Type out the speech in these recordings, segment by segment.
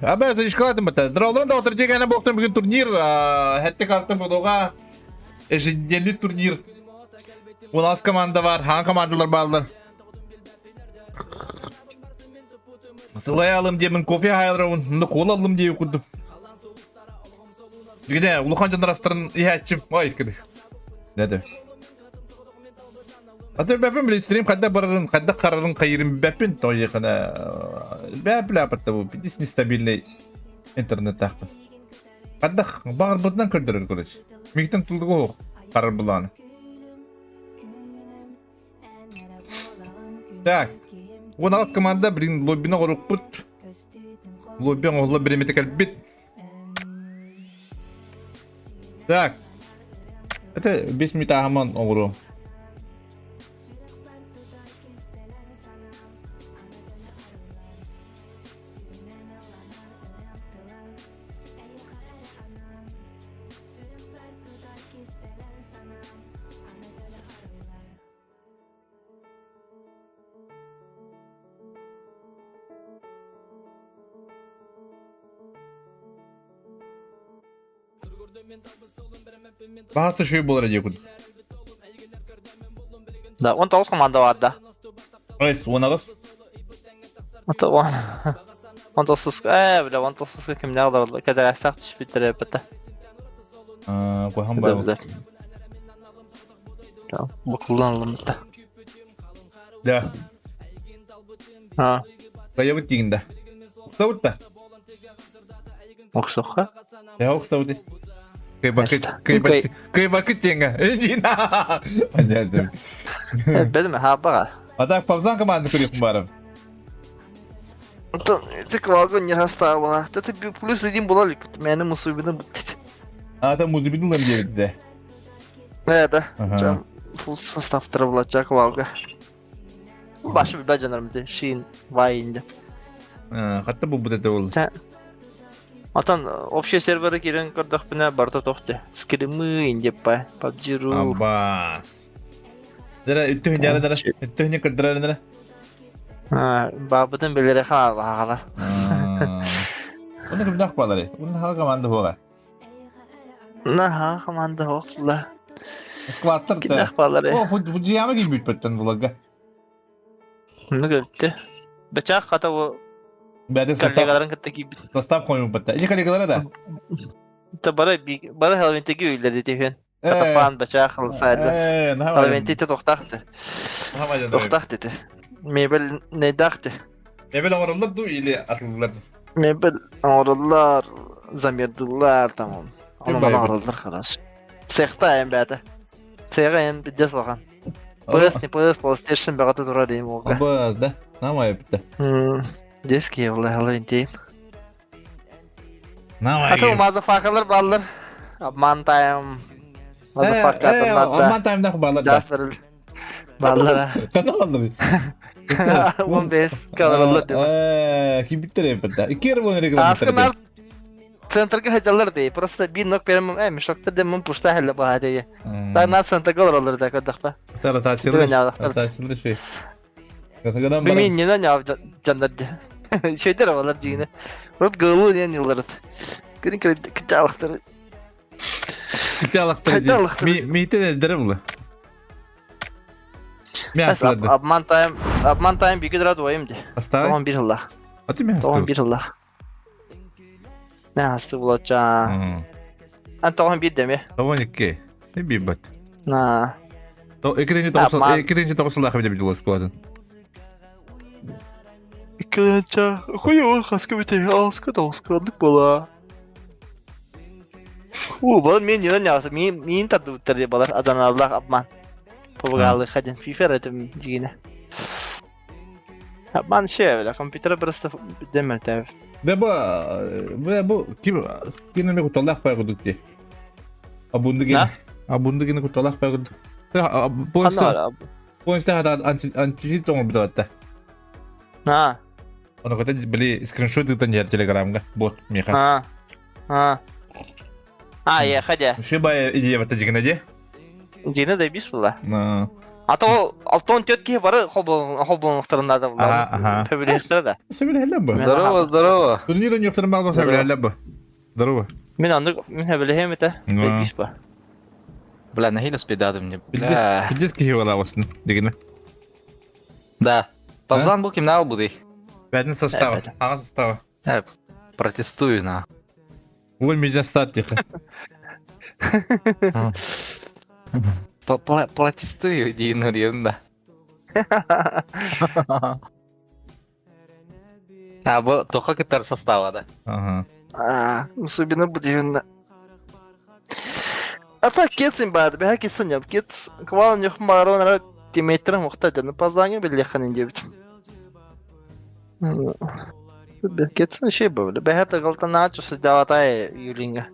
Абе, зачкалатым бата. Дролларын да отыр дегені боқтан бүгін турнир, хәтте карта болуға еженедельный турнир. У нас команда бар, хан командалар барлар. Сылай алым деймін, кофе хайырауын, мұны қол алым дейі күрдім. Бүгіне, улахан жандар астарын иһәтчим. Ой, кіді. Нәді. Аты бәпін біле стрим қайда барарын, қайда қарарын қайырын бәпін тойықына. Бәп лапатта бу, битис нестабильный интернет тақпын. Қайда бағыр бұтынан көрдірір, короче. Мектен тұлдығы оқ, қарар бұланы. Так, 16 команда, блин, лоббина қорықпыт. Лобби оңолла биремете кэлбит. Так. Это 5 минут ахаман оҥоруом. Баһасы шөй буолар дии курдук. Да, 19 команда бар да. Ой, 19. Это он. 19 бля, 19 кимнээх олороллор кэдэрээстээх түспүттэрэ эппэтэ. Куһаҕан баҕайы. Букуллан ылыммыта. Да. А. Кайабыт тигин да. Уксабыт да. Уксуха? Я уксабыт. Кыйбакыт тенге. Понятно. Білме, ха баға. А так павзан команды көрейін барым. Ты квалгу не расставила. Это плюс один была ли? Меня мусубины бит. А там музыбин улам дебитте. Да. Full состав травлача квалга. Башы билбэ дьонорум ди Шин, Вайн Хатта булбут это ол. Отон общий серверы кирен көрдөхпүнэ барыта тохте. Скримы индеппа, PUBG.ru. Абас. Дара үттүһүн дара үттүһүн кырдырар дара. Баабытын билере хаалаҕала. Оны кимдах балары? Оны хаға команда хуға. Наха команда хоқла. Складтар Кимдах балары. О, Фудзияма кийбит бөттөн буларга. Ну көптө. Бачах хата бу Бәде состав коллегаларын кытта кийбит. состав қойып бітті. Или коллегалары да. Та бары бары Хэллоуинтеги үйлерди тихен. Катапан бачах алсайдын. Хэллоуинтети тохтахты. Тохтахты. Мебель нейдахты. Мебель оңороллар ду или атылылар? Мебель оңороллар, замердылар там. Оны оңороллар хорош. Цехта эм бәті. Цеға эм бидес алған. PS не PS, PlayStation бәғаты тура дейм олға. Абаз, да? Намай бітті. Детский олла Хэллоуин Намай. Хата мазафакалар баллар. Обман тайм. Мазафака атыннарда. Обман таймдах баллар. Жаспер баллар. Қана баллар? 15 калоралар деп. Ким биттер эппетта. Икки болон реклама. Асканар центрга хажалар дей. Просто bir нок берем, э, мешоктер де мун пушта хәлле баһа дей. Та на центрга олар да көдөхпә. Тара тачылыр. Тачылыр шей. Билмейм не на жандар Şeyler алар жигине. Вот гылы ден yılları. Күрін кіте алықтыр. Кіте алықтыр. Мейте дәрі бұлы. Обман тайм, обман тайм биги дурат ойым де. Астагай? 91 жылла. А ты мен 91 жылла. Не асты булача. Ан 91 деме. 92. Не бибат. На. То екінші тоғыз екінші тоғыз жылда хабар деп складын. Екінші хуй хаска бите алска тоғызка бола. У, балар мен нен ясы, мен мен тартып деп балар Аданалах обман. Побагалы хадин фифер этим дигине. Обман ше, бля, компьютер просто демел тәв. Бе бу бе бу ким кинеме куталлах бай кудук ти. Абунды ген. Абунды ген куталлах бай кудук. Бу Поинста хата античит тоңор битаватта. А. Оны ката били скриншот ытан жер телеграмга бот меха. А. А. А, я ходя. Шибая идея бата дигене де. Дина да бис була. А то 64 киһи бары холбонуохтарын наада Ага, ага. Сөбүлэһиэхтэрэ да. Сөбүлэһэллэр бу. Здорово, здорово. Турнир ойнуохтарын баҕа сөбүлэһэллэр бу. Здорово. Мин оннук мин сөбүлэһиэм этэ. Ну. Бу. Бля, нахило спидадым мне. Бля. Пиздец киһи буолаабасын дигинэ. Да. Павзан был кимнал будый. Бәдин состава. Ага состава. Э, протестую на. Ой, меня старт тихо. Протестую диин үрүөм да. А бу тоха кытар состава да. Ага. А, особенно будивно. А так кетсин баар, бэһэ кисин яп кет квал нюх марон ра тимейтерин мухта дьону пазаҥы биллиэххин диэбит. Кетсин шей бөбүлэ. Бэһэ тыгылтан аачу сыдьаабатай Юлиҥҥа.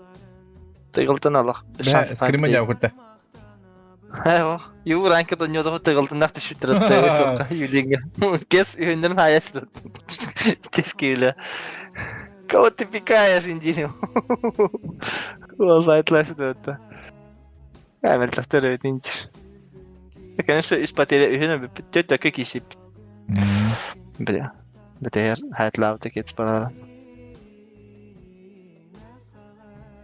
Тыгылтан алах Бэһэ скрима дьаабыкта. Юу ранка доньодоху тыгылтынах түшүттэрэ Юлиҥҥа. Кес үйүннэрин хаайас Тескейле. Кого ты пикаешь, индирим? Глаза это. Мэлтэхтэр интир. Конечно, из потери үһүн тетя как исип. Бля. БТР хайтлаабыта кетс барара.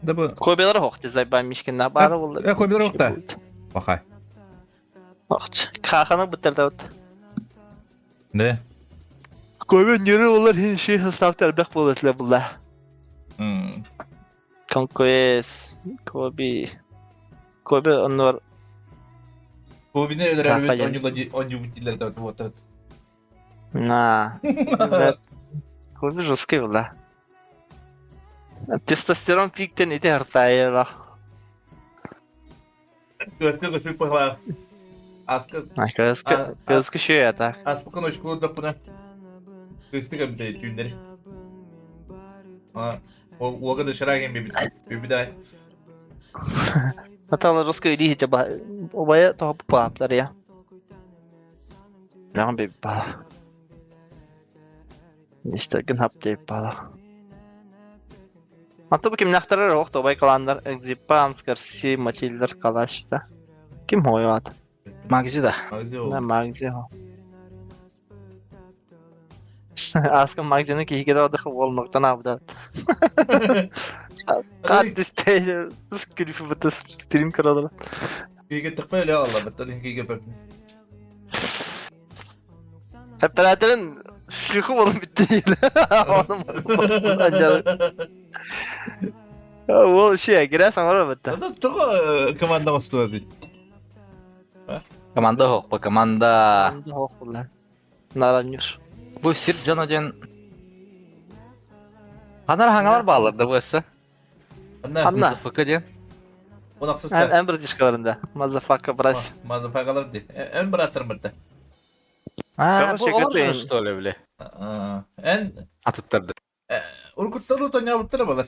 Да бу. Кобелар хохти зайба мишкин на бара болду. Э, кобелар хохта. Бахай. Охт. Каханы буттердабыт. Да. Кобе ньөрү олар хин ши составта элбэх буолар булла. Конкуэс, Коби. Коби оннугар Кобини өлөрөбүт онньуубут дииллэр да вот На. Коби жесткий буолла. Тестостерон пиктен ити хартайыла. Көскө көспүт быһалаах. Аска Көскө көскө шөйө так. Аспыкын очкулурдахпына кыыстык эбитэ түүннэри. Уога да шараген бибит. Бибидай. Натала жестко илиһите ба убая тоһо паптар я. Мян би ба. Нистеген хап деп бала. Аты бу кимнэхтэрэр ох тобай каландар Экзипа, Амскарси, Матильдар Калашта. Ким хойуат? Магзи да. Да, Магзи хо. Аска Магзины киһиге да одых волнуктан абда. Кат дистей, скриф бутас стрим карадыр. Киһиге тыкпай эле алла, баттар киһиге бер. Операторын шлюху болон бүтті. Ол ши, кирә саңара бітті. Тоҕо команда оҥостуо дии. Команда хоқпа, команда. Команда хоқ була. Наранюш. Бу сир дьоно диэн Ханар хаҥалар бааллар да бу өссө. Анна. Анна. МЗФК диэн. Унахсыста. Эн братишкаларында. Мазафака брась. Мазафакалар дии. Эн бырааттарым бытта. А, Короче, бу олор готовим. что ли, бля? Эн Атыттарды. урукуттары утонябыттара балар.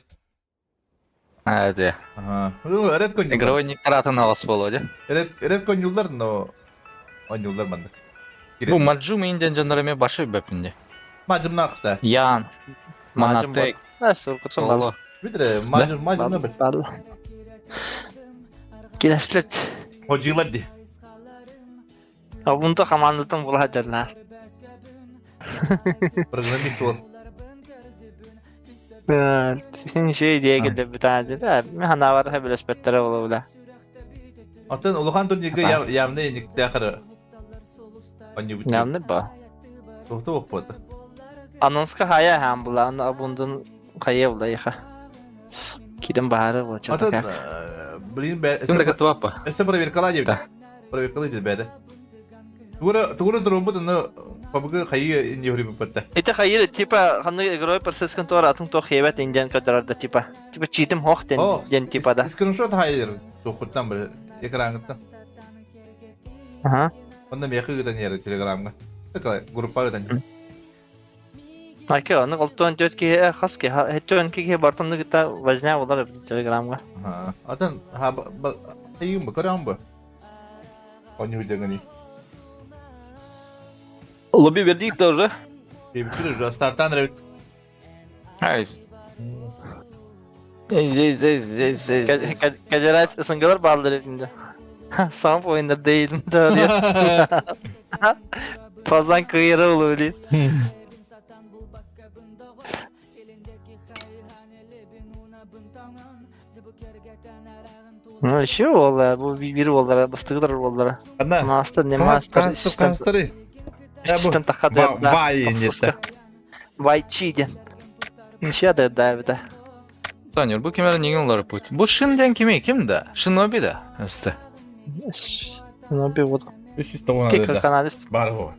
А, это. Ред конь. Игровой никаратын авас болу, Ред ред конь но онньуулар маннык. Бу Маджум инден дьоннор эмиэ башы бөпүнде. Мажымнаахта. Ян, Монатек, Соло. Видре, мажым мажымна бит. Килэслет. Хожилар ди. Абунта командатын була дерлар. Программист ол. Син şey diye geldi bir tane de. Мен ханавар хәбелеспеттер була. Атын улахан турнирга явно иниктээхэр онньуубут. Нямны ба. Тухту охпота. Анонска хая хам була, аны абундун хая була яха. Кирен баары була Атын чатака. блин Ким да кытыбаппа? Эссе проверкала диэбит. Проверкала диэбит бэйдэ. Тугура тугура туруம்பут аны пабыгы хайы иньюрибиппатта. Ити хайыр типа ханны игровой процесс контора атын тох хебет индиан кадрарда типа. Типа читим хох ден ден типа да. Скриншот хайыр тухуттан бір экрангыттан. Ага. Онда мехы гытан яра телеграмга. Такая группа гытан. Айке аны олтон төт ки хас ки хеттөн ки бартын гыта возня болар телеграмга. Ага. Атын ха хайым бу көрөм бу. Онньуу дегени. Лобби вердикт тоже. Бибитир уже стартан ребит. Ай. Здесь, здесь, здесь, здесь. Кадерать СНГлар баалар инде. Сам oyunlar değilim doğru. Fazlan kıyırı olur. Ну еще буолла, бу биир буоллара, бастыгыдар буоллара. Ана. Мастер, не мастер, Кастары. Үстэн таха да. Бай иннетте. Вайчи диэн. Ничего да да эбитэ. Танер, бу кимэр нигин олар путь. Бу Шин диэн кими ким да? Шиноби да. Өстө. Ну би вот. 390 Кика да. каналис. Бар бу.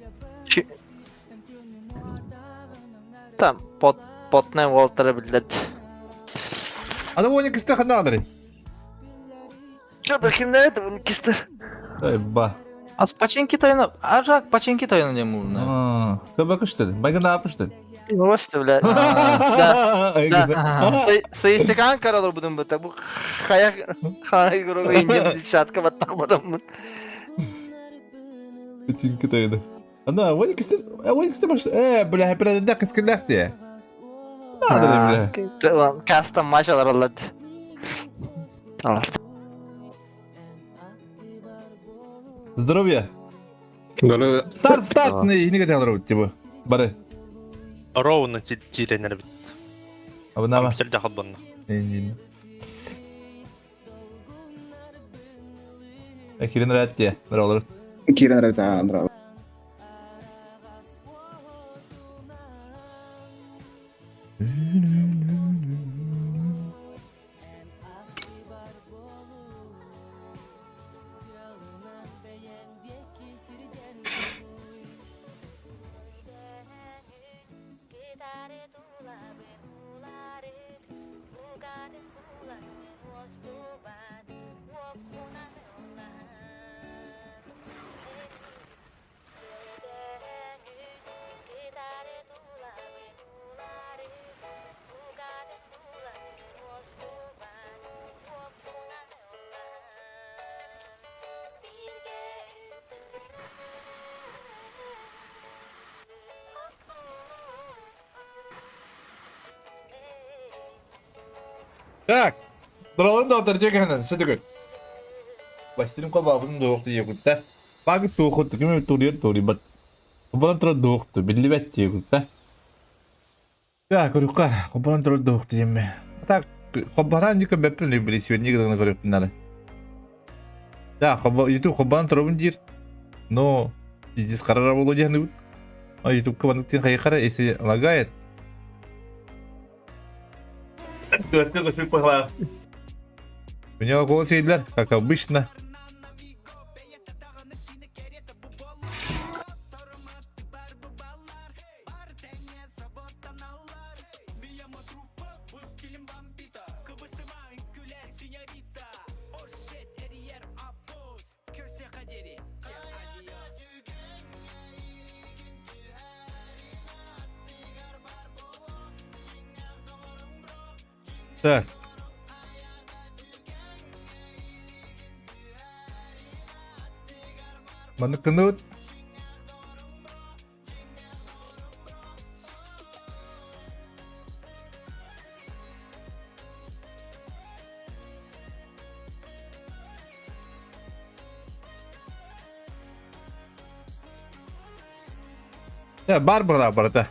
Там пот потнай уолтара биллэрд. Ана оны кисте хана алары. Что-то кимнер это bunu кистер. Эй ба. Ас пачинки тайна, ажак пачинки тайна не мулна. Көбө күштү. Байгын апышты. Ну что, бля. Да. Sayıstık Ankara'lar budun bu. Bu хая хая grubu ince şatka battamadım. Пачинки тайна. Ана, оны кисте, оны кисте баш. Э, бля, бля, да кискеләхти. Надо бля. Custom maç alır Алар. Здоровья. Старт, старт, не не хотел типа. Бары. Ровно киирэнэр эбит. Абынама. Компьютер дьахалбанна. Кирин рәтте, бер Кирен рәбит андра. Так. Дураларын да отар жекенен, сәдігіл. Бастырым қабағым доқты егітті. Багы тоқытты, кім турир тури бат. Кубан тура доқты, білі бәт егітті. Так, көрікқа, кубан тура доқты еме. Так, кубан екі бәппін лебілі сегодня негізгі көріппін әлі. Да, YouTube кубан турабын дир. Но здесь қарара болу дегенді. А YouTube кубан тен қайқара, если лагает. У него голос Эйдлер, как обычно. Так. Маныкынут. Бар бара барата.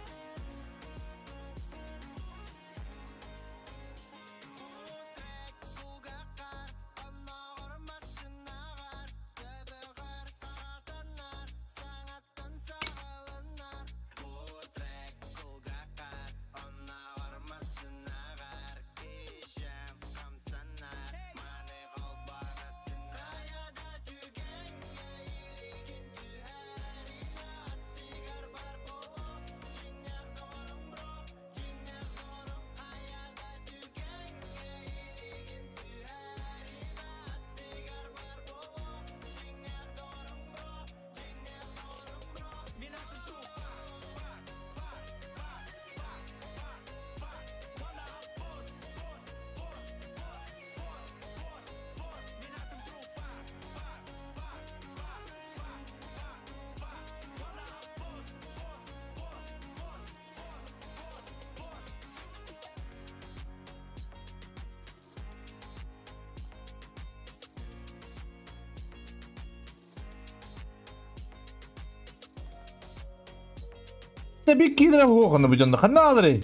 Хатта бик киирэ хуохана бу дьонно ханна ааларый?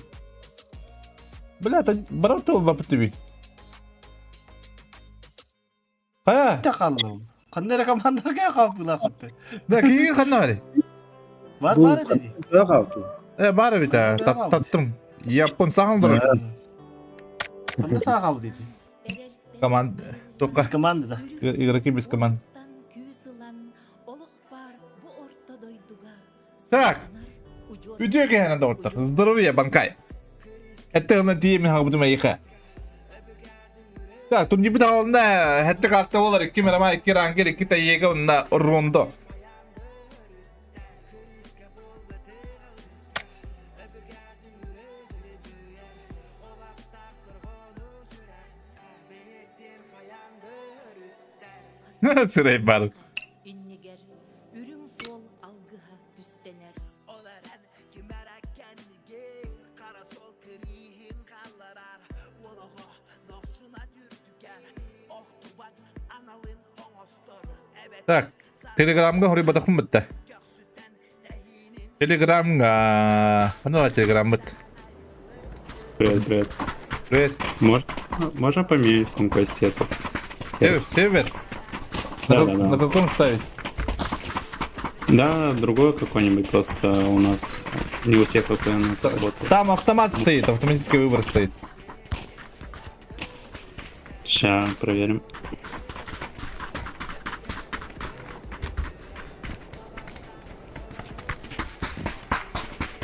Бля, барар тыл бапыт Хайа? Хааллым. Ханна эрэ командаға хаалбыла хатты. Да, киги ханна барый? Бар бар эти. Э, бар эбит, таттым. Япон сахан дурар. Ханна саа хаалбыт эти. Команд Только. Без команды, да. Игроки без команд. Так. Үтүө киһинэн доҕоттор. Здоровье, банкай. Этте гына тиийэмин хаҕыбытым эйиэхэ. Так, турнирбыт аҕалында хэтте карта болар икки мерама, икки рангер, икки тайега онна рондо. Сырай бар. Иннигэр үрүҥ суол алгыһа түстэнэр. Так, Телеграмга хоруйбатахпын бытта. Телеграмга... Ханна телеграммыт? Привет, привет. Привет. Можно поменять в конквесте этот? Сервер? Сервер? Да, на, да, да. на каком ставить? Да, другой какой-нибудь, просто у нас не у всех VPN это работает. Там автомат стоит, автоматический выбор стоит. Сейчас проверим.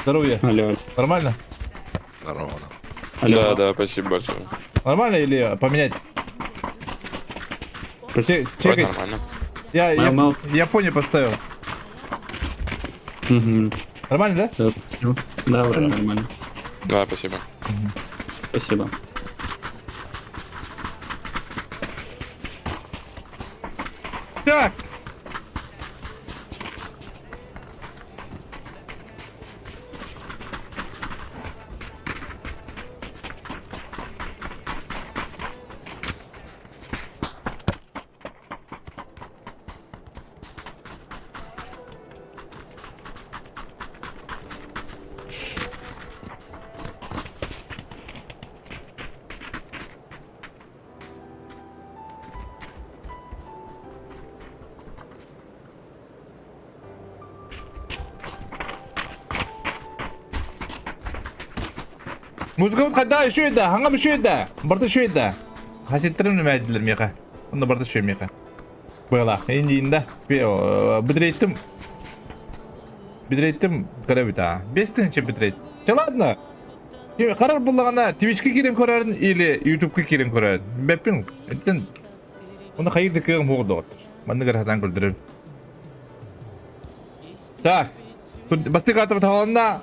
Здоровья. Алло. Нормально? Здорово. Алло. Да, да, спасибо большое. Нормально или поменять? Прости. Чекай. нормально. Я, я, Мал- я пони поставил. Угу. Нормально, да? Да, спасибо. Да, вроде нормально. Да, спасибо. Спасибо. Так. Музыкабыт хайда үчүгэй да, хаҥам үчүгэй да, барыта үчүгэй да. Хаситтэрим нэмээдилэр миэхэ. Онно барыта үчүгэй миэхэ. Быалаах, индиин да. Битрейттим. Битрейттим көрөбүт аа. 5000 битрейт. Чэ ладно. Карар буллаҕына Twitch'ке киирэн көрөрүн или YouTube'ка киирэн көрөрүн. Бэппин. Эттен Оны хайыр да кыаҕым суох доҕоттор. Маннык эрэ сатаан көрдөрөбүн. Так. Бастакы аатыбыт хааланна.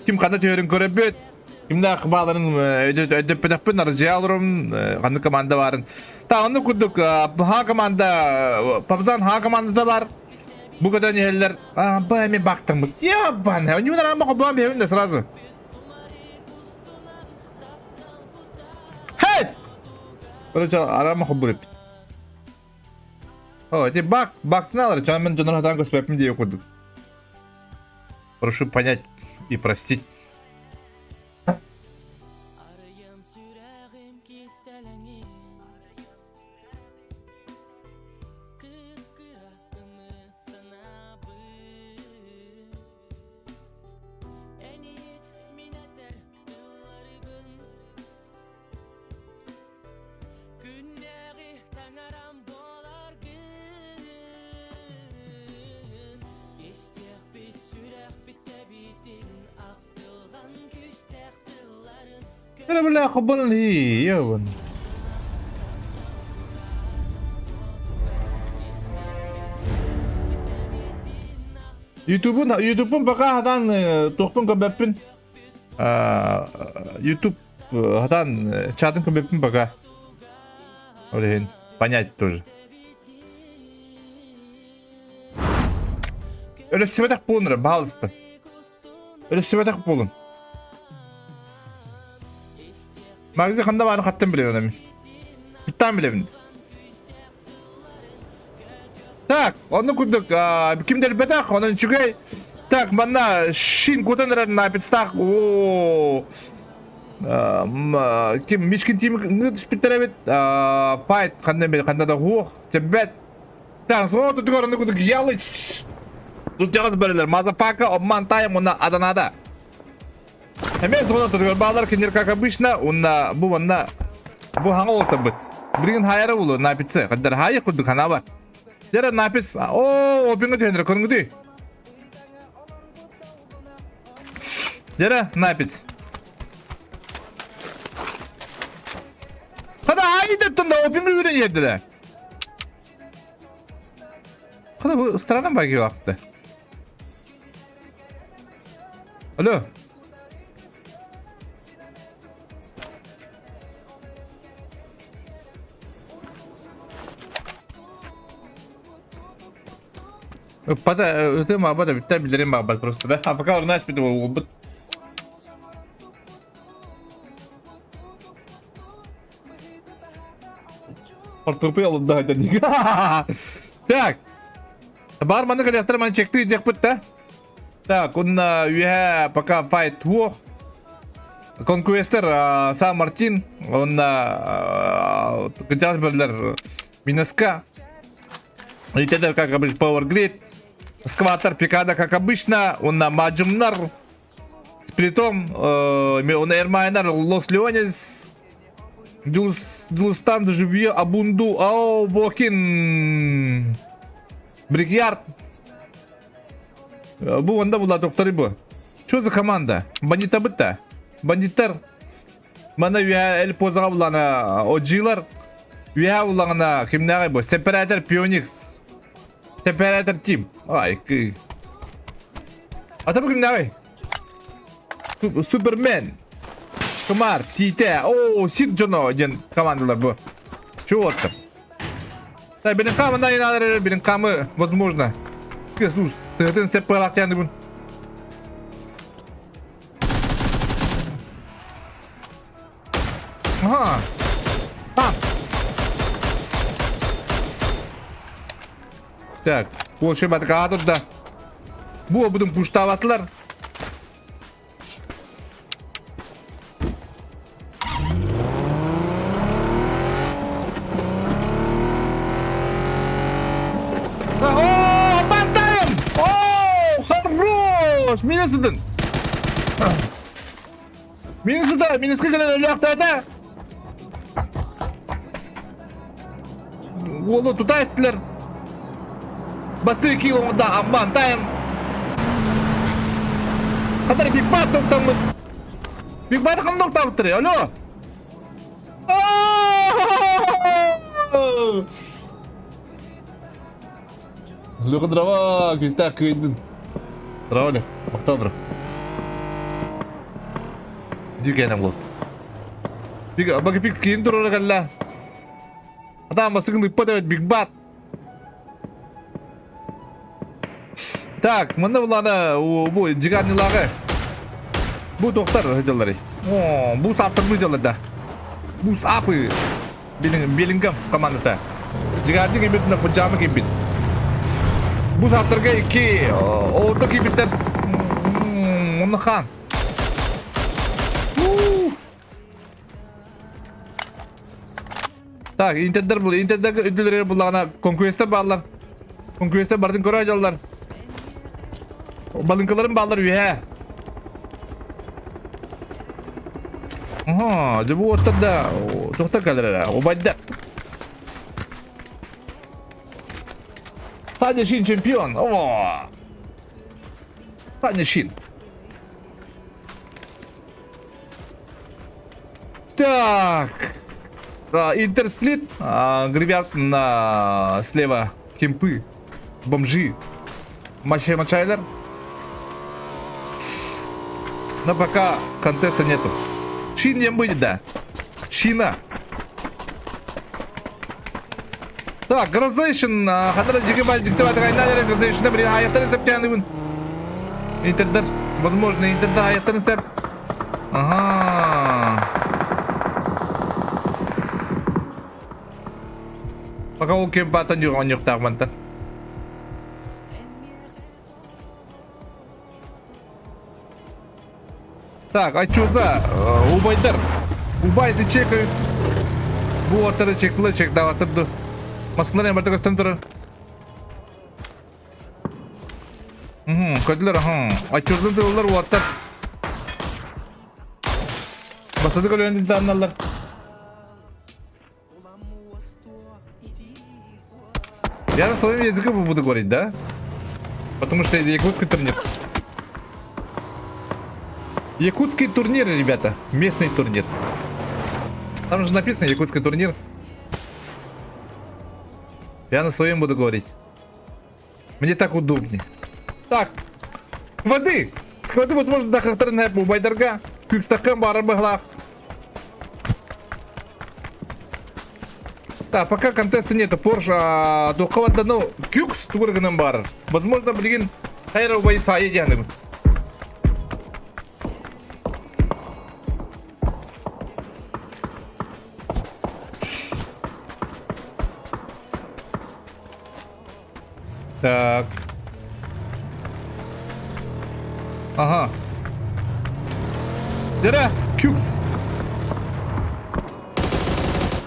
Ким ханна түһэрин көрөбүт. Кимнээх бааларын өйдөппөтөхпүн арыдьыйа олорум ханнык команда баарын. Та оннук курдук ха команда Пабзан ха командата бар. Бу көтөн иһэллэр. А, ба мен бактаммыт. Ебан. У него наверное хоббам бэбин да сразу. Хей! Короче, арама хоббур эппит. О, эти бак, бактын алар, чан мен дьонор хатаан көспөппүн диye курдук. Прошу понять и простить. Эрэ бля хоббонон ебан. Ютубун Ютубун пока хатан туохпун көрбөппүн. Ютуб хатан чатын көрбөппүн пока. Ол иһин понять тоже. Өлөссүбэтэх буолун эрэ, баһаалыста. Өлөссүбэтэх буолун. Магазин ханна баарын хаттан билэбин эми. Буттаан билэбин. Так, онно курдук ким да билбэтэх, онон үчүгэй. Так, манна Шин кутан эрэр напицтаах оо ким Мишкин тим түспүттэр эбит файт ханна ханна да хуох теббет Так, суох тутугар ону кудук Ялыч Тутяҕын бэрилэр мазафака обман тайм уна аданада Эмиэ тугуна тутугар баалар кинилэр как обычно уна бу манна бу хаҥа олтабыт билигин хайара булу напицы хаддар хайы курдук ханаба Дьэ напис оо опиҥҥа түһэннэр көрүҥүтүй Дьэ напиц Хада айдаттан да опиҥҥа үүрэн иһэрдилэр Хада бу странно баги вакты. Алло. Пата, өтө маба да бүтtä билерим баабат просто да. А пока орнаш бит болбут. Ортурпуй олунда дик. Так. Бар маны коллектор маны чекти дьекпит да. Так, он үһэ пока файт туох. Конкуэстер Сан Мартин, он кычаас берлер Минеска. Литедер, как обычно, Power Grid. Скватер Пикада, как обычно, он на Маджумнар. Сплитом, он Эрмайнар, Лос Леонес, Дулстан, Живье, Абунду, Ау, Бокин, Брикьярд. Бу онда була докторы бу. Что за команда? Бандита бытта. Бандиттар. Мана үһэ Эль Позаға булана Ожилар. Үһэ буллаҕына кимнээҕий бу? Сепаратор Пионикс. Сепаратор Тим. Ай, кы. Ата бу кимнээҕий? Супермен. Кумар, Тите. О, Сир дьоно диэн командалар бу. Чего там? Так, билин камы найналар, билин камы, возможно. Иисус, тыһытын сеп пылахтяны Ага. А. Так, вообще батка да. Бу будем пуштаватлар. О, Бантайм! О, хорош! Минусыдын! Минусыда, минуска кэлэн өлөөхтөөтө. Уолу тута истилэр. Бастыы килоҥда амман тайм. Хатар Биг Бат токтаммыт. Биг Бат хам токтабыттыр. Алло. Леха дрова, күүстээх кыайдын. Дрова Лех, октябрь. Дикэнэ болот. Биг Багипикс киин турара кэллэ. Атаан басыгын ыппат эбит Биг Бат. Так, манна булана бу жигарнилааҕы. Бу тохтар сылдьалларый. О, бу саптар сылдьаллар да. Бу сапы. Белингам командата. Жигарни кийбит, на пыджамы кийбит. Бу саптарга икки орто кийбиттер. Онно хаан. Так, интердер бұл, интердер үділері бұлағына конкуренттер баалар. Конкуренттер бардын көрө дьоллар. Балыҥкаларын баалар үһэ. Ага, дьэ бу уоттар да туохтар кэлэр убайдар. Таня Шин чемпион. О! Таня Шин. Так. Интерсплит. Гривярд на слева кемпы. Бомжи. Мачай Мачайлер. Но пока контеста нету. Шин не будет, да. Шина. Так, Грозейшн, хатара жиги диктовать гайналер, Грозейшн, блин, аяқтарын сәп Интердер, возможно, интердер аяқтарын сәп. Ага. Пока ол кем батын юрған юқтағмантан. Так, а что за убайдар? Убайсы чекают. Бу аттары чектілер, чектаваттырды. Масылар эмбарда көстөн турар. Көдүлөр, Ачурдун тыллар уаттар. Басады көлөндүн таанналар. Я на своем языке буду говорить, да? Потому что это якутский турнир. Якутский турнир, ребята. Местный турнир. Там же написано якутский турнир. Я на своем буду говорить. Мне так удобнее. Так. Воды! Склады вот можно дахахтар убайдарга. Күкстакан барар быһлаах. Так, пока контеста нету. Порш, а, духовата, ну, кюкс тугургынан бар. Возможно, блин, хайра убай сайы дианым. Так. Ага. Дера, кюкс.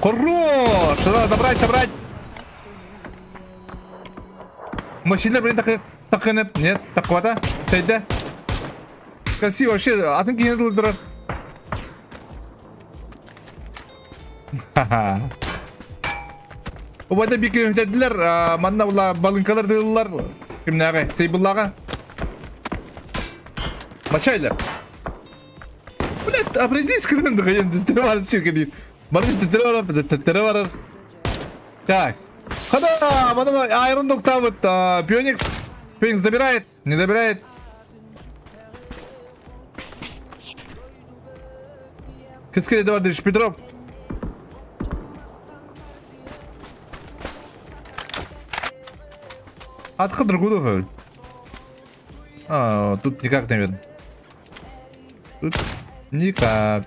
Хорош! Надо добрать, собрать. Машина, блин, так, так, нет, так вода. Тайда. Красиво вообще, атын киһини тулдурар. Ха-ха. Убайда биир үһүтэрдилэр, манна була балыҥкалар дылылар. Кимнээҕи? Сейбыллааҕа. Мачайлар. Блядь, определись, кырын дыгайын, тетре барар чиркелейин. Бары тетре барар, тетре барар. Так. Хада, манна Айрон доктабыт, Пионикс. Пионикс добирает, не добирает. Кэскил Эдуардович Петров. Атқы Драгунов. А, тут никак, наверное. Тут никак.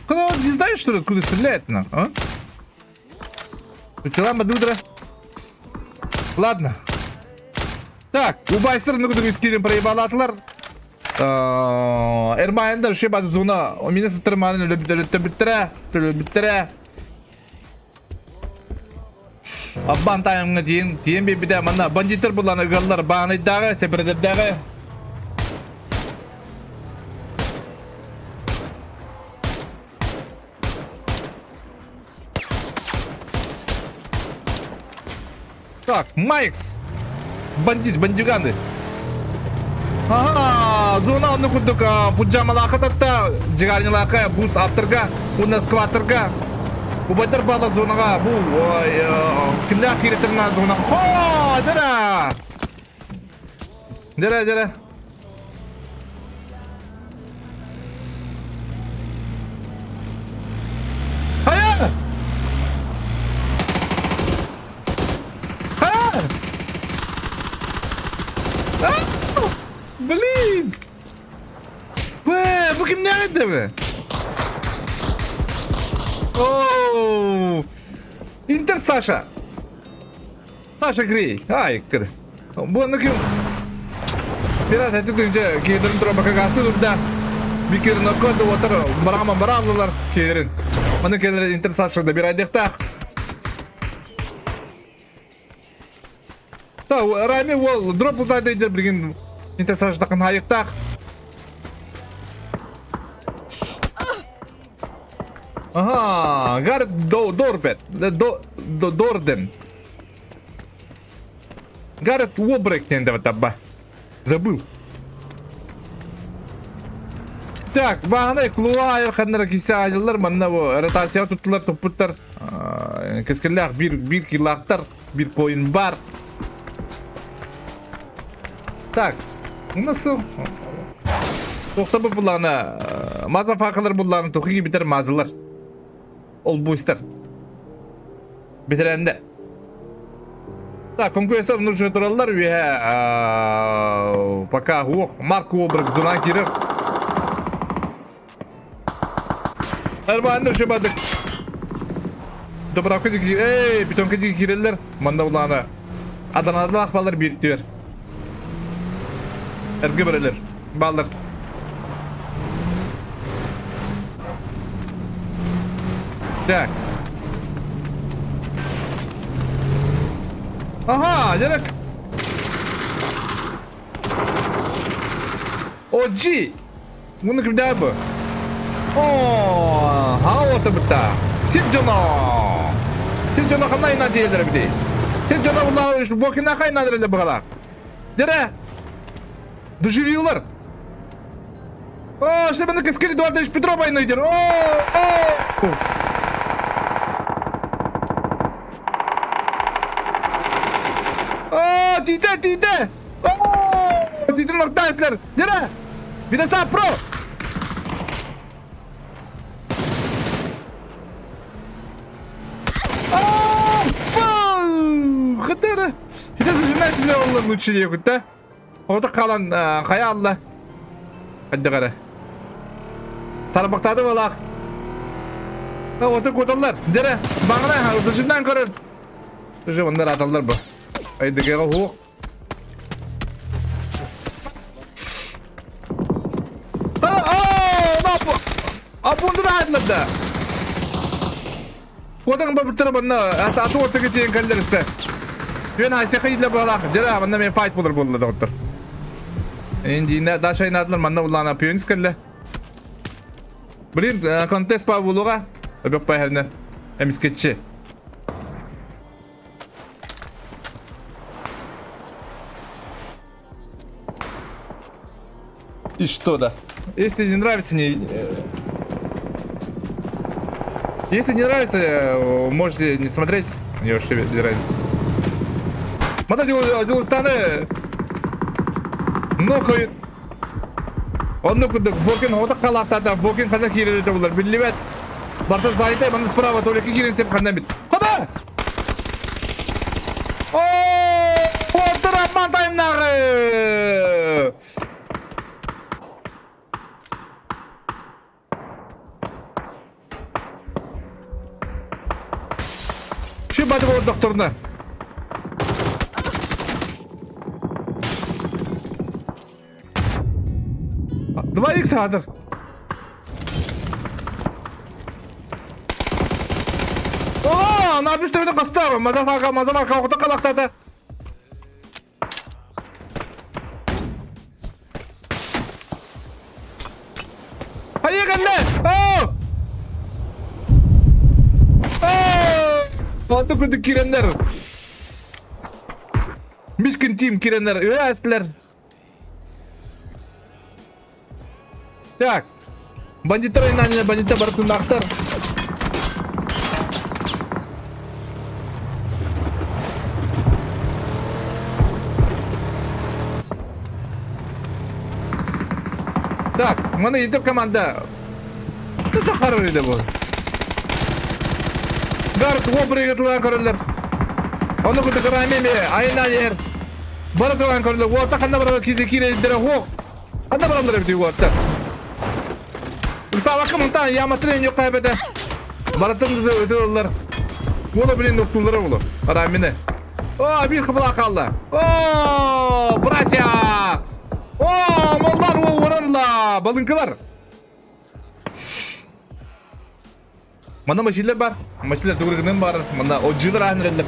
Когда не знаешь, что ли, откуда стреляет, на, а? Учила Мадудра. Ладно. Так, убайстар нүгүдүг искирин проебалатылар. Эрмайында үше бады зона. Мине сыттырманын өлөбүттөрө, төлөбүттөрө. Аббан тайымҥа тиийэн тиийэн биэрбитэ манна бандиттар булан ыгаллар баанайдааҕы, сэбэрдэрдээҕи Так, Майкс! Бандит, бандюганы. Ага, зона онну курдук пуджамалаха татта, жигарнилаха, бус аптырга, уна скватерга. Убайдар бала зонаға бу кимлях киреттерна зона. Хо, дара! Дара, дара. Хайа! Хайа! А! Блин! Бэ, бу кимнээх этэ бэ? Оу! Интер Саша! Саша Грей! Ай, кыр. Бу аны ким? Пират эти тыгынча киһилэрин турабакка гаасты турда. Бикернокко дуотар бараама барааллылар киһилэрин. Маны кэлэр Интер Саша да бирайдыктаах. Та Рами уол дроп узайды дер билигин Интер Саша такын хайыктаах. Ага, Гард Дорбет, Дорден. Гаррет Уобрек диэн табба. Забыл. Так, бааһынай клуа айылханнара кисе айыллар манна бу ротацияға туттулар туппуттар. Кэскиллээх биир биир килаахтар, биир поин бар. Так, nasıl? Тохтобу буллаҕына мазафакалар буллаҕына тухи битер мазылар. Ол буйстар. Битирэнде. Так, конкуренттар нужно тураллар үөһэ пока уох Марк Уоберг дунан киирэр. Арбаанна ушибадык. Добравка диги, эй, бетонка диги киирэллэр. Манна улаана. Аданадлаах балар бииртүөр. Эргэ бөрөлөр. Бааллар. Так. Ага, дьарык. Оджи! Муну кимдээ бу? О, хаота быта. Сир дьоно! Сир дьоно ханна айна диэлэр эбитий? Сир дьоно була бокина хайна дэрэлэ быгалаах. Дэрэ! Доживилар! О, что мен кескили Эдуардович Петров айна идер. О, о! О, тиитэ, тиитэ! О, тиитин локтааслар. Дэрэ! Видаса про! Хатара! Это зажимаешь меня оллар лучше диэкут да? Ота қалан хайа алла. Хаддагара. Тарбақтады балақ. Ота куталлар. Дәрі, бағана, зажимнан көрір. Уже ондар аталлар бу. Айдыгеға хуқ. Апундура да. Куотаҥ бабыттара манна аты ортага тиийэн кэллэр Күөн хайсыха иилэ буолаах. Дьэ манна мен файт булар буолла доҕоттор. Индиинэ Даша инаатылар манна буллаана пионис кэллэ. Блин, контест па булуга. Өбөк пайһэрнэ. Эмискетчи. И что, да? Если не нравится, не... Если не нравится, можете не смотреть. Мне вообще не нравится. Мата Дилыстаны! Нохуй! Онно курдук Бокин ота халаахтаата Бокин ханна киирэрэ булар биллибэт. Барта зайтай манна справа только киирэн сеп ханна бит. Хода! О! Отыр обман таймнагы! Şu бады болар докторына. Два икс хадыр. О, на бистөрдө кастар. Мазафака, мазафака, окута калактата. Хайа кэллэ! Оо! Оо! Аты курдук киирэннэр. Мискин тим киирэннэр. Үөстилэр. Так. Бандиттар айнааннар, бандиттар бары тыыннаахтар. Так, маны Интер команда. Это хороший да был. Гард обрыгытылар көрөллөр. Оны куту көрәмеме, айна ер. Бара туран көрөллөр. Уотта ханна баралар кире кире хоқ. Ханна баралар бити уотта. Савакы мынтан яматрын yok kaybede. Баратын да өтө Уола блин октулары болу. Арамины. О, бир кыбыла калды. О, братья! О, маллар о оранла, балыңкылар. Мана машилер бар. Машилер түгүргүнөн бар. Мана оджилар аһын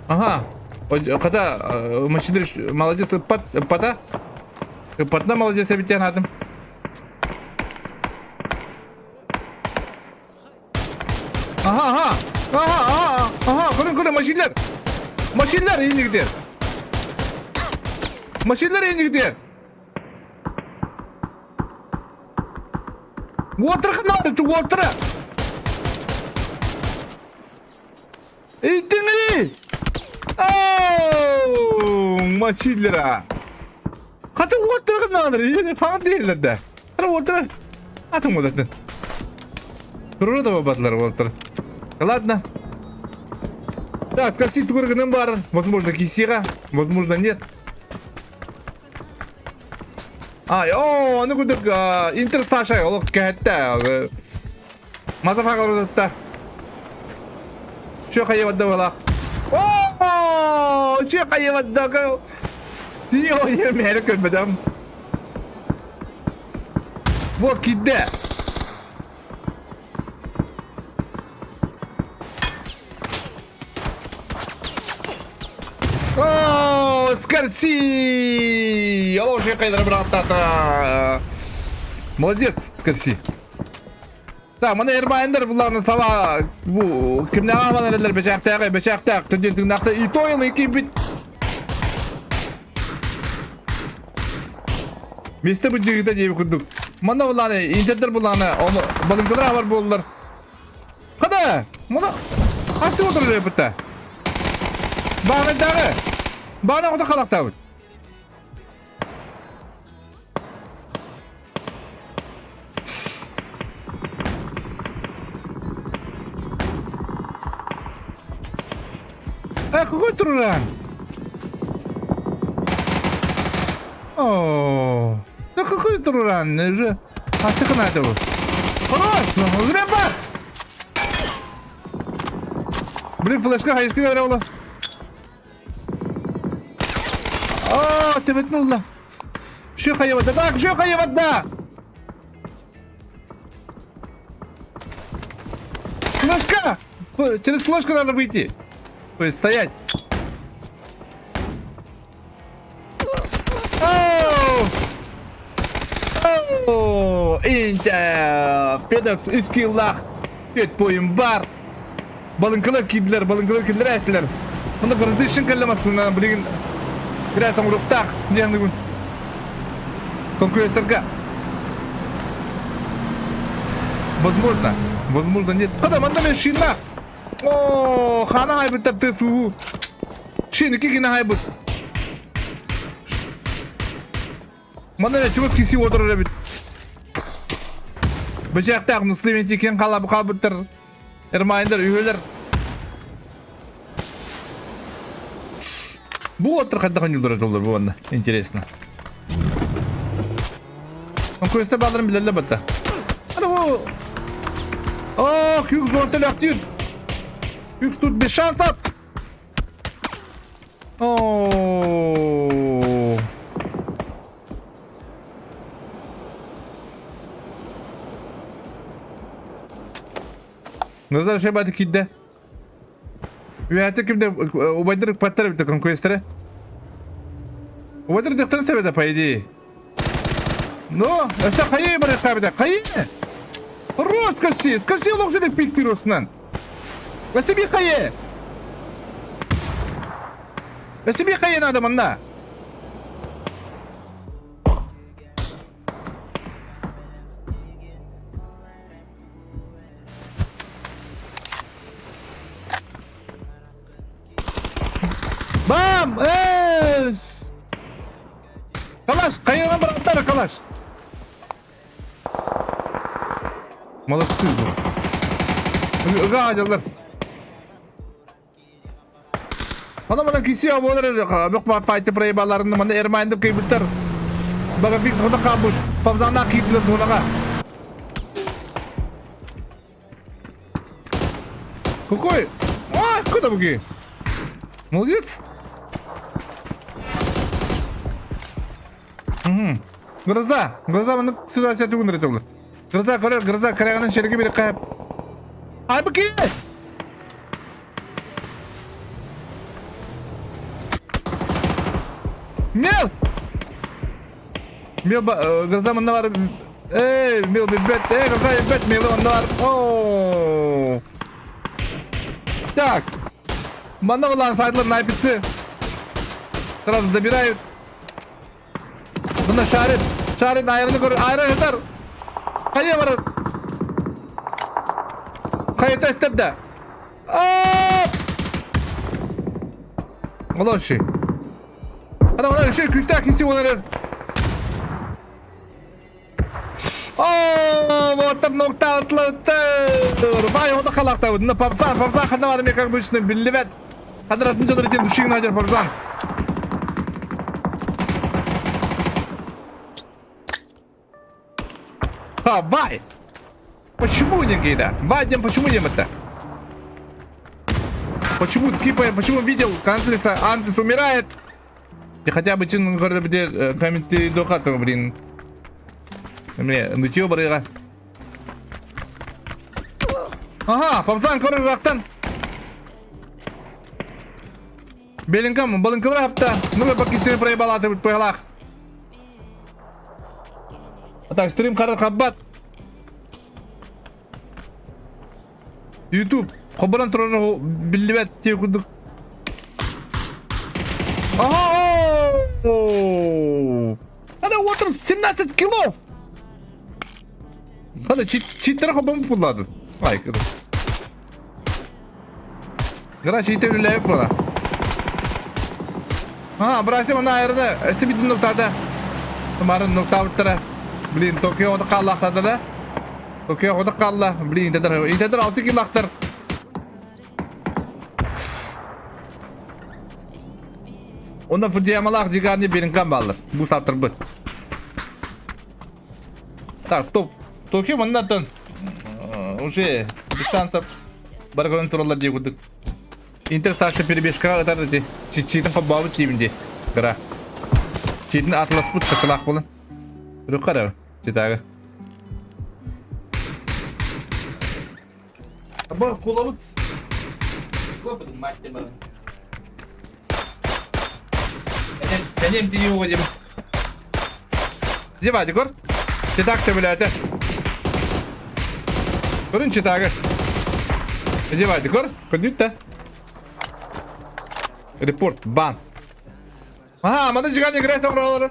Ага. Ката машилер молодец пат пата. Патна молодец эбитен хатым. Ага, ага. Ага, ага, ага. Көрүн көрүн машилер. Машилер инигдер. Машилер инигдер. Уотыр ханары ту уотыр. Иттиңи! Оу, машилера. Хата уотыр ханары, ене пан диэллэр да. Хата уотыр. Атым уотыр. Турура да бабатлар уотыр. Ладно. Так, каси тугургынан бар. Возможно, кисига, возможно, нет. А, о, аны курдук Интер Саша олох кэһэттэ. Мазафака Чё хайывадда была? О, чё хайывадда? Тио, я мэрэ көрбөтөм. Бу кидде. О, Скорси! Олох кайдара бырахтата. Молодец, Скорси. Так, маны Эрбайндар буларны сала бу кимнәгә алган эреләр бәчәктәге, бәчәктәк, төнден тыңнакта и тойл ике бит. Месте бу жигите дип курдук. Мана буланы интердер буланы, оны балынкалар бар булдылар. Када? Мына кайсы отырыр битте? Багы дагы. Багы куда халакта бит. А какой туран? О, да какой туран? Уже асык надо. Хорош, ну, зря бар. Блин, флешка хайышка говорила. О, ты вытянула. Şu hayvanda bak şu hayvanda. Флешка! Через флешку надо выйти. То есть стоять. Оу! Оу! Инте! Федекс искиллах! Эт бойым бар! Балыҥкалар киирдилэр, балыҥкалар киирдилэр ээстилэр. Онно гвардейшин кэллэ массыына билигин бирээс оҥоруохтаах диэн бүгүн конкуренттарга Возможно, возможно нет. Хата манна мен шинна. О, хана хайбыттар тесуу. Шин кигина хайбыт. Манна мен чугас киси отырар эбит. Бычаактаах мыслыменти кен халабы халбыттар. Эрмайндар, үһүлэр. Бу оттор хайдах ойууллара доллар бу манна. Интересно. Конкуренттар бааларын билэллэр батта. Ана бу О, Кюкс зонтан өлөхтүүр. Кюкс тут без шансов. О. Назар шебаты киирдэ. Үөһэттэ кимдэ убайдар ыкпаттар эбит конквестере. Убайдар дыхтарын сэбэтэ по идее. Ну, өссө хайыы барыахха эбитэ, хайыы! Хорош, скорси, скорси олох дьону пиктир устунан. Өссө биир хайыы! Өссө биир хайыы надо манна. Бам! Эс! Калаш! Хайынан бараттар, Калаш! Молодцы, Ыга дьаллар. Ана мана киси оболар бөх пайты проебаларын мана эрмайнды кыйбыттар. Бага фикс хода кабыт. Памзана кипле зонага. Какой? А, куда буги? Молодец. Угу. Гроза! Гроза маны сюда сәтүгін рет Гроза көрөр, гроза кырагынан шерге бері қайып. Айбыки! Мел! Мел гроза манна бар. Эй, мел бит, эй, гроза бит, мел манна бар. О! Так. Манна булан сайдлар найпицы. Сразу добирают. Мына шарит. Шарит айраны көр, айран ытар. Хайа барар. Хайа эстэрдэ. Олоши. Ана мына еще күүстээх киси олорор. О, вот там ноктаутлаттыр. Бай, ода халактабыт. Мына Папзан, Папзан ханна бар как обычно биллибэт. Хадыратын дьонор итин душигин ажар Папзан. Давай! Почему не гейда? Вадим, почему не это? Почему скипаем? Почему видел Антлиса? Антлис умирает! Ты хотя бы чин где комментарий дохатова, блин. Мне нытье барыга. Ага, Павзан көрөр рактан. Белингам, балынкылар хапта. Ну, бакисini проебалаты быт Так, стрим қарар қаббат. YouTube хоббанан турар биллибэт тиэ курдук. Ага! Ана отыр 17 килов! Хана читтера хоббам пуллады. Ай, кыры. Гра читтер үләйіп була. А, брасим ана айырды. Эсі битін ноктада. Тумарын нокта бұттыра. Блин, Токио оды қаллақтады да. Токио оды қалла. Блин, интедер. Интедер 6 килақтыр. Онда Фудиямалах дигани беринкан баллар. Бу сатырбыт. Так, топ. Токио маннаттан уже без шансов барган туралар дии курдук. Интер Саша перебежкаҕа ытар ити. Чичиитин холбообут тиибин дии. Кыра. Чиитин атыласпыт хачылаах буолан. Үрүккэ эрэ читаага. Бу кулабыт. Кулабыт мать баран. Кэнем тиийуга дим. Дива, Дегор. Читак сөбүлээтэ. Көрүн читагы. Дива, Дегор. Көрдүт да. Репорт, бан. Ага, маны жиган играет оңролору.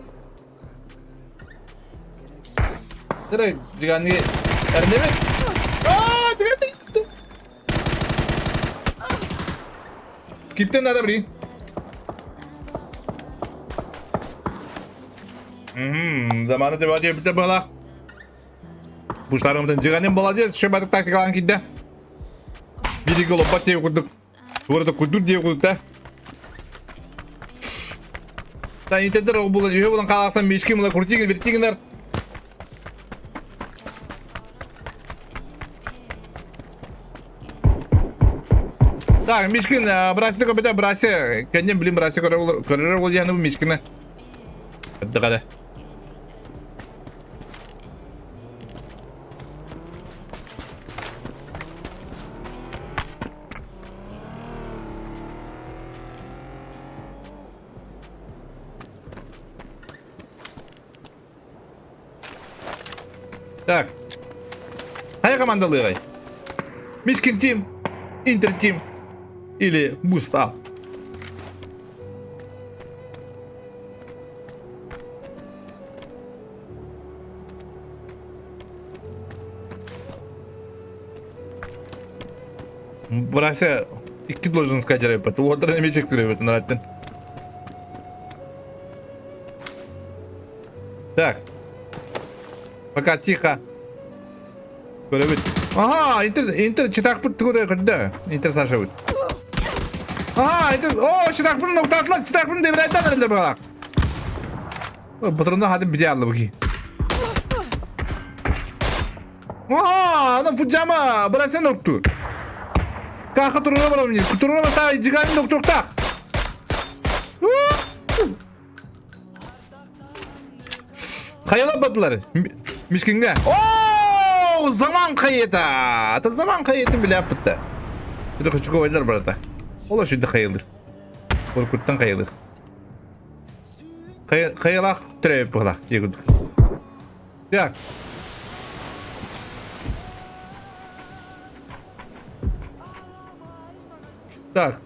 Дыры, жиган эрнеме. Аа, жиган. Скиптен надо, блин. Заманы деп диэбитэ буолах. Пуштарымытын жиганин молодец, шөбәтик тактикалан киирдэ. Бириге олоппот диэ курдук. Туора курдур диэ курдук да. Та интердер ол була үһө булан хаалахтан мишки мыла крутигин вертигинер. Так, Мишкин, Браситы көбөтө Браси, кэннин блин Браси көрөр ол диэни бу Мишкина. Эрдэҕэ Так. Хайа командалыырай? Мишкин Тим, Интер Тим или Буста? Бырася икки должен сказать рэпет. Уотар эмечек рэпет нараттын. Так. Пока тихо. Көрөбүт. Ага, Интер, Интер читакпыт көрө көрдө. Интер Саша бит. Ага, Интер, о, читакпын ноктатлар, читакпын деп айтан элдер бала. Патронда хадым бите алды буки. Ага, ана Фуджама, брася нокту. Каха туруна барам не, туруна та жигани ноктукта. Хайалар бардылар Мишкинге. О, заман хайыта. Ата заман хайытын биле аппытта. Трехочковайлар барата. Ол ошуйда хайылыр. Уркуттан хайылыр. Хайылах төрөп быһылах диэгудук. Так. Так.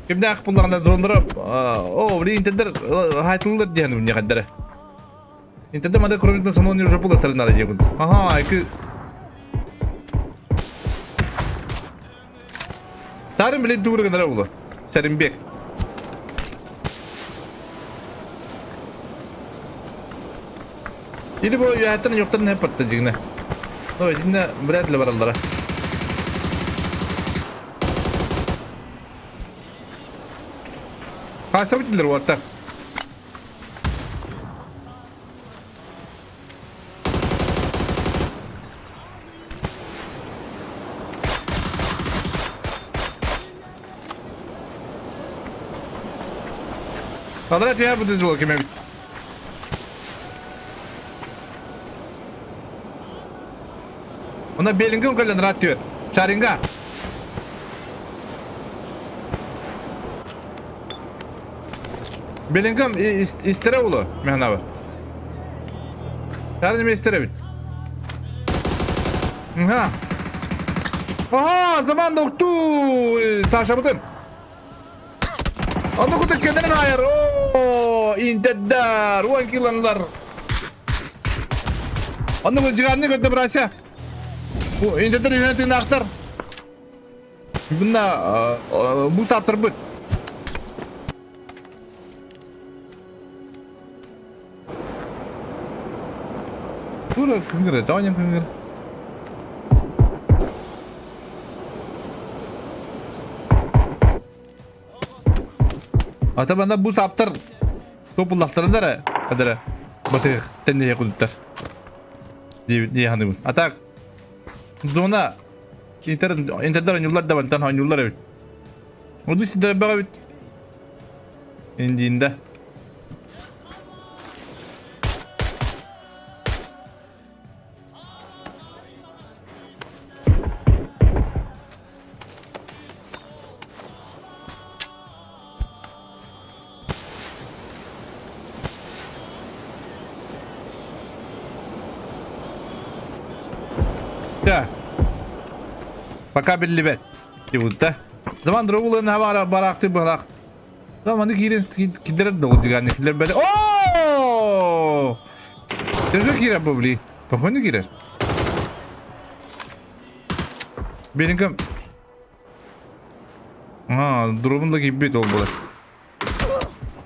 Кимнээх буллаҕына зоннара о, блин, интердер хайтыллар диэн мне хаддара. Интердер мада кроме самого не уже булаттар надо диэгун. Ага, ики Тарын блин тугур гынара улу. Шаримбек. Или бу үөһэттэн юктан хеп батта дьигинэ. Ну, итиннэ вряд ли бараллара. Хаста битилер уотта. Алара түһэ бу дьол ким эбит. Она белингин кэлэн рат түөр. Шаринга. Белингем истере улу мехнаба. Шарин истере бит. Ага. Ага, заман докту Саша бутын. Ону кутук кеден айар. О, интердар, уан киланлар. Ону жиганны көтө брася. Интердер үйрен тыынахтар. Бұнна бу саптырбыт. Тура күнгір, таоням күнгір. Ата банда бу саптар топуллахтарында кадара батых тенне якудуттар. Дии ханыбын. А так зона интер интердер ойнуулар да бантан ойнуулар эбит. Оду сидер бага бит. Индиинде. Да. Пока биллибэт. Дебутта. Заман дробулын хабара баракты барак. Заманы кирен кидерер да олжиганы кидер бәде. О! Төзө кирер бу бли. Спокойно кирер. Мениким А, дробун да кийбит ол болар.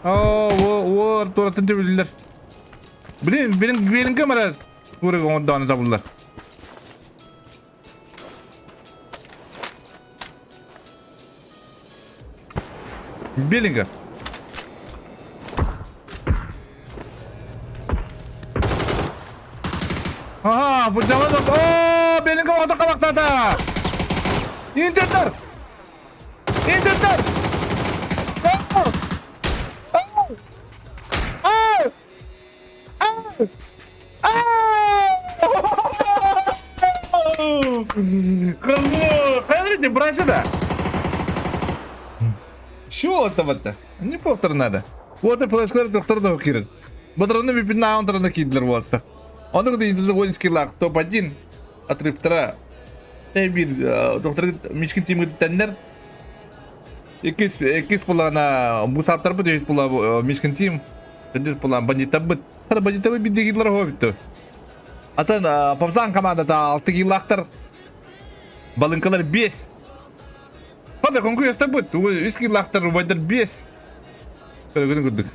О, о, туораттан төбүллэр. Блин, блин, белиҥким эрэ туорак оҥордоҕуна табыллар. Беленько. Ага, футзалан. О, беленько оҕото халахтаата. Интердер! Интердер! О! О! О! Хайрите, брать да. Шо это Не повтор надо. Вот и флешкар доктор да кирин. Батраны бипин на кидлер вот. Он тогда идет воинский лак топ-1 отрыв 2 бир доктор мичкин тимир теннер. Иккис иккис булана бу саптар бу дүйс була мичкин тим. Дүйс була бандиттар бит. Сара бандиттар бит дегилер хобитті. Атын Папзан командата 6 киллахтар. Балынкалар 5. Пада конкурс бит. 3 киллахтар убайдар 5. Көргүнү көрдүк.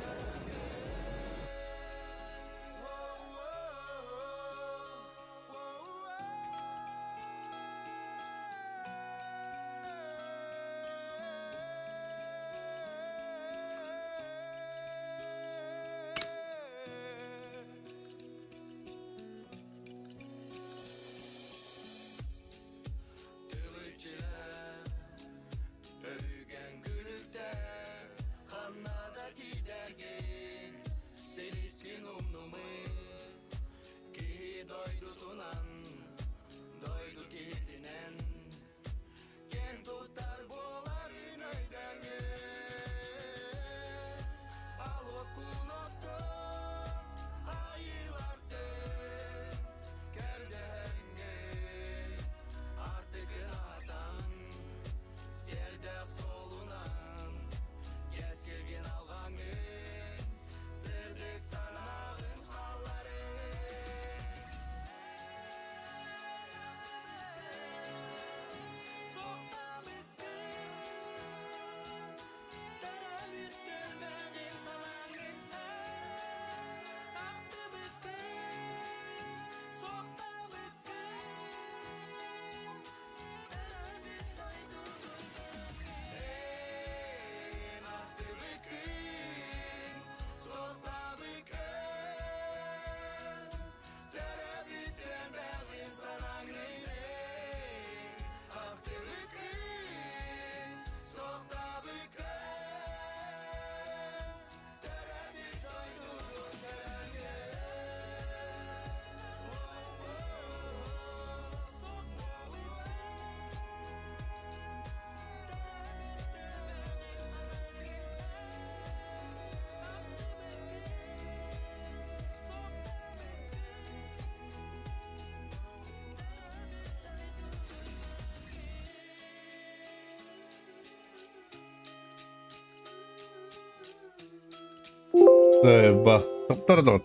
Ба, тоқтар доҕор.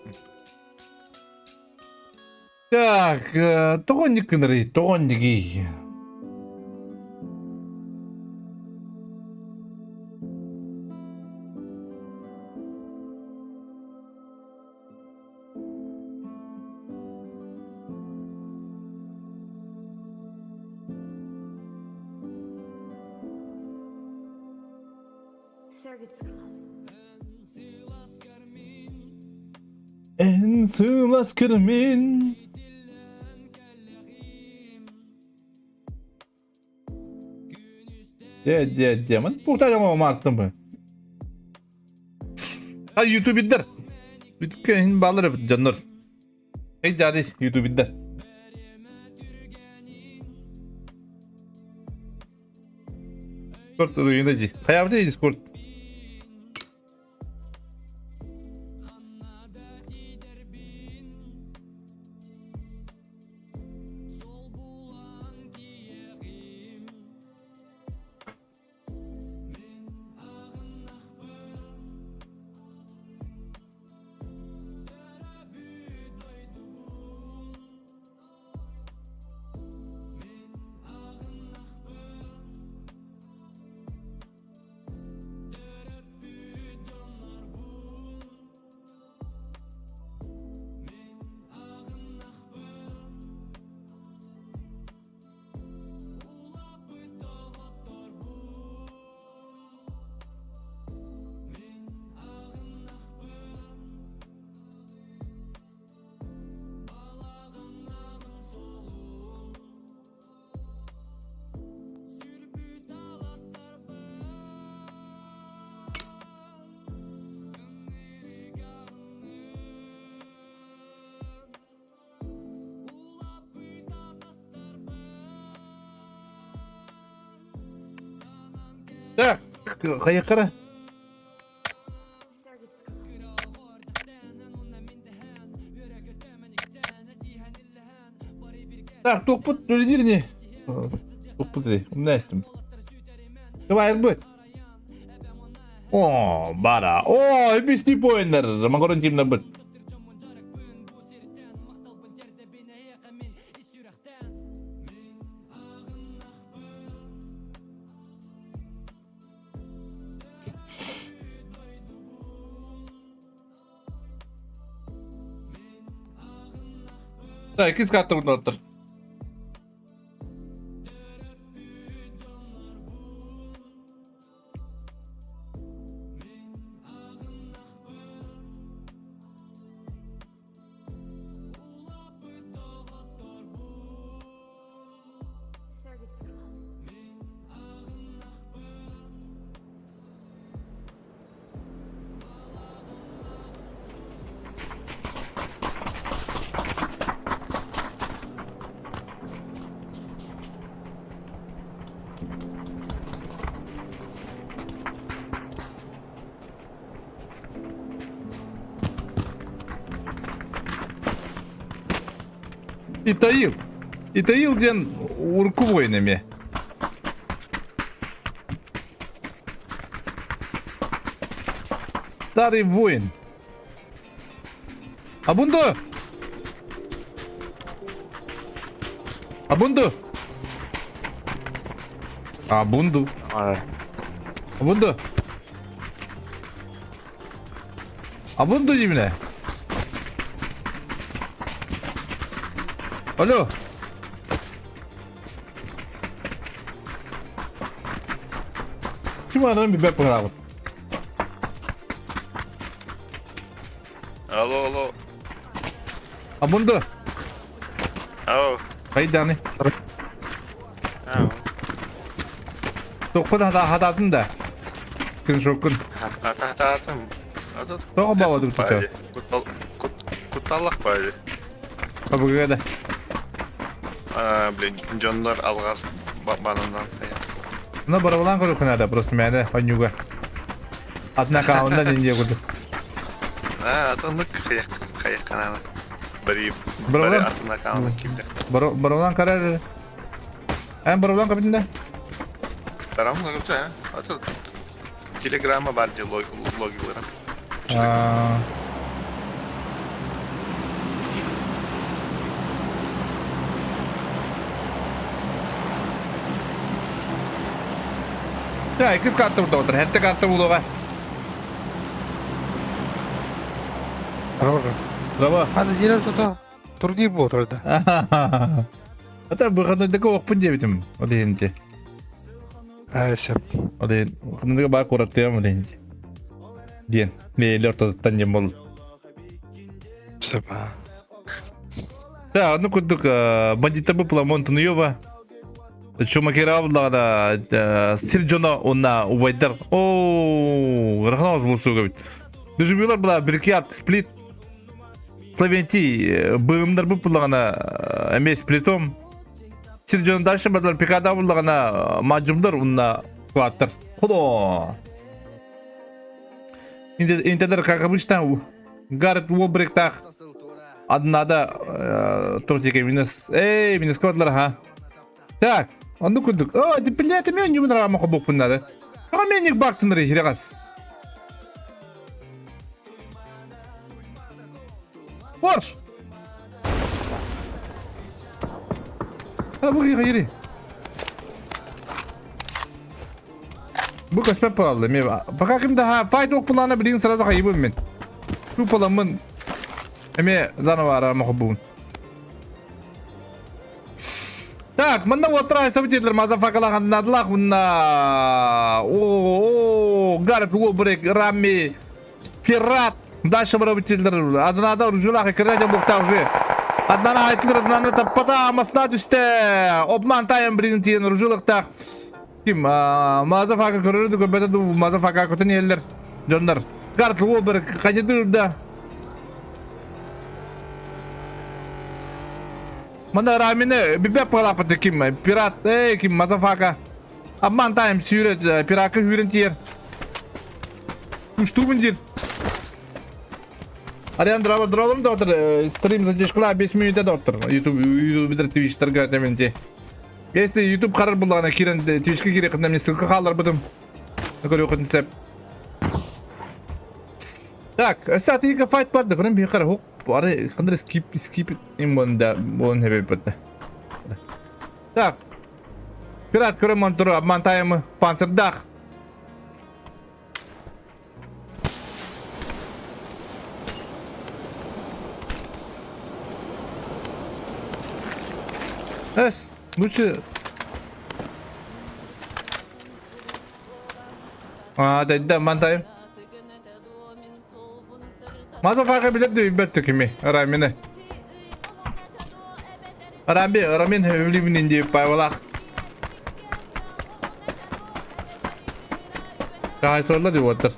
Так, тоҕо инник гынарый, тоҕо иннигий? Эн сылас кырмин Дьэ, дьэ, дьэ, ман туохтаа дьоҥо маартым бу. А ютубердар. Бүтүккэ иһин баалар эбит дьоннор. Эй дяди ютубердар. Дискорд уруйуна дии. Хайабыт Дискорд. Так, хайыкара. Так, туохпут үлэлиир ини. Туохпут ини, умна эстим. Кыбайырбыт. О, бара. О, бисти поиннер. Макарон тимнербыт. Так, иккис карта урнаттар. Итаил. Итаил диэн урукку воин эмиэ. Старый воин. Абунду! Абунду! Абунду. Абунду. Абунду диибинэ. Алло. Ким анан билбэт быһаабыт. Алло, алло. Абунду. Ау. Хайданы. Ау. Тохпут хатаатын да. Күн шоккун. Хатаатым. Тоҕо баҕа туту? Кутталлах баайы. Абыгыга да. Блин, дьоннор алҕас бананнан хайа. Ну, барабалаан көрүөххэ наада, просто мээнэ онньууга. Атын аккаунтан инде курдук. А, атыннык хайах канаана. Бari бari атын аккаунтан киирдэх. Барабалаан карар. Эн барабалаан кабинда? Барам көптө, а? Аты телеграмма бар де логилары. Аа. Да, иккис карта бурда отыр. Хэтте карта булуға. Браво. Браво. Ханы дилер тута турнир буолар да. Ата выходнойдага оқпын диэбитим ол иһинти. Аа сөп. Ол иһин выходнойдага баа куораттыам ол иһинти. Диэн. Мейлер ортотуттан диэн буолла. Сөп аа. Да, ону курдук бандиттар бу Пламон Тунуева Чумакираблаҕа сир дьоно уонна убайдар оо ырахан оҕус буолсууга эбит. Дежурилар была Брикиат сплит Словентий быымнар буппулаҕына эмиэ сплитом сир дьоно дальше бардылар пикада буллаҕына мажумдар уонна скваттар. Худо. Интернет как обычно Гаррет Уолбректаах Аднада туох минус эй минус кодлар ха Так, оннук курдук. О, блядь, мен ньумун рама хобукпун надо. Аға мен ник бактыныр хирегас. Порш! А бу кири. Бу көспөт буолла. Мен пока ким да файт охпулаана билигин сразу хайыбын мен. Туполаммын. Эме заново арама хобуун. Так, манна уоттара событиелер мазафакалаханнадлах мына о Гаррет Уолбрек, Рамми, Пират, дальше событиелер адынада ружулах кирден буқта уже. Аднана айтылыр, аднана таппата масна түсте. Обман тайым бірін тиен ружулықтақ. Ким, мазафака көрөрдү көрбөтө ду мазафака көтөн еллер. Дьоннор. Гаррет Уолбрек қажеті да. Мана Рамины бибеп палапаты ким? Пират, эй, ким, мазафака. Обман тайм сүйрет, пиракы хүрен тиер. Уштубын дир. Ариан драва дралым да отыр, стрим задержкала 5 минутта да отыр. YouTube, YouTube битер Twitch торга тементе. Если YouTube қарар буллағына кирен Twitchке кире кында мне ссылка қалар бұдым. Көрі оқытын сәп. Так, сәт екі файт барды, гырым бейқар, хоқ, бары қандай скип, скип им да, болын хебе бітті. Так, пират көрі монтуру, обман тайымы, панцирдах. Эс, лучше... А, да, да, мантайым. Мазафака билер де билбэт кими Рамины. Рами, Рамин өлүмүнүн деп байбалах. Кайсылар деп отыр.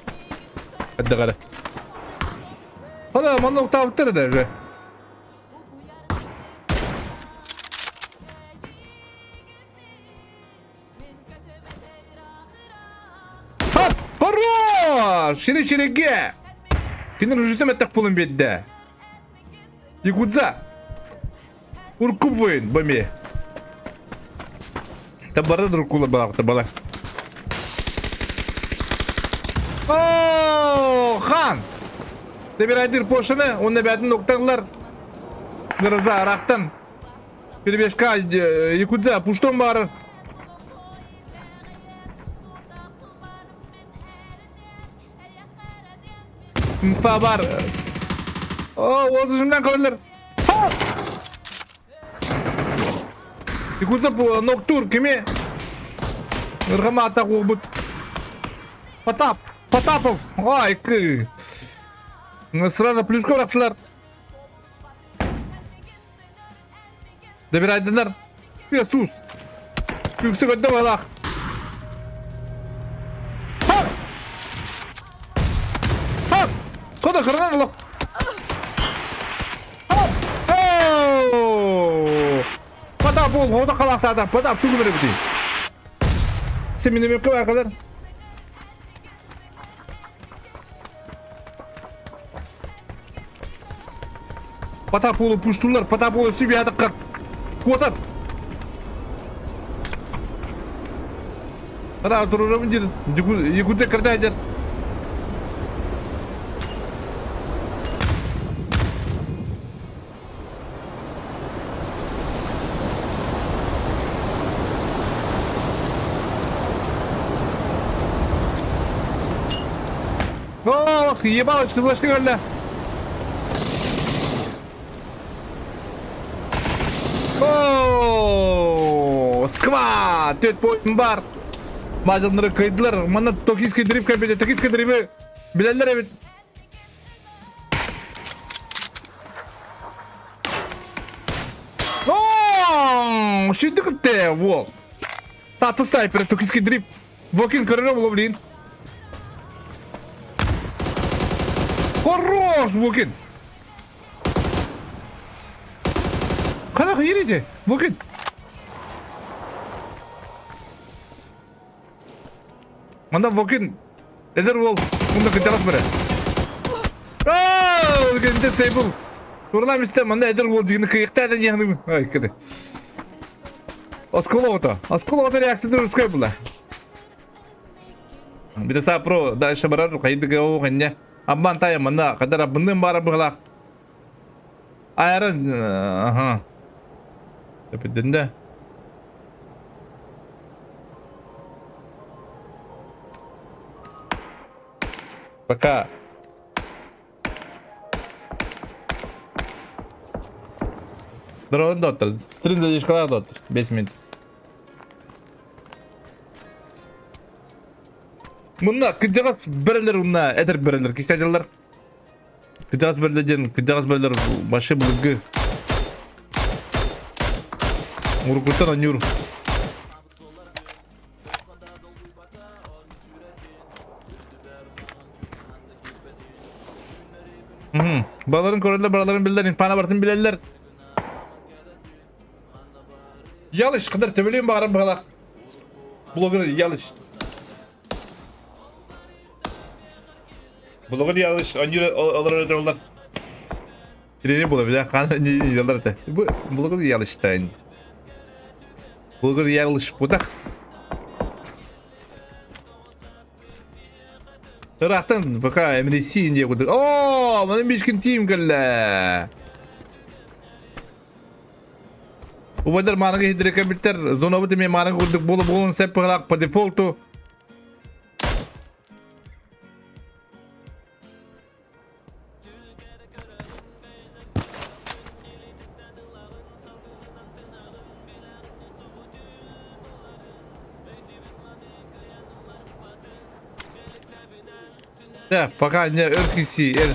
Hadi қара. Hala манна уктабыттар да уже. Хоп! Хорош! Шире ширеге! Кинер үжүтем эттек пулун бедде. Якудза! Уркуп воин, бами. Табара друкула балакта бала. О, хан! Тебирайдыр пошыны, онна бәтін оқтаңлар. Гроза, арақтан. Перебежка, якудза, пуштон барыр. Мфа бар. О, осы жымнан көрілер. Якудза ноктур, кеме? Ырғама ата қуғыбыт. Потап, Потапов. Ай, кы. Сразу плюшка бырақтылар. Добирайдылар. Иисус. Күксі көтті балақ. Хоп! Хоп! Хода қырынан ұлық. Хоп! Оу! Потап ол, хода қалақтады. Потап түгі бірі бітей. Сен менен қылар. Потап олы пуштулар, Потап олы себе атыққар. Куатар. Ара тұрырымын дер, якудзе кірді дер. Ох, ебалыч, флешка кэллэ. О, Сква! Төрт поинт бар. Мадамнары кыйдылар. Манна токийский дрифт кэлбитэ. Токийский дрифи билэллэр эбит. О, Шүндүк те, вот. Таты снайпер, токийский дрифт. Вокин көрөрө була блин. Хорош, Вокин! Қана қиыр ете, Вокин! Манда Вокин эдэр уол мында кытарас бара. Оо, кенте сейбл. Турнам исте манда эдэр уол дигини кыйыктаата диэхни. Ай, кede. Осколоото. Осколоото реакция русская была. Битаса про дальше барар хайдыга о хэнне. Аббан тая манна кадар абынным бара быһылаах. Айран аха. Өпүдүндэ. Пока. Здорово, доктор. Стрим задержкалар, доктор. 5 минут. Мунна кырдьаҕас бөрөлөр уна этэр бөрөлөр кисядилар. Кырдьаҕас бөрөлөр диэн кырдьаҕас бөрөлөр башы былыргы. Уруккуттан онньуур. Баларын көрөллөр, бараларын билэллэр, инфана барытын билэллэр. Ялыш кыдар төбөлүөн баҕарар быһалаах. Блогер Ялыш. Блогер Ялыш, онньуур олорор олар. Тренер була бile. Хан не ялар это. Бу блогер Ялыштайн. Блогер Ялыш бутах. Ыраахтан пока MDC диye курдук. Оо, маны бишкин тиим кэллэ. Убайдар мааныга иһитирекэ биттэр зонабыт эмиэ мааныга курдук буола буолун сөп быһалаах по дефолту. Да, пока не өр киси, эр.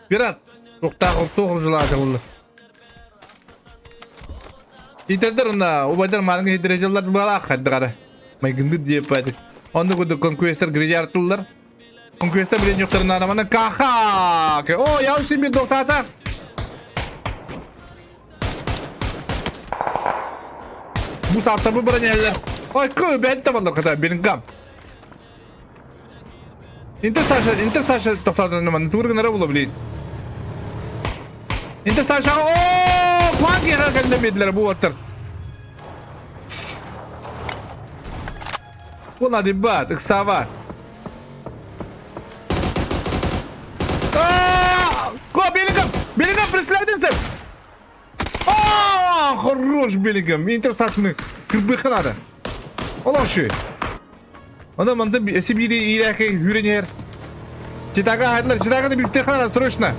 Пират, туохтаах туох желаете булла. Итердер онна, убайдар мааныга иһитирэ дьыллар быһалаах хайдыгара. Майгынды диэппэти. Онно курдук конкуэстер гридиартыллар. Конкуэстер билен юктарына мана каха. О, ялшин bir доктата. Бу сааттар бу бронялар. Ой, кö бәтте балдар ката Беллингам. Интер Саша, Интер Саша тоқтадын мана тугургынара була блин. Интер Саша, о, кванки кэллэмедилер бу оттар. Була дебат, ыксава. Ко, Беллингам! Беллингам преследуется! А, хорош Беллингам! Интер Сашаны кырбыха надо. Олорши. Она манды Сибири ирэки хүренер. Читага айдылар, читага да бифтеха надо срочно.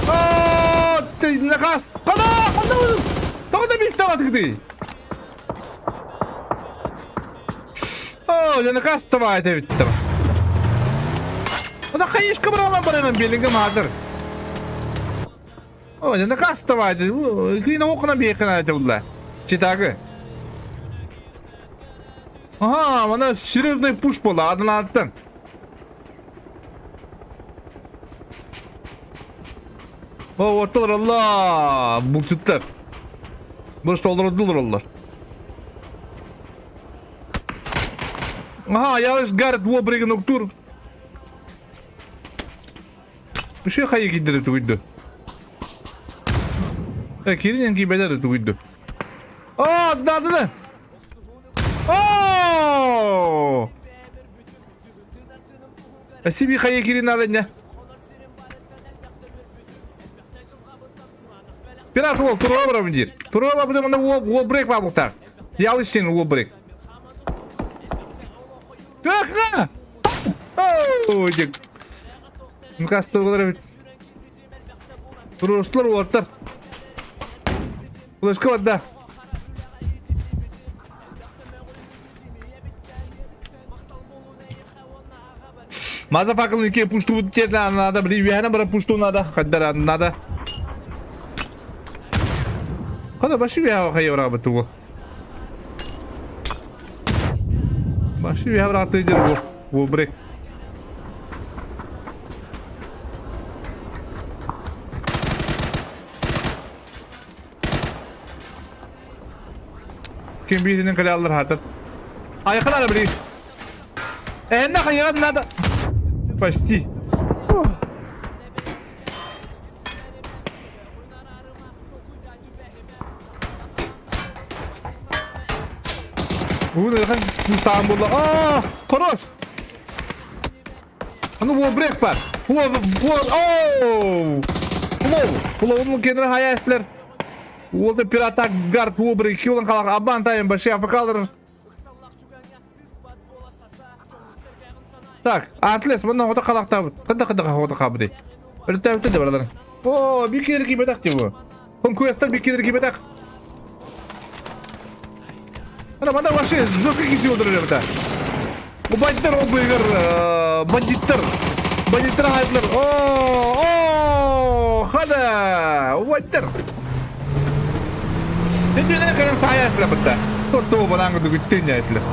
О, ты наказ! Када! Када! Тоҕо бифтеха тыгды? О, я наказ давай это ведь там. Она хаешка брала баранам Беллингам адыр. О, я наказ давай. Кыйна окна бейхана это удла. Читагы. Ага, мана серьезный пуш буолла, адынааттан. О, оттолор алла, булчуттар. Бұрышта олордулар олар. Ага, ялыш Гаррет Уобреген уктур. Үшө хайы киддere тугуйду. Э, киринен кийбелер тугуйду. О, да, да, да. О! Сиби хайы кирин надо Пират уол туруга барабын диир. Туруга барбытым онно уол уол брейк баар буолуохтаах. Ялыш син уол брейк. Тыахха! Диэн. Мыкаастар буолар эбит. Туруорсулар уолаттар. Флешка барда. Мазафакылын икки пуштубут тиэрдэ надо, били үөһэнэ баран пуштуу надо, хаддара надо. Хада башы үөһэ хайа барабыт тугу. Башы үөһэ барааты дер бу. Бу брек. Ким бииринэн кэлэ аллар хаатар. Айхал били. Эһэннэ хайыган надо. Почти. Уун ыахан куустаан буолла. Аа, хорош. Аны уол брек бар. Уол, уол, оу! Флоу, флоу кенер хаяслер. Уолда пирата гард уобры килан халах абан тайм баши афакалар. Так, Атлес, мына хота халахтабыт. Кында кында хота хабыды. Өлтәбүтэ да баралар. О, бикер кибетак тибу. Конкурестар бикер кибетак. Ана манда вообще жестко киси отырыр это. Бу бандиттар ол быйгыр бандиттар. Бандиттар хайдылар. О, о, хада, бандиттар. Дүннен кэлэн таайаатылар бытта. Торту банан курдук үттен яатылар.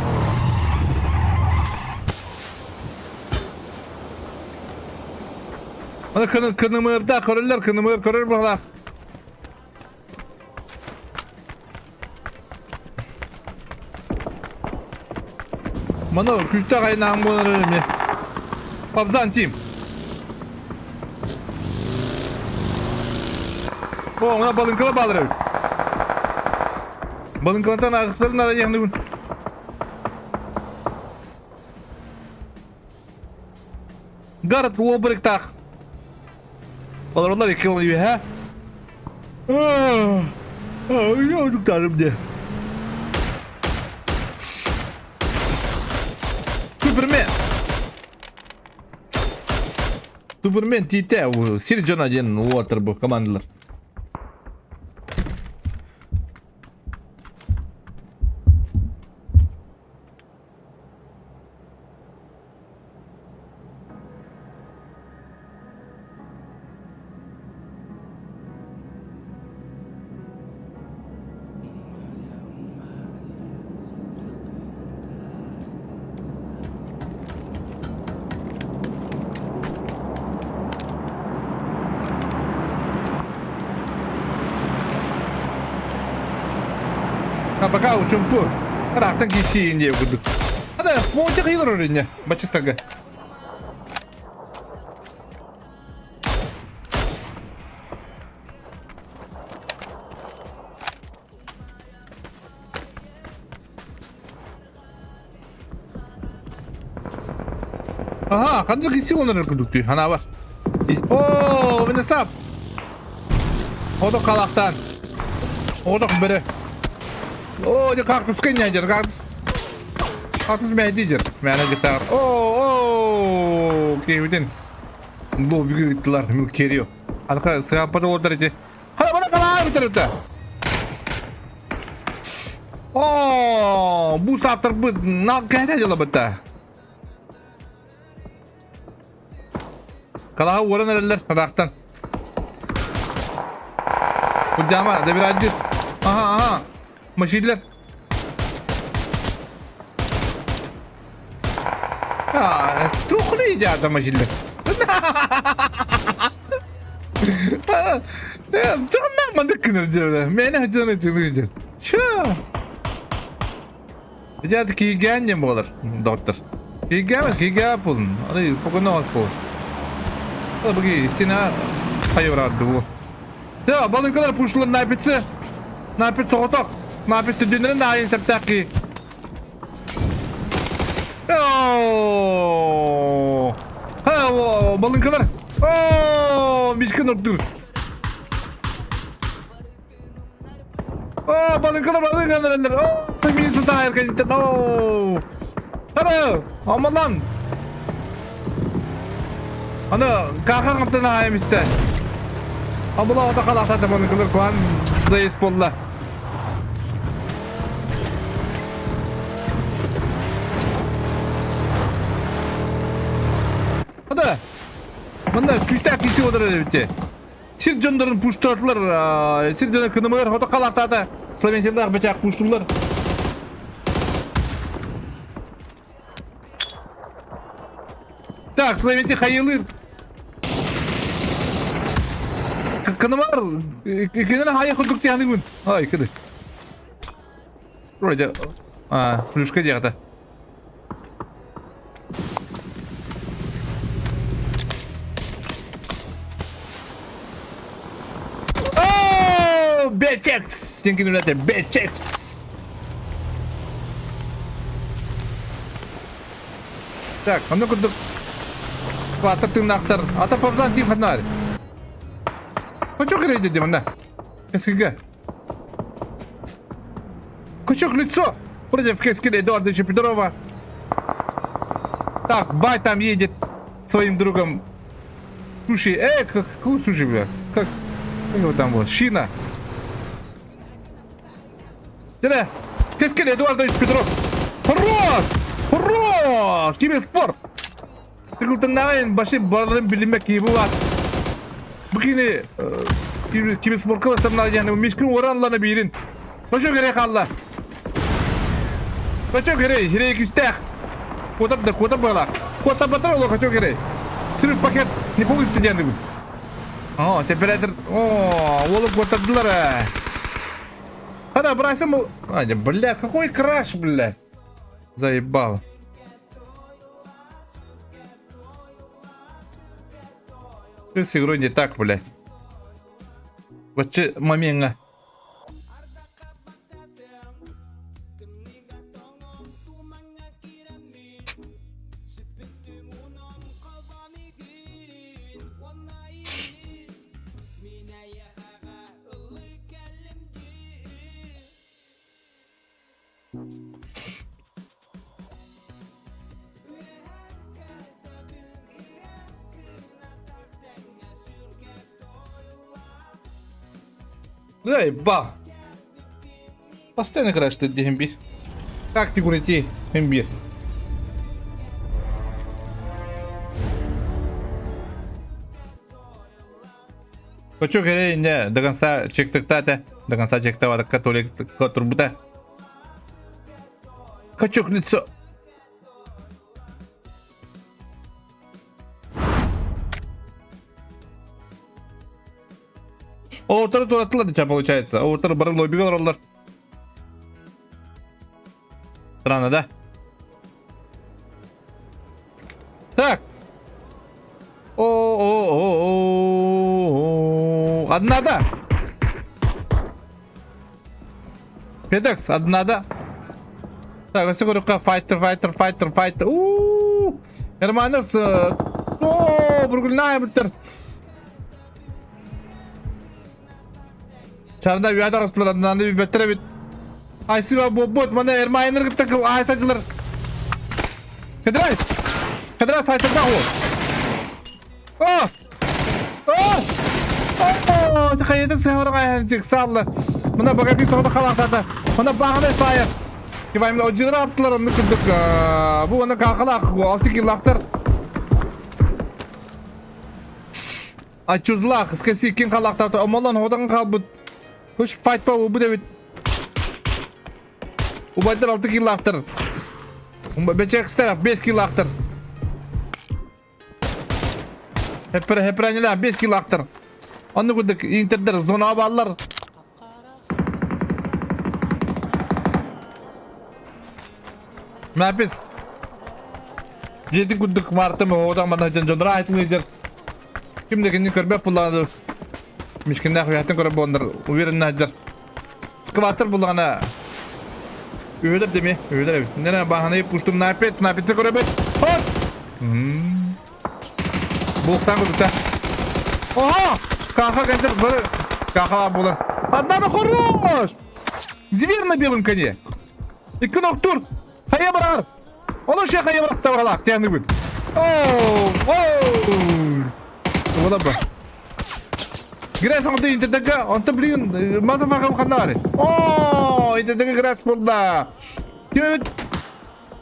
Аны кыны кынымырда көрөллөр, кынымыр көрөр баҕалаах. Маны күүстээх айнаан буолар эмиэ. Пабзан тим. О, мына балыҥкала баалар эбит. Балыҥкалартан арахсарын ара яхныбын. Гарт уобрыктаах. Олороннор икки ол үөһэ. Үйө дьэ. Супермен. Супермен тиитэ сир дьоно диэн уотар бу командалар. А пока учумпу. Ыраахтан киирсиин диэ курдук. Ада, монча кыйылар өрүнне, бачыстарга. Аха, ханнык киирсии онорор курдук дии, ханаабар. Оо, Венесап! Одох халахтаан. Одох бөрө. Оо, дьэ кактуска инньэ кактус. Кактус мэйди дьэр. Мээнэ дьиктаар. Оо, оо, киһибитин. Лоббига ыыттылар, Милкерио. Аныка сыаппата уордар ити. Хана бана калаа бүтэр Оо, бу саптарбыт нал кэһэтэ дьылабыта. Калаһа уоран эрэллэр ыраахтан. Курдьаама, добирайдыр. Аха, аха. Машидлер. А, тухли едят машидлер. Тугунна маннык гынар дьэ. Мээнэ дьону тылы Чё? Дьэ, киигээн диэн буолар, доҕоттор. Киигээмэ, киигээп буолун. Аны спокойно оҕус буол. Быги стена хайыбыраарды бу. Тэ, балыҥкалар пушлар напицы. Напит соҕотох. Напит түрдүнэрин наайын септаах ки. О, балыҥкалар. О, мишкин ордур. О, балыҥкалар балыҥкалар. О, мин сытайыр кэнниттэн. О. Hello, амалан. Аны каха қаптан аайым истэ. Абыла ота қалақтады бұны күлір куан заезд болла. Ада, мында күүстээх киси олорор эбит. Сир дьоннорун пуштаатылар, сир дьоно кынымыгар хото халаахтаата, Словенциядаах бачаах пуштулар. Так, Словенция хайылыр. Кынымар, кинен хайы курдук тиһаныгын. Ай, кыды. Вроде, а, плюшка диэҕитэ. Оо, Бэчекс! Диэн кинилэртэ Бэчекс! Так, онно курдук Паатар тыыннаахтар. Ата павзан тиим ханна Хочу кирейди манна. Кэскилгэ. Кучок лицо против Кэскил Эдуардовича Петрова. Так, Бай там едет своим другом. Суши. Эй, как, какой суши, бля? Как, как его там вот? Шина. Дere. Кэскил Эдуардович Петров. Хорош! Хорош! Киберспорт! Тыкылтыннаҕын башы барыларын билиммэт киһи бу Бу кини киберспортка бастарна yani мишкин уораллана биирин. Бачо керей хаалла. Бачо керей, хирей күстээх. Куотар да куотар буолар. Куотар батар оло качо керей. Сырык пакет не получится диэн бу. О, сепаратор. О, уолу куотардылар. Хана, брайсым. А, бля, какой краш, бля. Заебал. Ты с игрой не так, блядь. Вообще момент. Заебал. Постоянно краш ты демби. Как ты курити, имбирь. Хочу не до конца чектыктата, до конца чектаватыкка толик турбута. Хочу лицо. Оҕоттору туораттылар дича получается. Оҕоттору бары лоббига олороллор. Странно, да? Так. О-о-о-о-о. Одна, да. Педекс, одна, да. Так, өссө көрүөххэ файтер, файтер, файтер, файтер. У-у-у! Hermanos, о, бургульная бүттер. Чарда үөдэ арастылар, аннаны билбэттэр эбит. Айсыба буолбут, мана Эрмайнер кытта айсадылар. Кыдырай! Кыдырай сайтарда ол. О! О! О! Хайата сыһарга тиксалла. Мына бага соҕото халаатата. Мына баҕана саайар. Кибаймла одьылар аптылар онну курдук. Бу оны какалаах алты килактар. Ачузлаах, скэси кин халаахтаата омолон ходан хаалбыт. Хуш файтпа убут эбит. Убайдар 6 килаахтар. Бэчэкстэр 5 килаахтар. Хеппер хеппер 5 килаахтар. Онну курдук интердер зона бааллар. Мапис. Дьиэтин курдук маартым оҕотох манна дьон дьонноро айтылыйдыр. Ким да кинини көрбөт буллаҕына Мишкиннээх үөһэттэн көрөр буоланнар уверенно сылдьар. Скваттар буллаҕына үһүлэр деми, үһүлэр эбит. Нэрэ бааһынай пуштум напит, напитса көрөбүт. Хоп! Булуктаан курдукта. Ого! Каха кентер бары каха буолан. Одна да хорош! Зверь на белом коне. Икки нохтур. Хайа барар. Ону ше хайа барахта баралаах тианыгын. Оу! Оу! Тугуна ба? Грязь оҥорду интернетка, онто блин, мазафака ханна бары? Оо, интернетка грязь булда. Түөт.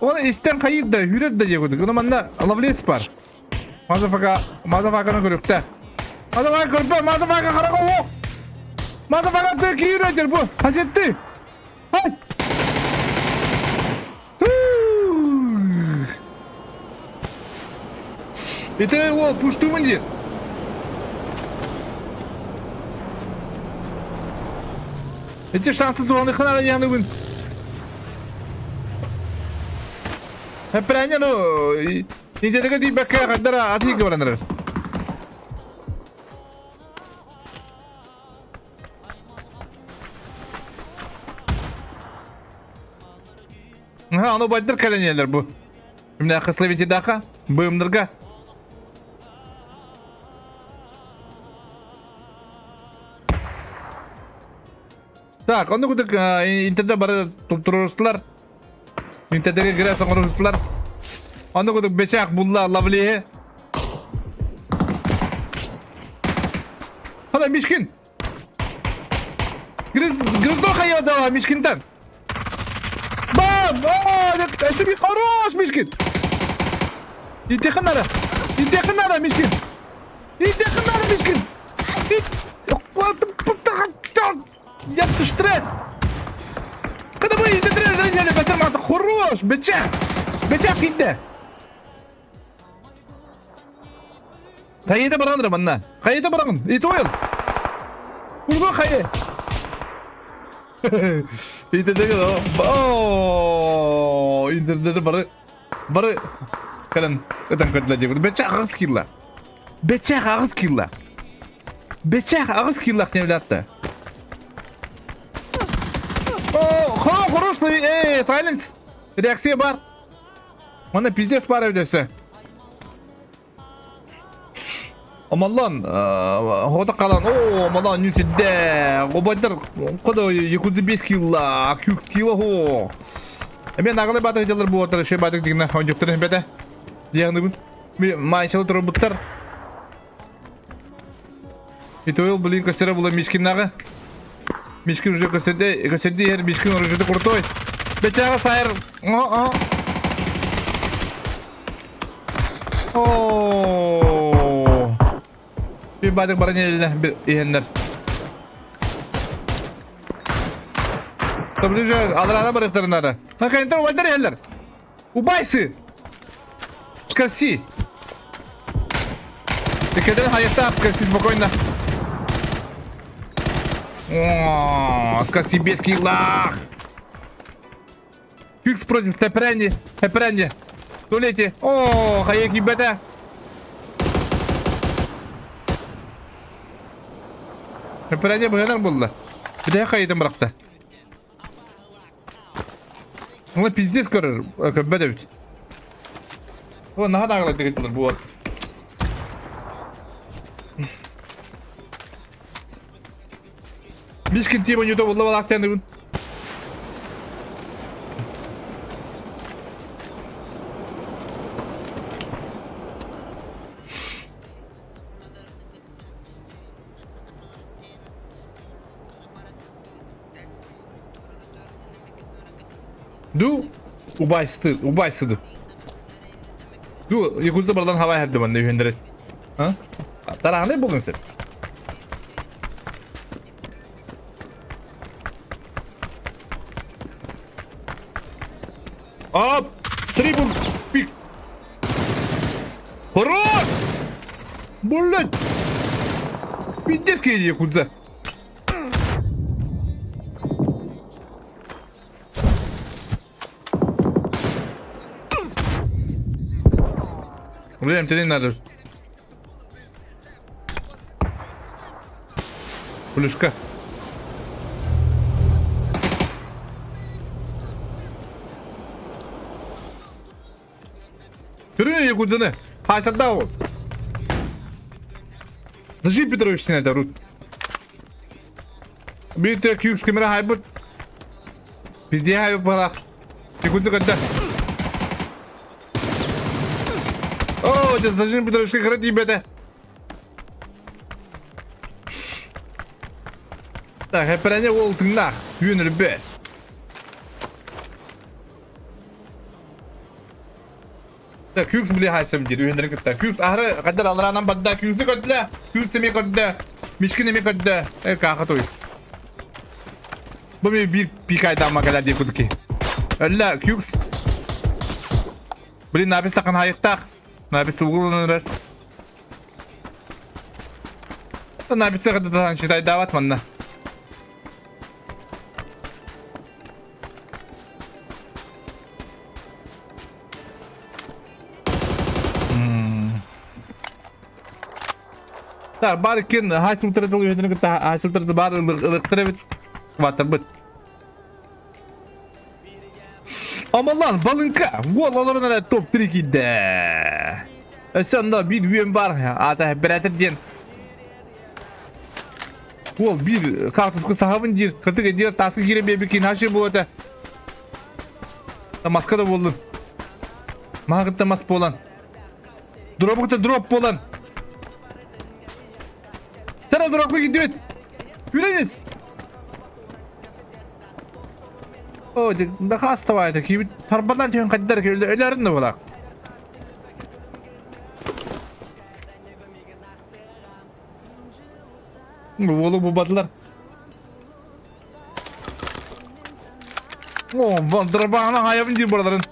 Ол истэн хайыр да, хүрэр да диye курдук. Ону манна ловлес бар. Мазафака, мазафаканы көрүктэ. Мазафака көрбө, мазафака хараҕа оһох. Мазафака ты киирэр бу. Хасетти. Хай. Это его пуштуман диир. Эти шансы туһаныххына диһаныбын. Эппэрээнньэ ну, инженергэ тиийбэккэ хайдара атыыга баран эрэр. Аха, ону байдыр кэлэн иһэллэр бу. Кимнээххэ Славитидаха, быымнарга. Так, ону кудук интернет бары туруорустулар. Интернетке кире оҥоруустулар. Ону кудук бечах булла лавлиһи. Хана Мишкин. Грыз, грызно хайа дала Мишкинтан. Бам! О, это хорош, Мишкин! Иттиэххин наада! Иттиэххин наада, Мишкин! Иттиэххин наада, Мишкин! Я тыштрет! Когда мы Хорош! Бечах! Бечах киирдэ! Хайыта баран манна. Хайыта бараҕын. Итойл. Урго хайы. Итедеге О, интернети бары бары кэлэн ытан көрдүлэр диэбит. Бэчээх аҕыс килла. Бэчээх аҕыс килла. Бэчээх аҕыс киллах диэн билээтта. О, хорош, эй, silence. Реакция бар. Манна пиздец баар эбит өссө. Омоллон, хота калан, о, омоллон нүсүдэ, обойдар, кодо якудзы 5 килла, кюкс килла хо. Эме нагалы батыр дьалар буотар, шей батыр дигна, онжуктар бете. Диягныбын. Ми майшалы турбуттар. Итойл, блин, көстөрө була Мишкиннагы. Мишкин уже көстөрдө, көстөрдө ер Мишкин оружие крутой. Бечага сайыр. О, о. О. Bir бадык баран иһэннэр. Ближе алрана барыктарын надо. Наконец-то убайдар иһэллэр. Убайсы! Скорси! Текеден хайыктаах, скорси спокойно. О, скорси без киллах! Фикс против Тэпрэнни, Тэпрэнни. Туалете. О, хайык ебета. Тэпрэнни быһынан булла. Бідэ хайытын бырахта. Ула пиздец көрөр, көрбөт эбит. О, наһаа даагалар дэгэтилэр бу вот. Мишкин тима ньута булла балаахтааныбын. Ду убайсты, убайсыды. Ду якудза бардан хавай хәрді манна үйендірет. А? Тарағынай болдың сен. Ап! Трибун! Пик! Хорош! Блять! Пиздец якудза. Блин, тебе не надо. Плюшка. Көрүн якудзаны. Хайсада ол. Зажи Петрович сен это рут. Биир кюкс кемере хайбыт. Везде хайбыт балах. Секунду когда. О, это зажим Петрович кыра тиийбэтэ. Так, эпэрэне уол тыҥнаах, үөн өлбө. Так, Күкс били хайсам диир үһүннэрин кытта. Күкс аһары хаддар алраанан барда, Күксү көрдө, Күкс эмиэ көрдө, Мишкин эмиэ көрдө. Э, кааха то есть. Бу мен биир пикайдаама кэлэр диye кудуки. Өллө, Күкс. Блин, напис тахан хайыктаах. Напис угуланар. Напис кытта читайдаабат манна. Так, бар иккин хай сылтырытыл үһүнүн кытта хай сылтырыты бар ылыктыр эбит. Ватырбыт. Амалан, балынка! Уол олорон эрэ топ-3 киирдэ. Өссө онно биир үөн бар, аата оператор диэн. Уол биир карточка сахабын диир, кырдык диир таска киирэн биэрбиккин хаши буолата. Маска да буоллун. Маһа кытта мас буолан. Дробу кытта дроп буолан. Сара дропка киирдибит. Үрэнис! О, дакаастабайта киибит тарбанан түһэн хайдар өлөрүн да булак. Уолу бубатылар. О, дробаана хайабын диир бараларын.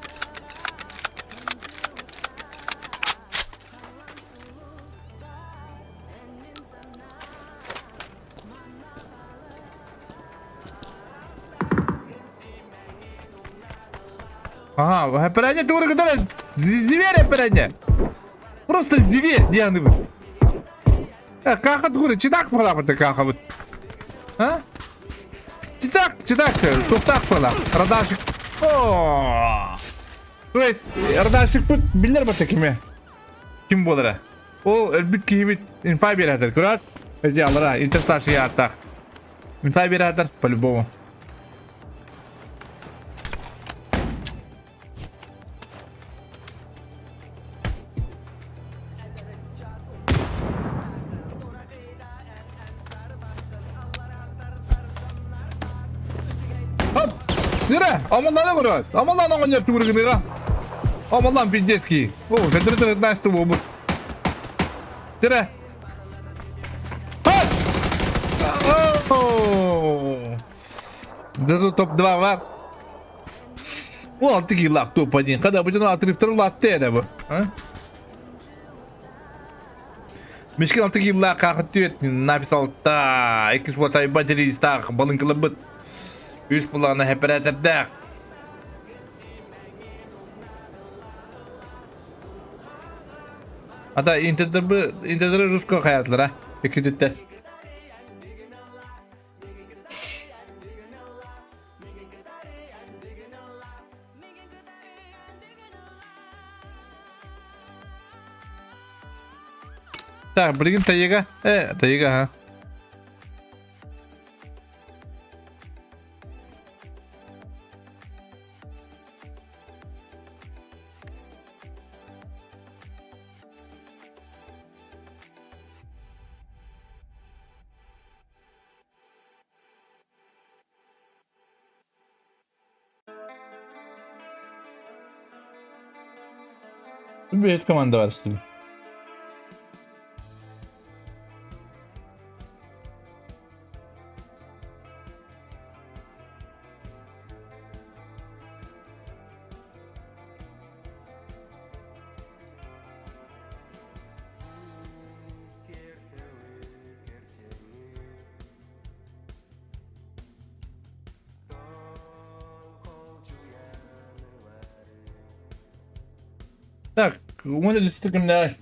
Ага, оперение тугу гытар зверь оперение. Просто зверь дианы бу. Каха тугу читак була каха бут. А? Читак, читак, туктак була. Радарщик. О! То есть радарщик бут биллер бата киме? Ким буолара? Ол өлбүт киһибит инфа биэрэтэр, көрөөт? Эти алара, интерсташи ааттаах. Инфа биэрэтэр, по-любому. Хоп! Нера, амаллана көрөөт. Амаллана оҕонньор тугургыныга. Амаллан пиздецкий. О, көтөрү насты буолбут. Тире. Да тут топ-2 бар. Ол алты килак топ-1. Когда будет отрывтар улатты это бу. Мишкин алты килла қақыт түйет написал та иккис ботай батареистаах балыҥкылабыт үс булаана хэпэрээтердээх Ата интердербы интердеры русского хаятылара икки Так, билигин Тайга. Э, Тайга, ha. Бэйэт команда бар үстүбүт. Так, уонна дистер кимнээҕий?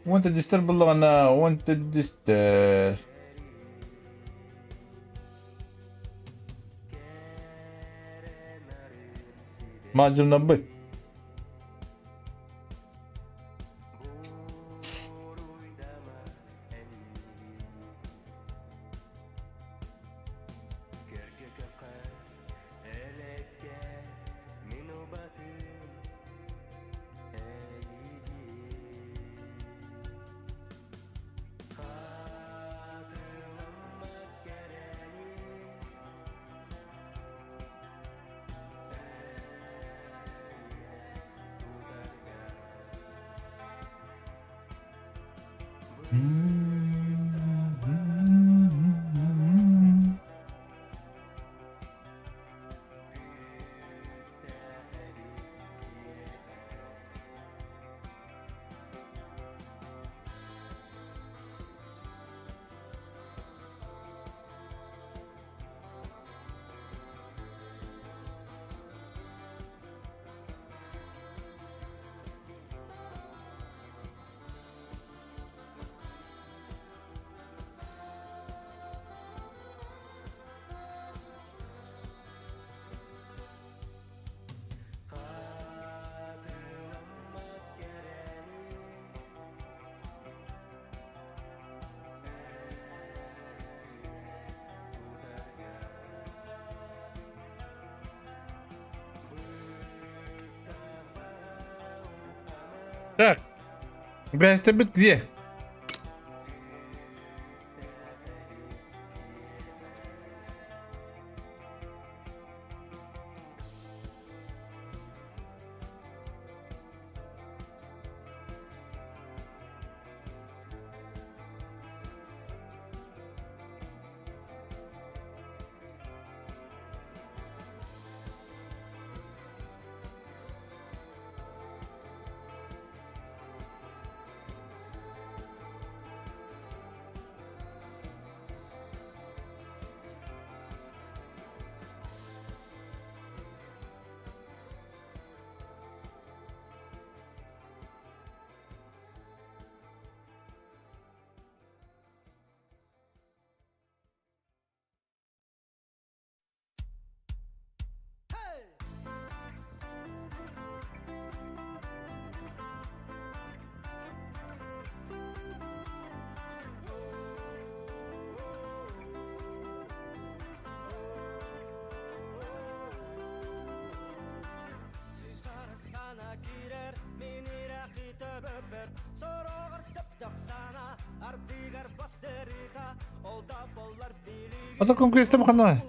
Уонна дистер буллаҕына, уонна дистер. Маадьымнарбыт. Так, бэстэбит где? Ата конкурентте бахана.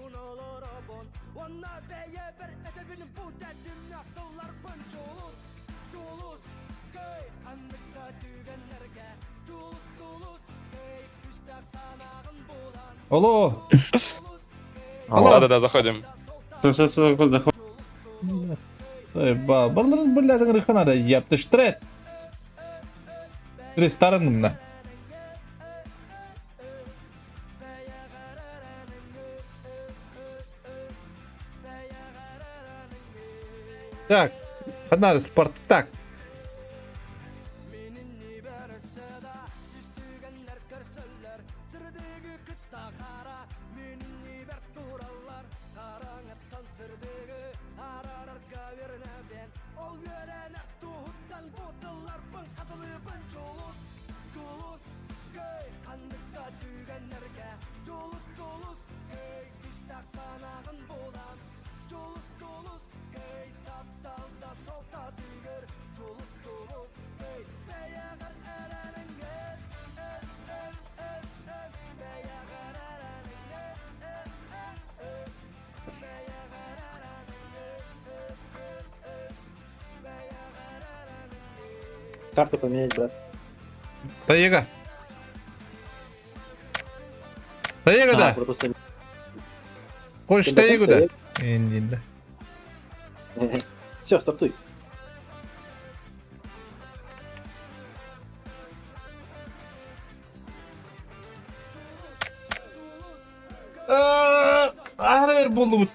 Алло. Алло. Да-да-да, заходим. Все, все, все, заходим. Ба, барларын блядь, рыхана яптыштрет. Ресторанымна. Так, Ханар, Спартак. Карту поменять, брат. Таега. Таега да. Хочешь Таегу да? Инди. Все, стартуй. Арер булбут.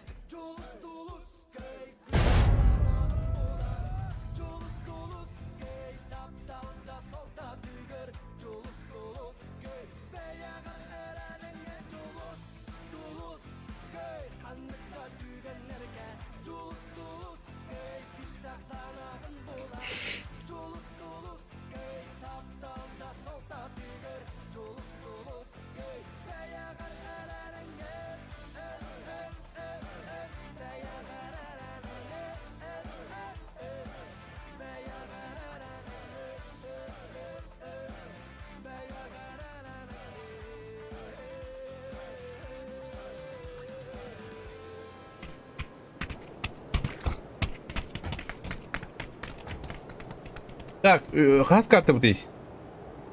Так, хас карта бутый.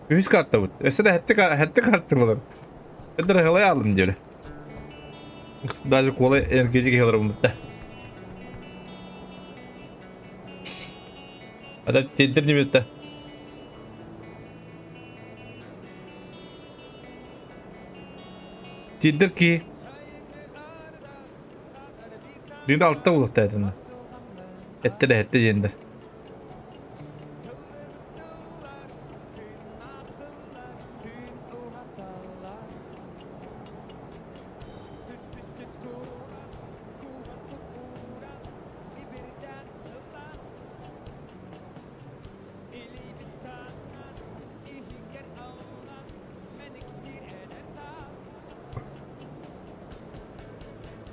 Үһүс картабыт. Өссө да хэттэ хэттэ карта буолар. Это рыһылай алдым диэри. Даже кола энергетик иһэлэр бутта. Ада тендер не битте. Тендер ки. Дүйді алтта улықта этин. Этте де этте жендер.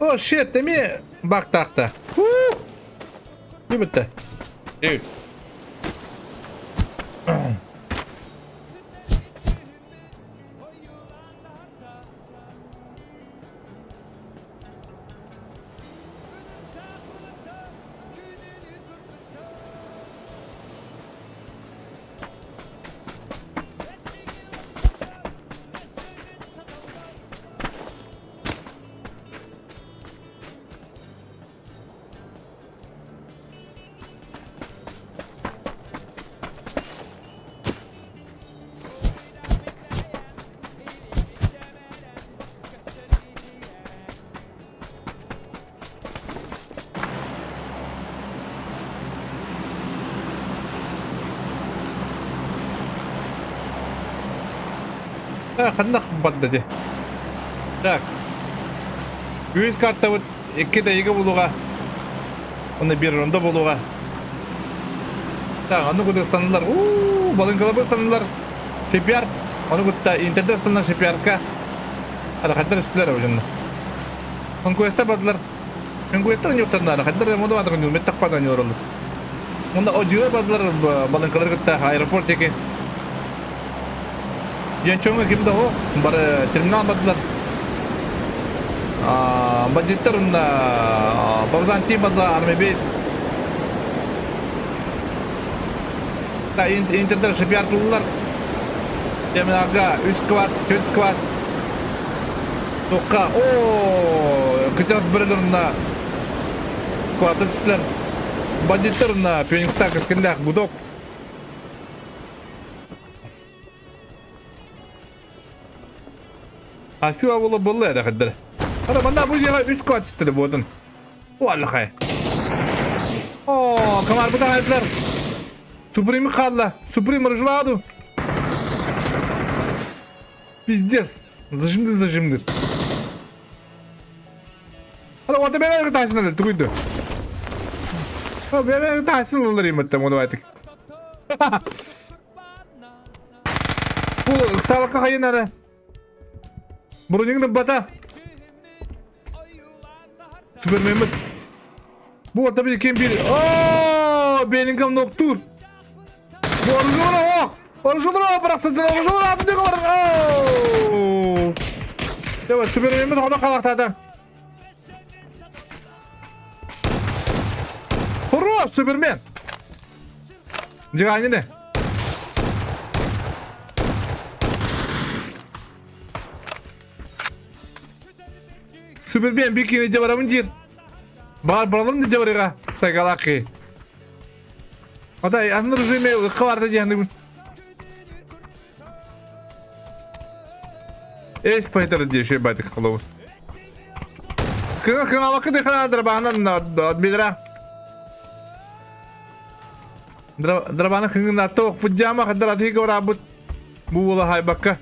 О, shit, эмиэ бактаахта. Дибитте. Dude. Ханна бадда ди. Так. Үс картабыт икки да булуга. Оны бир ронда булуга. Так, аны куда станылар. У, балыңкалар станылар. Шипяр. Аны кутта интернет станылар шипярка. Арахаттар үстүлэр ожонно. Конкуэста бардылар. Конкуэстар ньуктарнары хаддар моду бардыр ньур меттак падан ньуроллар. Онда ожига бардылар балыңкалар кытта аэропорт эки. Янчоңа ким да о бар терминал бардылар. Бандиттар онда Бавзанти бардылар армия бейс. Да, интердер шипяртылылар. Терминалга үс кват, төрт скват. Тоққа, о, кытас бірілеріне кваты түстілер. Бандиттар на Феникста кіскендәк гудок. Асыва була булла эдэ хаддара. Ара манна бу жега үс кват түстілі бодын. Уаллахай. О, камар бу тахайтлар. Суприм қалла. Суприм рыжладу. Пиздец. Зажимды зажимды. Ара ота бебе тахсın тугуйду. Бебе тахсın олар иметтем оны айтык. Бу сабакка хайын ара. Бронюңду бата. Супер Мehmet. Бу орта bir kim bir. О, Беллингем ноктур. Бу оружие ох. Оружие бырахсın, оружие атты бар. О! Давай, Супер Mehmet хода қалақтады. Хорош, Супермен. Дигани Супермен бикини дебарамын дир. Бар баралым да дебарыга сайгалаки. Адай атын режиме ыкка дияны. Эс пайдар деше байтык кылуу. Кыңа кыңа вакыт хана драбанан бедра. Драбана кыңна то фуджама хаддар адхи горабут. Бу хай бакка.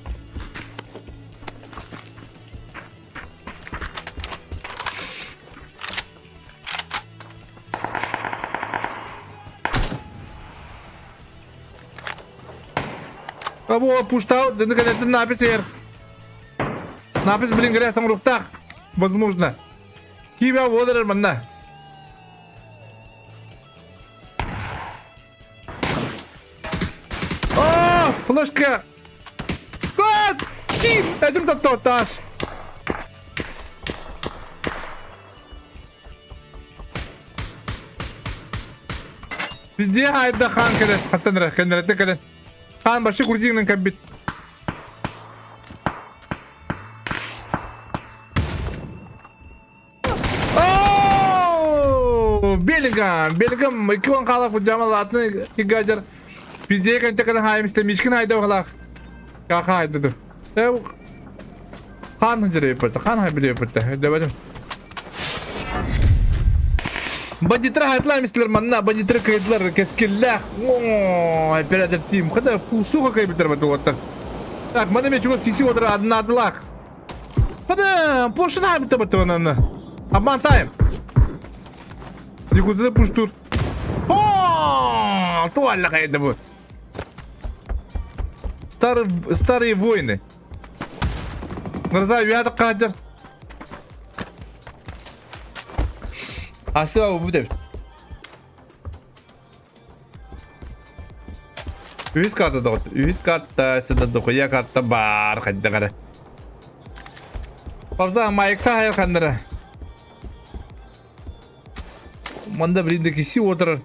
Або пуштау, это напись ер. Напись, блин, грязь руктах. Возможно. Кибя водорер манна. О, флешка. А, ким? Этим то таш. Везде айда хан келет. Хаттан кенерете келет. Хаан башы курдигынан кэлбит. Беллингам, Беллингам, 2 он қалақ жамал атын кигажар. Бізде кәнте кәне хайым истемишкин хайда қалақ. Каха хайдыды. Қан хыдыры өпөтті, қан хайбыды өпөтті. Дөбөдүм. Бандиттар хайтлаем истилер манна, бандиттар кыйдылар, кэскиллээх. Оператор тим, хада суха кайбыттар батылаттар. Так, мана мен чугас киси отыр адынадылах. Хада, пошын хайбыттар батылананы. Обман тайм. Якузада пуштур. О, туалла кайда бу. Старые, старые войны. Мырза үйәді қадыр. Асыба бу деп. Үс карта доҕот. Үс карта, сыда дохуя карта бар хайда қара. Мырза майыкса хайыр хандыра. Манда блин киси отырар.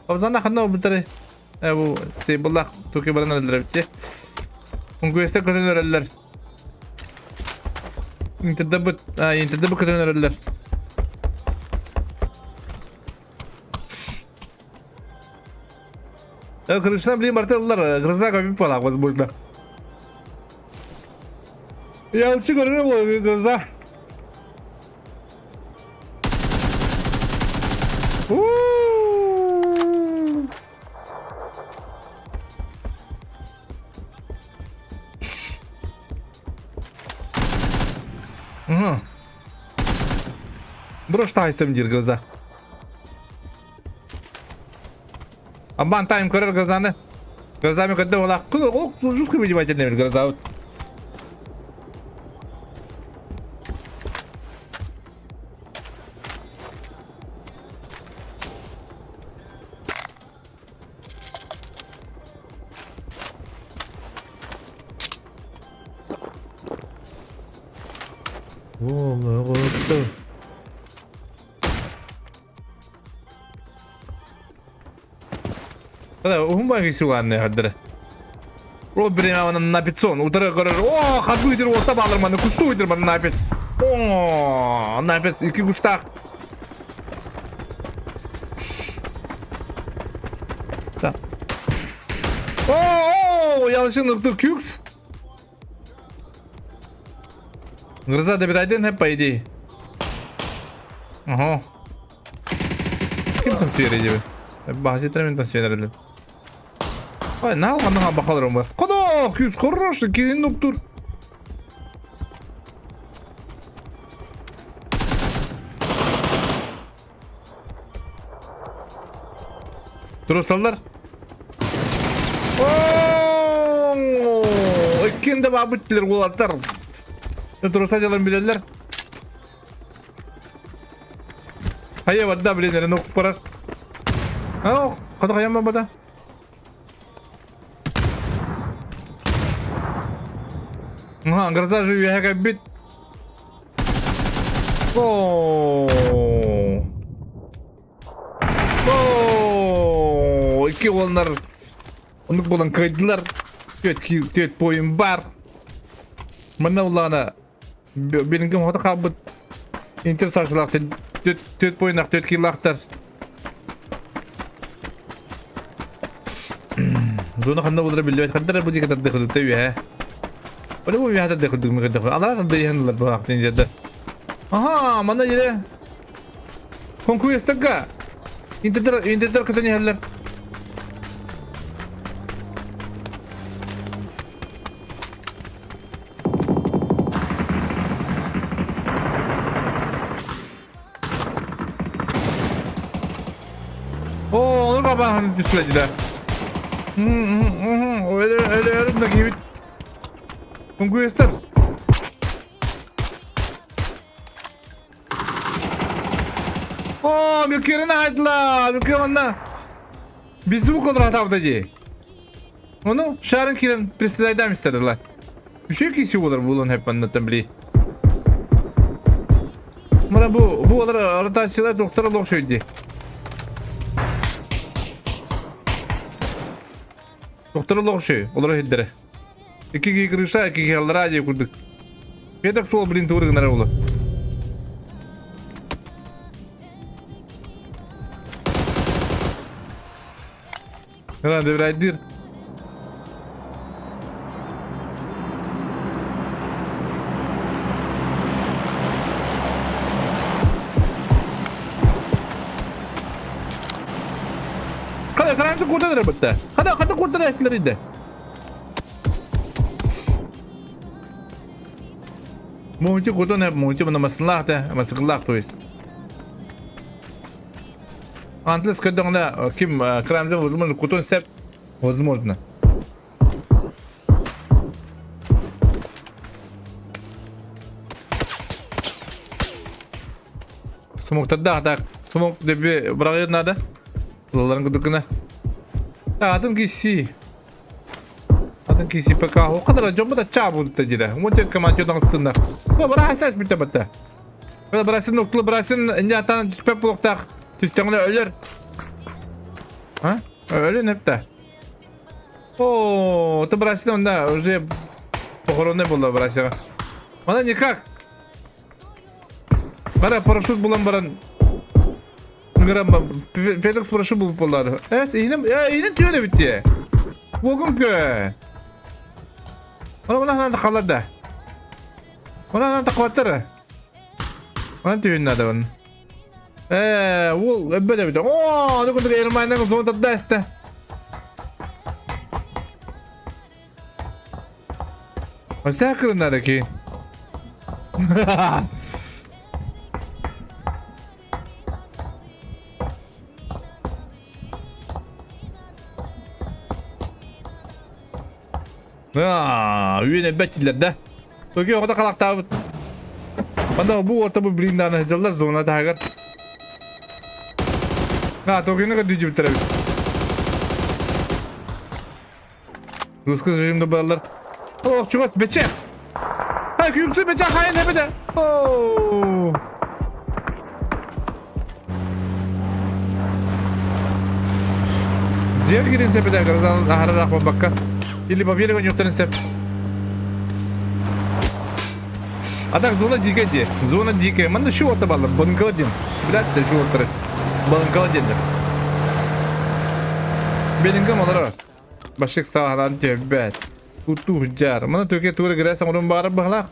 Мырзана ханна бутары. Э бу сейбыллах туки баран эрэллэр эбит Үҥкүөстэ көтөн эрэллэр. Интердебит, а, интердебит көтөн эрэллэр. Э, Крышна, блин, мартеллар, гроза көпүп балак, возможно. Я лучше говорю, гроза. Брош тайсым диир гроза. Абан тайм көрөр грозаны. Грозами көрдө ола ол жестко внимательный гроза. Олоҕуту. Уһун баҕайы сылааннай хардара. Ол бириэмэ на 500 утары көрөр. О, хатыы үтер уота баалар маны кустуу үтер маны на 5. О, на 5 икки кустаах. Так. О, о, ялшын ыртыр кюкс. Гроза добирайден по идее. Ага. Ким танцует диби? Баһа мен танцует Ой, нал манна бахалар бар. Куда? Кюс хороший, кирин нуктур. Турусаллар. Иккиэн да баабыттылар уолаттар. Туруса дьалан билэллэр. Хайа барда блин эрэн укпарар. Ох, хата хайан барбата. Ага, гроза же үөһэ кэлбит. Оо. Оо, икки уолнар оннук буолан кыайдылар. Түөт түөт буойун бар. Манна улаана билиҥҥи хото хаалбыт Интер сарсылаах түөт буойуннаах түөт киилаахтар. Зона ханна буолара биллибэт. Ханна эрэ бу диэки тардыахытыта үөһэ. Бары бу үөһэ тардыахытык мыгырдах. Алара тардыахын ылар баахтын дьэрдэ. Аха, манна дьире. Конкурестарга. Интердер интердер көтөн иһэллэр. Оо, ону бабааһын түспэтилэр. Өлө өлө да киһибит. Конкурестар. Оо, Мюкерин айдыла. Мюкер онна. Беззвук он ратавда дии. Ону шарын киирэн председайдаам истэрдилэр. Үчүгэй киси буолар буолуон сөп маннаттан били. Мана бу бу олар ротациялар доктор олох дии. Тохтор олох үчүгэй, олоро иһирдэрэ. Икки киһи крыша, икки киһи аллараа диye курдук. Петок суол блин тугу гынара буолуо. Ына дөбүрайдыыр. Хада крансы куртан эрэ бытта. Хада хада куртан эстилер иде. Муунчу куртан эп муунчу мына масылаах да, масылаах то есть. Антлес көрдөҕүнэ ким Крамзин возможно кутун сеп возможно. Смоктардаах так смок деби быраҕыыр надо. Ылаларын курдук гына. Атын киси. Атын киси ПК. О kadar дьоммут аччаа буолбута дире. Уон төрт команда таҥастыннар. Бу быраһа бүтэ батта. Бырасын уктулу бырасын инде атан түспэт буолуохтаах. Түстэҕинэ өлөр. А? Өлөн эптэ. О, ты бырасын онда уже похоронный буолла бырасыга. Мана никак. Бара парашют булан баран Грамма Феликс парашют булып боллар. Эс, инем, инем түйөнө битти. Богум кө. Ана мына халар да. Онон тахваттар. Онон түүн надо он. Э, ол өббөтө бүтө. Оо, ну кудук Ермайнан зона таддаста. Масакры надо ки. Үйен эбэт дилер да. Токи оҕото халахтаабыт. Манда бу орта бу блин дааны дьаллар зона таһыгар. А, Токины көрдүү эбит. Русский режимде баралар. Ох, чугас бечекс. Ха, күлсү бечек хайын эбите. Оу. Дьиэ киирин сөп этэ, аһарар буолбакка. Или победа конюктарын сөп. А так зона дикая де. Зона дикая. Манна şu orta ballar. Балынкала ден. Блядь, да şu orta. Балынкала денлер. Белингам олар. Башык саҕалаан түһэрбэт. Тутуһдьар. Маны төке тура кирэ саҥарын баҕарар быһалаах.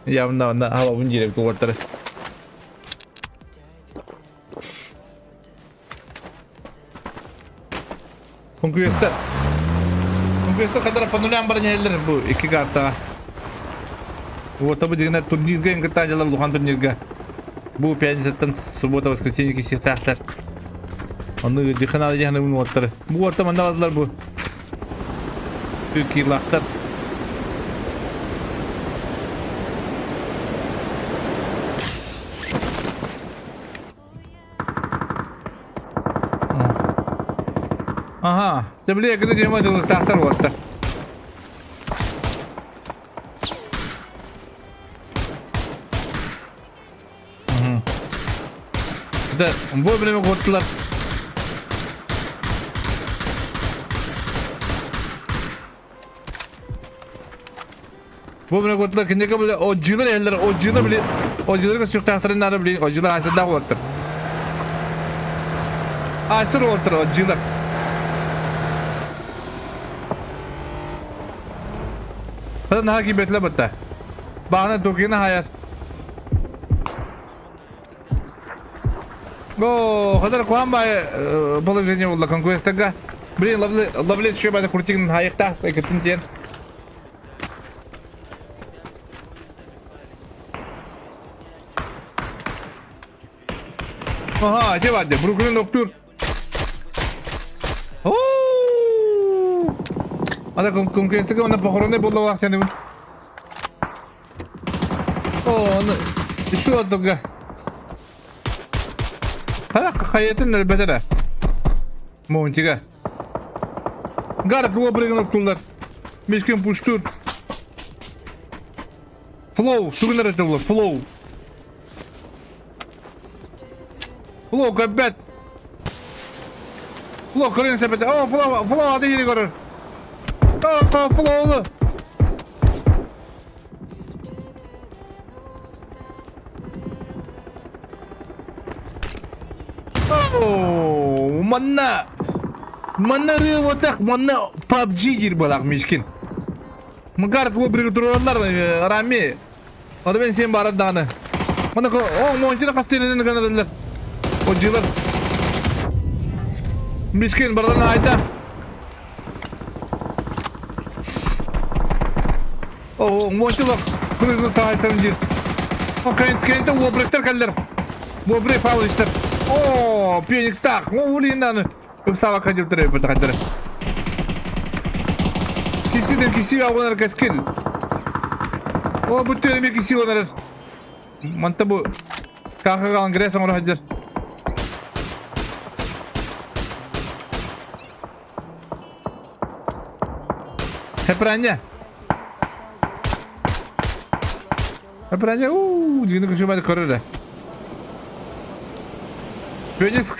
Явно онно халабын диэри тугартары. Конкуестер. Конкуестер кадара по нулям баран иһэллэр бу икки картаҕа. Уота бу дигинэ турнирга кытта дьалар улахан турнирга. Бу пятницаттан суббота воскресенье кисиэхтээхтэр. Онно диханаалы дьаһаныбын уоттары. Бу уорта манна бардылар бу. Кирлахтар. Ага, земле гына дема дылыктаахтар уоттар. Да, вовремя куоттулар. Вовремя куоттулар. Кинигэ бile одьыылар иһэллэр, одьыылар били одьыыларга сүртээхтэрин наада били одьыылар аасырдаах уоттар. Аасыр уоттар одьыылар. Хата наһаа киирбэтилэр батта. Баҕана Туркина хайар. О, хатар куһаан баайы положение буолла конкуренттарга. Блин, ловлет еще баайы крутигин хайыктаах экесин тиэн. Ага, те барды, Бруклин октур. Ана конкуренттарга онна похоронный буолла вахтаныбын. О, ону еще одного. Хара хайатын өлбөтөрө. Монтига. Гар тула брыгын октулар. Мишкин пуштур. Флоу, сугунар этилер, флоу. Флоу, капет. Флоу, көрүн сепете. О, флоу, флоу аты жери көрөр. Флоулу! Манна манна ырыа манна PUBG диир буолаах Мишкин. Мыкар тугу бириг тураллар Рами. Аны мен сен барар даҕаны. Мана о монтина хастыынын гынарылар. О дьылар. Мишкин бардан айда. О, монтилок кыргыз саайсарын диир. О, кенте уобректер кэллэр. Уобрек Павловичтар. О, Пеникстах. О, улиннаны. Ыксабакка диптер бытахадыр. Кисиден киси агонар кескил. О, бу төрөмө киси онар. Манта бу кахага ангрес оңор хаджар. Хепранья. Хепранья, уу, дигини күшүмәді көрөрө. Пенис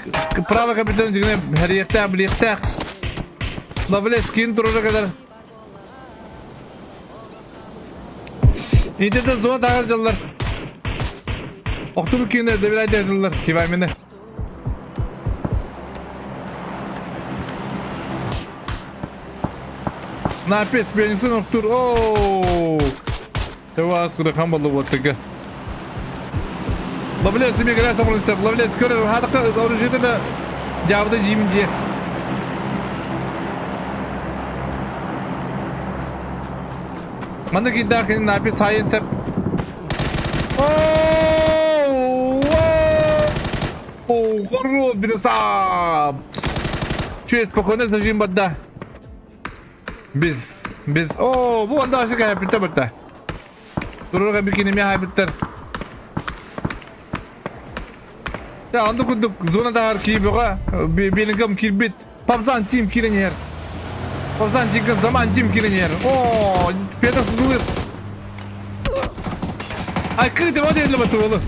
право капитан дигини хәрiyetтээх, билиэхтээх. Лавлес кин турара кадар. Интернет зона тағар дьаллар. Охтубу киинэ дэбилай дьаллар киваймины. Напис пенисин охтур. Ооо. Тевас кырахан болду буоттыга. Лавлец миграция самолетов. Лавлец көрөр хатыкка оружиетына жабыда жеймин дие. Манна киирдээх кини Напи сайын сеп. Хоррор бинасап. Чует спокойно зажим бадда. Biz biz о бу анда ашык хайпиттер битте. Турурга бикини ме хайпиттер. Я онду курдук зона тахар киибөҕө Беллингем киирбит. Павзан Тим киирэн иһэр. Павзан Тим Заман Тим киирэн иһэр. Оо, Петр сызылыр. Ай, кыты вот элле батуолу.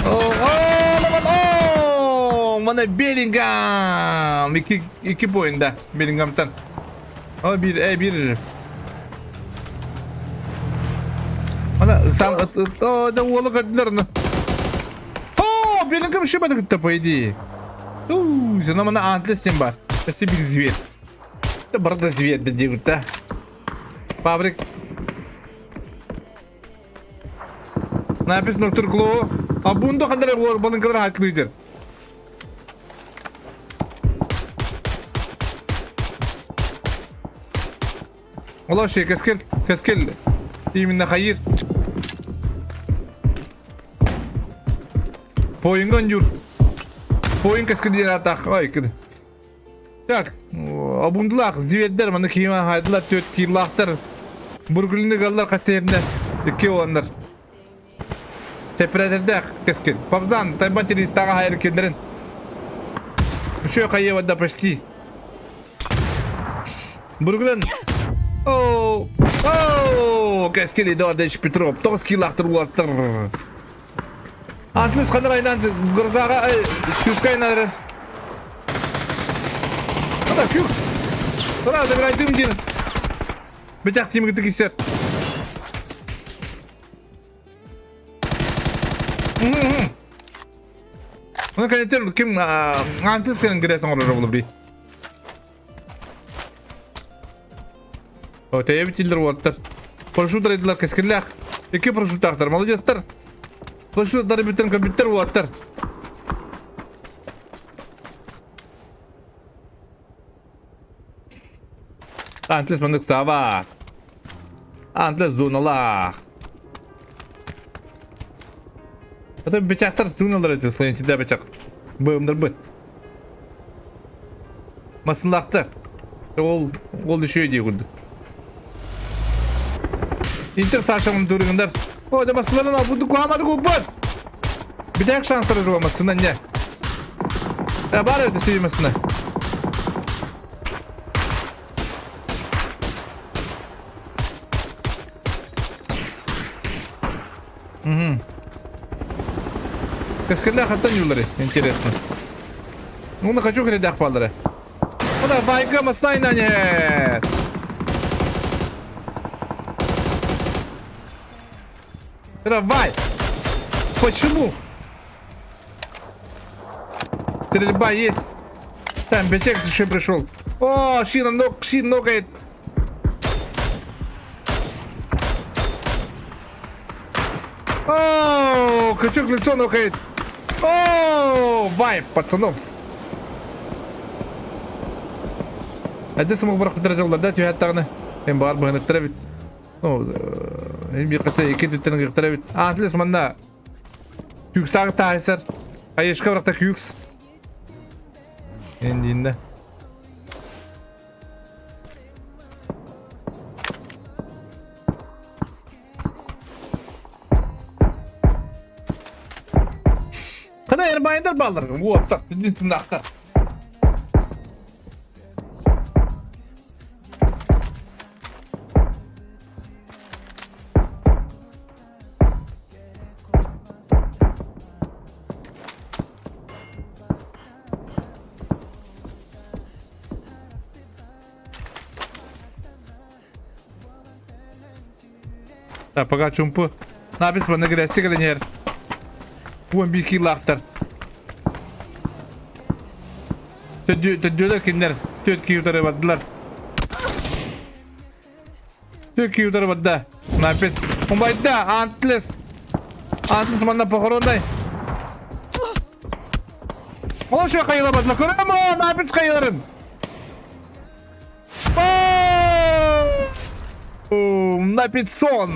Оо, оо, мана Беллингам. Икки икки поинда Беллингамтан. О, бир, э, бир. Ана сам о, да уолу көрдүлөр ну. О, Беллингам шибады кытта по идее. Уу, сена мана антлес тем бар. Спасибо, зверь. Да барда зверь да диэбит да. Фабрик. Напис доктор Кло. А бундо хандар балынкалар хаклыйдыр. Вообще, кэскил, кэскил. Именно хайыр. Поинган юр. Поин кэскил диэн атах. Ой, кыды. Так, обундулах, звердер, маны кима хайдылар, төт кирлахтар. Бургулины галлар кастеринде. Икки оландар. Тепредердэх кэскил. Павзан, тайбан телестаға хайыр кендерин. Еще хайы да почти. Бургулин. О, о, кэскил Эдуардович Петров. Тоғыз килахтыр улаттыр. Антлыс қаныр айнан гырзаға сюска айнарыр. Ана фюкс. Тұра, забирай дым дин. Бычақ тимгіті кисер. Оны кәнеттер ким антыс кәнен кіресің орыр болу бри. О, тәйе битилдер уаттар. Парашют айдылар кескерлях. Екі парашют ақтар. Молодецтар. Парашюттары бүтін компьютер уаттар. Антлес мандык саба. Антлес зоналах. Это бычақтар зоналар эти всегда бычақ. Бымдыр быт. Масылақтар. Ол ол еще иде курдук. Интер Сашамын дурыңдар. О, да масыларын ал буду куамады кубат. Битек шанстары жуа масына не. Да бар это сүйі масына. Угу. Каскалях хаттан юллары, интересно. Ну, на хочу хрядах палдары. Куда байга маслайна не. Давай! Почему? Стрельба есть. Там Бечек еще пришел. О, Шина ног, Шин ногает. О, крючок лицо ногает. О, вайп, пацанов. Әдес мог барах битер жолларда түһәттәгәне. Мен бар быһыныктыра бит. Ну, эми кыста эки түттен гыктыра бит. Атлес манна Күүкстаагы таайсар. Айышка барахта күүкс. Эндиинде. Кына эрбайындар баллар. Уоттар, түндүн тымнаактар. Так, пока чумпу. Напис манна грязти кэлэн Уон биир киилаахтар. Төдүөлэр кинилэр түөрт киһи утары бардылар. Түөрт киһи утары барда. Напис. Умайда, Антлес. Антлес манна похоронный. Ол еще хайыла бардылар. Көрөм, Напис хайыларын. Напицон!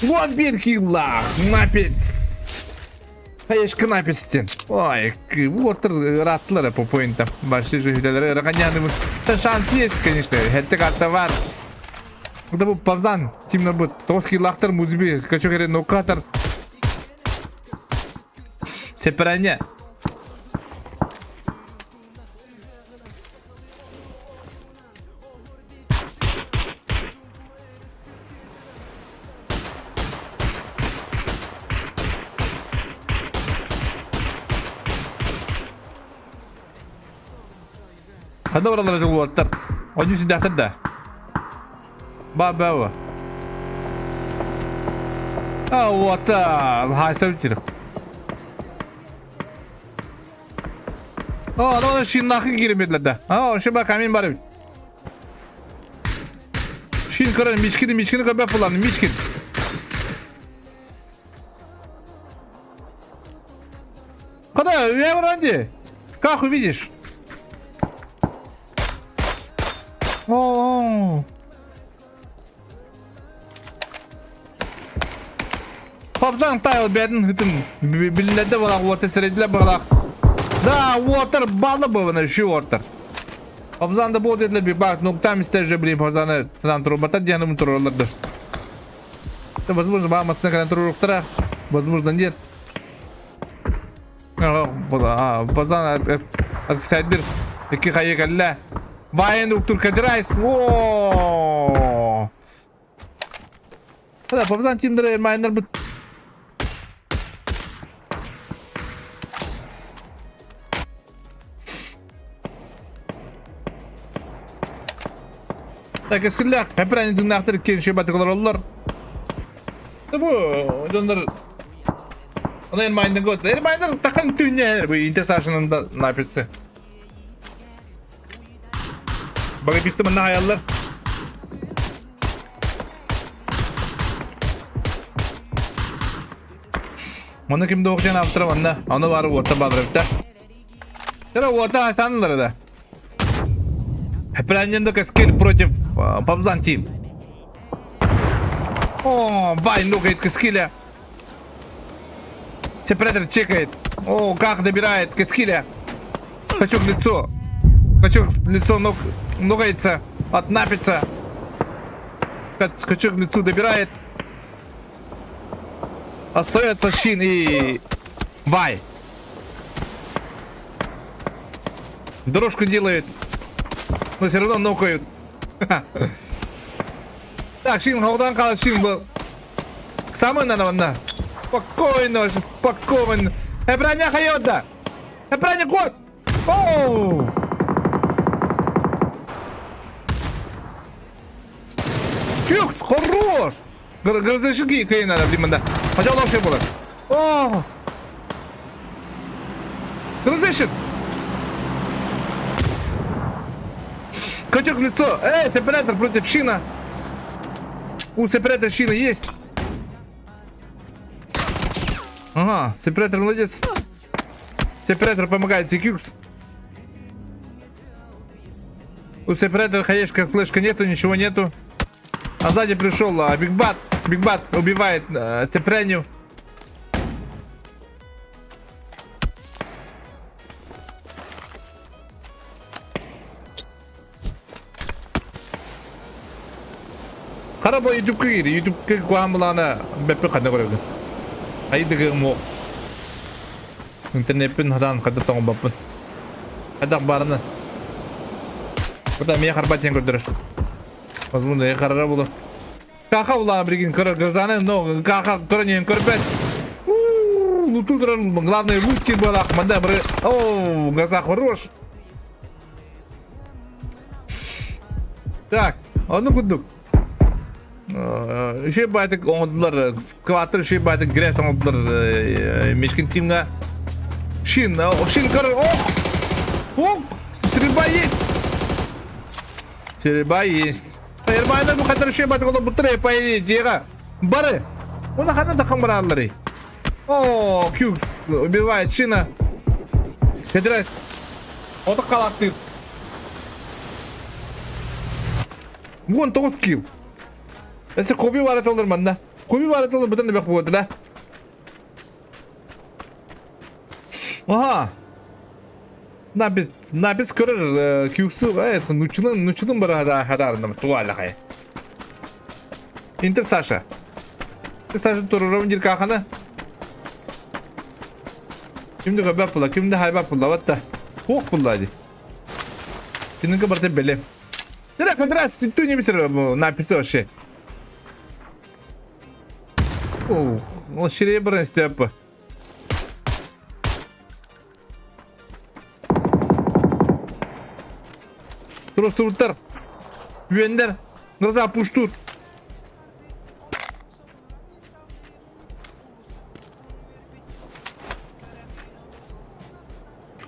Уон биир кииллаах! Напиц! Хаешка напицтен. Ой, вот ырааттылар по поинтам. Большие же үлэлэри ырахан Шанс есть, конечно. Хэтте карта бар. Да бу павзан. Тимна бу тоғыз кииллаахтар музби. Скачок эрэ нокатор. Сепарание. Ханна бараллара дьолуоттар. Онньу сүрдээхтэр да. Ба-ба. А вот, хайса бүтір. О, аны шиннахы киирмедилэр да. А, ошо ба камин бар эбит. Шин көрөн, Мичкини, Мичкини көрбөт булан, Мичкин. Куда? Я вроде. Как увидишь? О, Папзан тайл бэдин хытын биллерде балак уота сирэйдилер балак. Да, уотар балы бывына еще уотар. Папзан да бу dediler bir bak nokta же блин папзаны тынан турбата дияным туруларды. Да, возможно, мамасына кэлэн туруруктара, возможно, нет. Папзан сайдыр икки хайы кэллэ. Баайын уктур кадирайс. О! Да, папзан тимдер майнер бут. Так, эскиллээх, пэпэрани дыҥнаахтар иккиэн үчүгэй батыгалар оллор. Да бу дьоннор Она Эрмайнер год. Эрмайнер такан түннер. Бу интерсашының да написы. Багаписты мына аяллар. Маны кимде оқжан автора манна. Аны бары орта бадырыпта. Тера орта астанылар да. Хепраненда Каскель против Пабзан Тим. О, Вай нукает Каскеля. Сепаратор чекает. О, как добирает Каскеля. Скачок в лицо. Скачок в лицо ног, ногается. От напица. Скачок в лицо добирает. Остается Шин и Вай. Дорожку делает. Но все равно нокают. Так, Шин, Холдан Кала, Шин был. Самый надо, на. Спокойно, вообще, спокойно. Эбраня хайода! Эбраня год! Оу! Кюкс, хорош! Разреши Кейна, блин, Хотя он вообще было. О! Разрешит! Качок в лицо! Эй, сепаратор против Шина! У сепаратора Шина есть! Ага, сепаратор молодец! Сепаратор помогает Зикюкс. У сепаратора хаешка, флешка нету, ничего нету. А сзади пришел а, Биг Бат. Биг Бат убивает э, Сепреню. Хара бу ютубка киир, ютубка куһаан былаана бэппи ханна көрөбүн. Айдыгы муох. Интернеппин хатаан хата тоҥорбоппун. Хайдах баарына. Бу эмиэ харбат диэн көрдөрөр. Возможно, я харара буолуо. Каха улаан билигин көрөр грозаны, но каха көрөн иһэн көрбөт. Луту турар, главное лут кир буолаах, манда бары. О, гроза хорош. Так, ону курдук. Үчүгэй баайтык оҥордулар, скваттар үчүгэй баайтык грязь оҥордулар Мишкин тимҥа. Шин, шин көрөр, ох! Ох! Стрельба есть! Стрельба есть. Ербайна бу хатар үчүгэй баайтык олорбуттар, по дьиэҕэ. Бары! Уна ханна таххан бараалларый? О, Кюкс убивает Шина. Кэдирес. Отох халаактыыр. 19 килл. Эсе Коби бар эталар манна. Коби бар эталар бытан бек буолла да. Аха. Набис набис көрөр Кюксу э нучулун нучулун бар хадарында туалахай. Интер Саша. Саша турурум дир кахана. Кимде көбөп була, кимде хайбап була, ватта. Хук була ди. Кининге барта беле. Дira контраст, ты не мистер написал вообще. Ух, ол серебряный степа. Тростуруттар. Үөннэр. Гроза пуштур.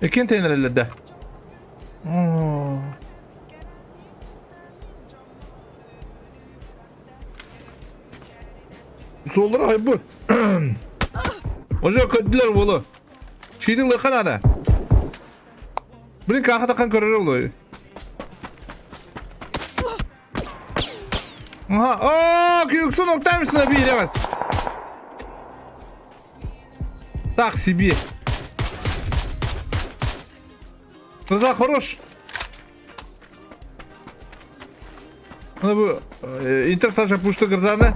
Иккиэн тэйнэрэллэр да. Суоллара хайбыт. Уже көттүлэр уолу. Чиитин лыха надо. Блин, кааха такан көрөр олой. Aha, о, күйіксін октамшына бииребес. Так себе. Глаза хорош. Ну бу Интер Саша пушты гырзаны.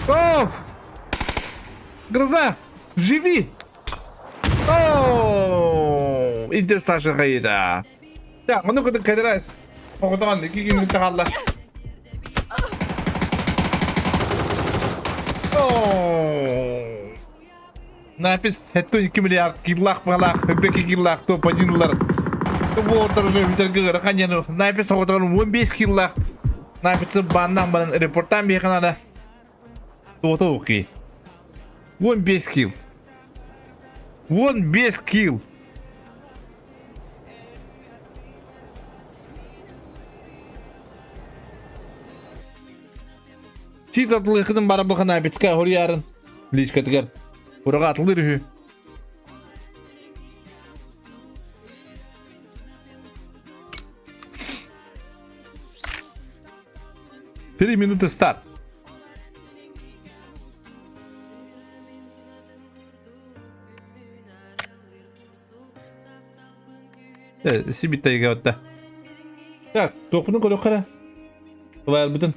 Оф! Гроза! Живи! О! Интер Саша хайда. Так, ону кытын кэдэрэ оҕотоҕон ики күн хаалла. О! Напис 2 миллиард киллах балах, беки киллах топ-1-лар. Уолтар уже бүтэргэ ыарахан диэн Напис оҕотоҕон 15 киллах. Написы баннан баран репорттаан биһиэхэ наада. Туота окей. 15 килл. 15 килл. Чит атлыхытын бара бухана бицка хоруйарын личкатыгар. Ураға атылыр үһү. Три минуты старт. Э, сибиттайга отта. Так, туохпунун көрүөххэ эрэ. Тубайарбытын.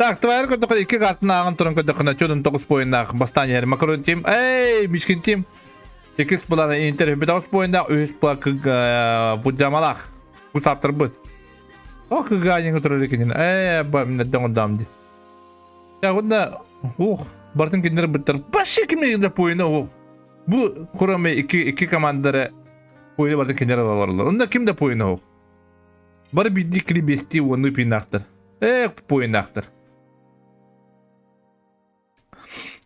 Так, твоя көрдөххө икки картын ааҕан туран көрдөххүнэ чудун тоҕус буойуннаах бастаан иһэр Макарон Тим. Эй, Мишкин Тим. Иккис булан Интер тоҕус буойуннаах, үһүс була Фудзямалаах. Бу саптарбыт. Ох, кыгаанньыҥ турар кинини. Ээ, ба, миннэрдэн оҥордоом дии. Я уонна ух, бартын кинилэр быттар. Вообще кими да поина ух. Бу кроме икки икки командалара поина бартын кинилэр алаларлар. Онно ким да поина ух. Бары биирдии кили биэстии уоннуу пинаахтар. Ээ, поинаахтар.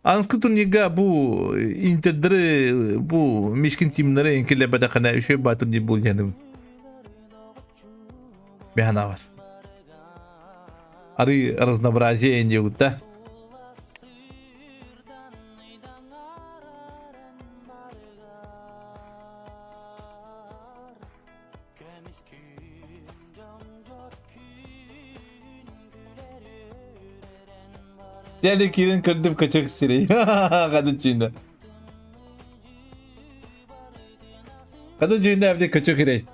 Анскы турнирга бу интердары, бу Мишкин тимнары эҥкилэбэтэххинэ үчүгэй баа турнир буолуо Бэһанаабар. Арыы разнообразие диэбит да. Дьэ киирэн көрдүм көчөк сирэй. Хадын чиинэ. Хадын чиинэ эбди көчөк сирэй.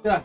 Так,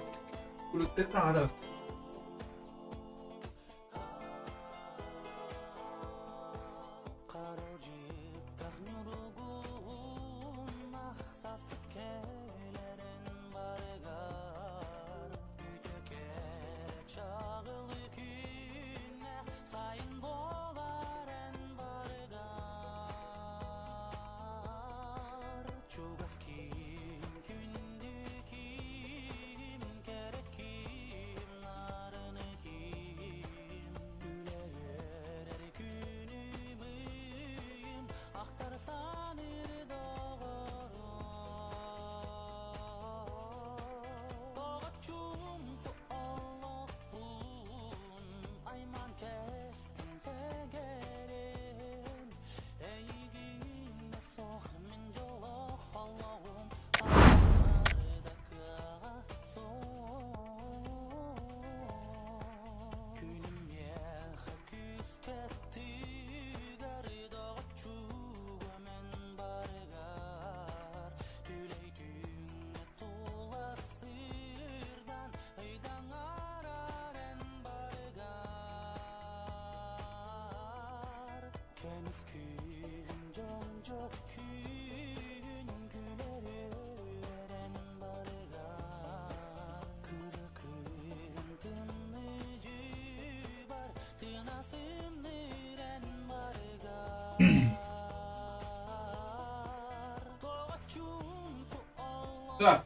Так.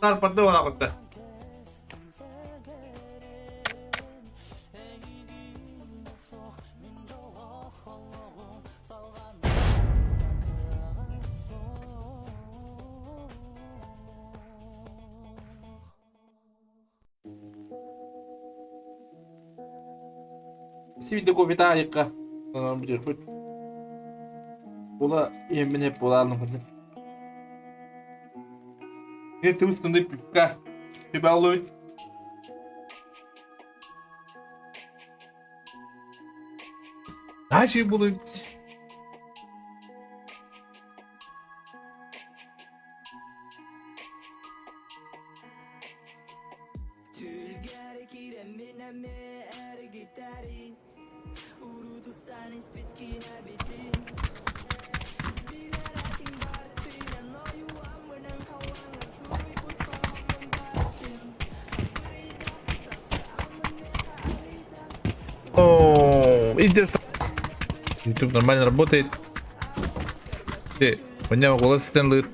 Тарпатты буолаҕытта. Сибидде кофе таайыкка. Бүтүрбүт. Була иэммин хеп буолаалым ханнык. Это устундай пипка. Пибалуй. Дальше буду. О, интересно. YouTube нормально работает. Ты, у меня голос Стэнли.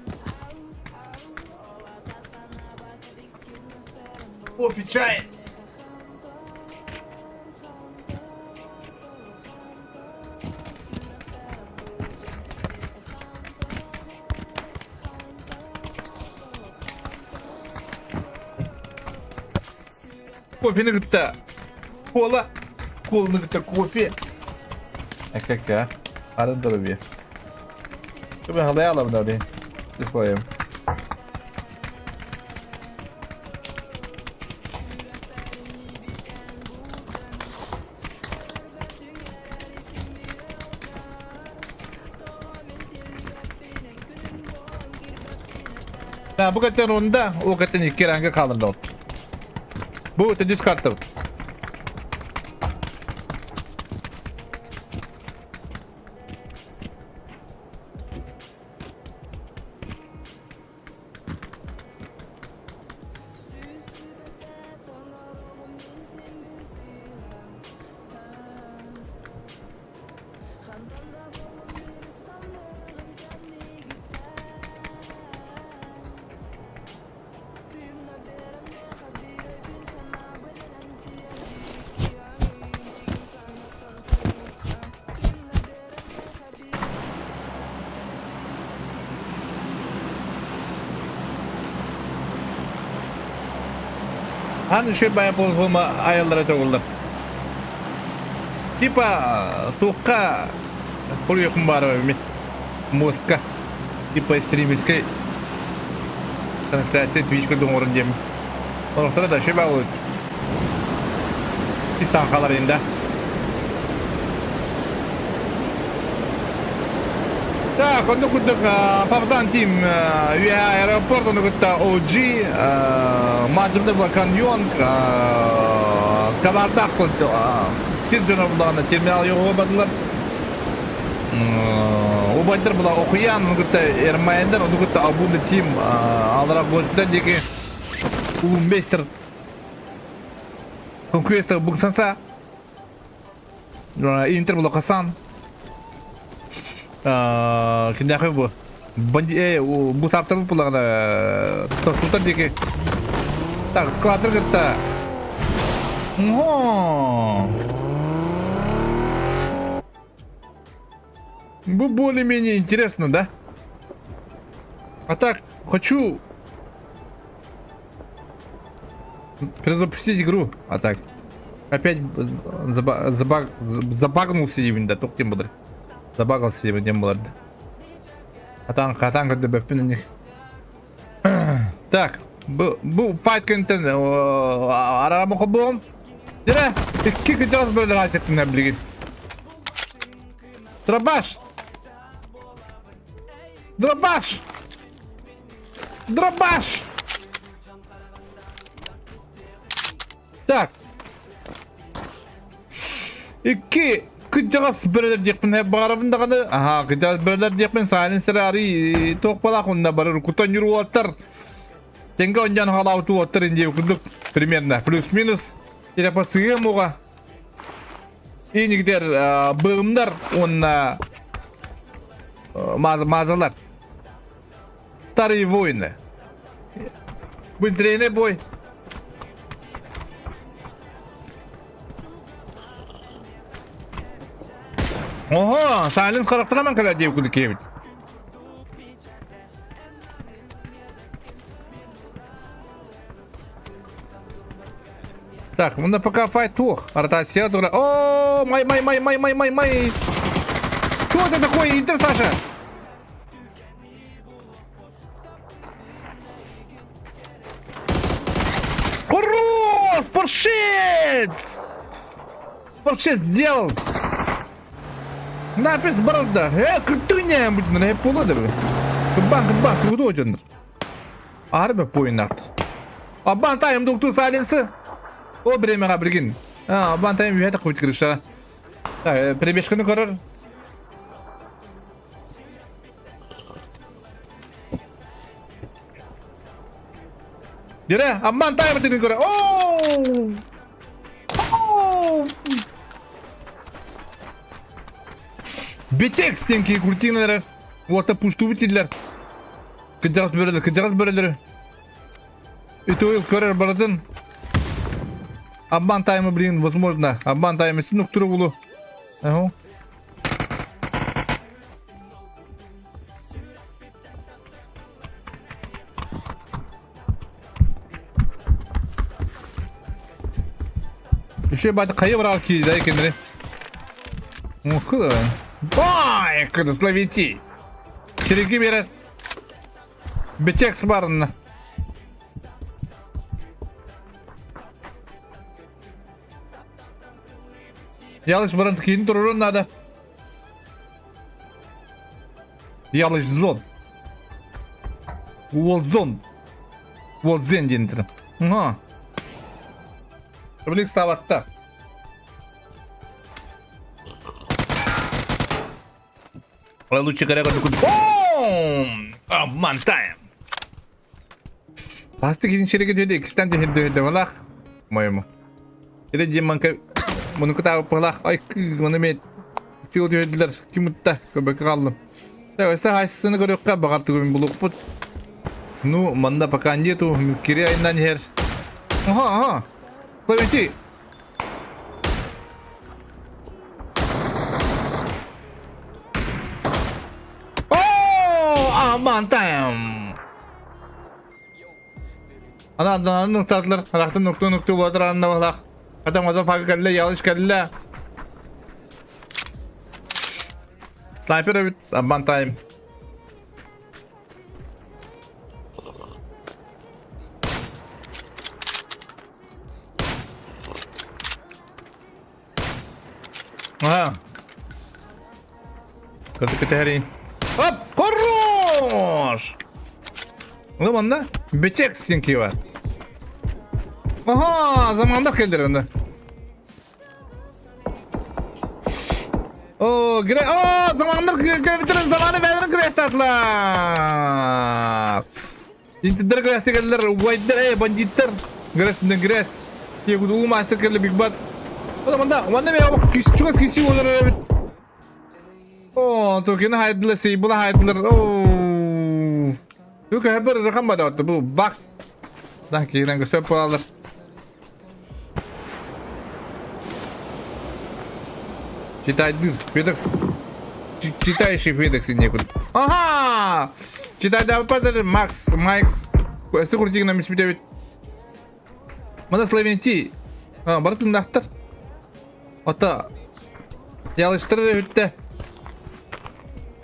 Кофе, чай. Кофены кытта кола, коланы кытта кофе. Акака. Арын здоровье. Кыбы халай алабын ори. Своем. Бу каттан онда, ол каттан икки ранга қалырды. Бу өтө дискарты. Аны үчүгэй баайа буолума айаллара төгүллэр. Типа туохха хоруйуохпун баарабын мин муоска типа стримерскэй трансляция Twitch курдук оҥорон диэммин. Олохторо да үчүгэй баа буолуо. Ис хаалар да. Так, онно курдук Павзан Тим үө аэропорт ону кытта OG Маджымда була каньон Кабардаах сир дьоно булаҕына терминал йоҕуга бардылар. Убайдар була Охуян ону кытта Эрмайендар ону кытта Абуна Тим алара гостьтар диэки Улумбейстер Конквестер Буксанса Интер була Хасан Киндээхи бу Банди бу саптарбыт булаҕына тостутар диэки Так, складтар кытта Ого! Бу более-менее интересно, да? А так, хочу перезапустить игру. А так, опять забаг, забагнулся диибин да, туох диэн буолар. Забагался диибин диэн буолар. Хатаан, хатаан көрдөбөппүн ини. Так, бу, бу файт кэнниттэн араама хобуом. Дьэ, икки кыдьаҕас бөлөр аасыктынар билигин. Дробаш! Дробаш! Дробаш! Так. Икки кыдьаҕас бөрөлөр диэхпин баҕарабын даҕаны. Аһаа, кыдьаҕас бөрөлөр диэхпин сайленсер арый туох балаах онно барар кутан юруоттар. Тенге онньон халаабыт уоттар индия курдук примерно плюс-минус. Ирапасыга муга. Инигдер быымнар уонна мазалар. Старые воины. Быстрее бой. Ого, Сайленс харахтараман кэлэр диэбит курдук киһибит. Так, мында пока файт туох. Ротация тура. О, май, май, май, май, май, май, май. Что это такое, Интер, Саша? Хорош! Паршец! Паршец сделал! Напис барда. Э, күттүгүнэ бүтүн э буолуо да Кыббан кыббан тугу дьоннор. Арбы пойнат. Абан тайм дукту сайленсы. О бремега билгин. А, абан тайм үйәті қойып кіріші. Прибежканы көрөр. Дьэрэ, амман таайбытын көрө. Оо! Оо! Бечек стенки куртиналар. Уота пуштубут дииллэр. Кыдьаҕас бөрөлөр, кыдьаҕас бөрөлөрү. Үтүө көрөр барытын. Обман таймы, блин, возможно. Обман таймы син уктуру булу. Ага. Еще бат хайы барал киирдэ кинилэри. Мукку да. Бай, словити. Череги берер. Битекс барынна. Ялыш баран киин турурун надо. Ялыш зон. Уолзон. Уолзен диэн этэрим. Ага. Блик сабатта. Лучше говоря, Бум! Обман тайм! Пасты кирин шереге дөйдө иккистен дөйдө дөйдө балах моему. Или Диманка мунукутаа балах ай маны мен тил дөйдүлөр ким утта көбөккө калдым. Өсө хайсыны көрүөххэ баҕар тугун булукпут. Ну, манна пока нету, кири айынан иһэр. Ага, ага. Клавити. О, аман тайм. Ана адан нуктадылар. Арахтан нукту нукту буотар анна балах. Адам аза фагы кэллэ, ялыш кэллэ. Снайпер эбит, аман тайм. Аа. Кырдык кэтэһэрин. Оп! Хорош! Ну манна бечек синки бар. Ага, заманда келдер анда. О, гре... О, замандар кірбітерін заманы бәрін кірестатлар. Интидер кіресті келдер, уайдер, эй, бандиттер. Гресінден грес. Егуд уу мастер келді Биг Бат. О, манда, манда мен ок чугас киси олар эбит. О, токени хайдылар, сейбула хайдылар. О. Юк, хәбер ракам бада бу бак. Да, кирен көсөп алар. Читайдыр, Федекс. Читающий Федекс некуда. Ага! Читай да падар Макс, Майкс. Өсі куртигина миспитебит. Мына Словенти. А, бартын нахтар. Ата. Ялыштырыр үтте.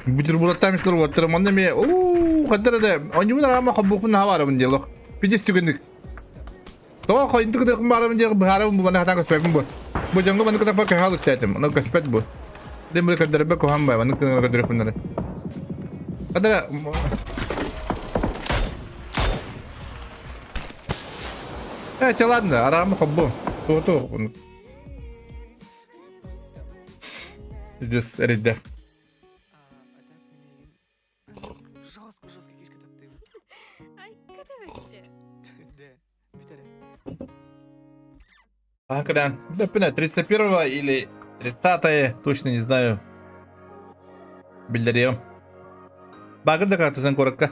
Бутербродтамышлар уоттар. Манна ме, уу, хаттар да. Онюмун арама хоббухун хаварабын диэлох. Пидес түгенник. Тоҕо хойунтук ытыахпын баарабын диэх быһаарабын бу манна хатаан көспөппүн бу. Бу дьоҥҥо маннык ытаппар көһө алыктаатым. Ону көспөт бу. Дем бу көрдөрбө куһаан бай, маннык көрдөрүөхпүн Адара Э, чэ ладно, араамы хоббу. Ту-ту. Здесь эрийдэх. А когда? Да, 31 или 30 точно не знаю. Биллэриэм. Багыр да картасын куоракка.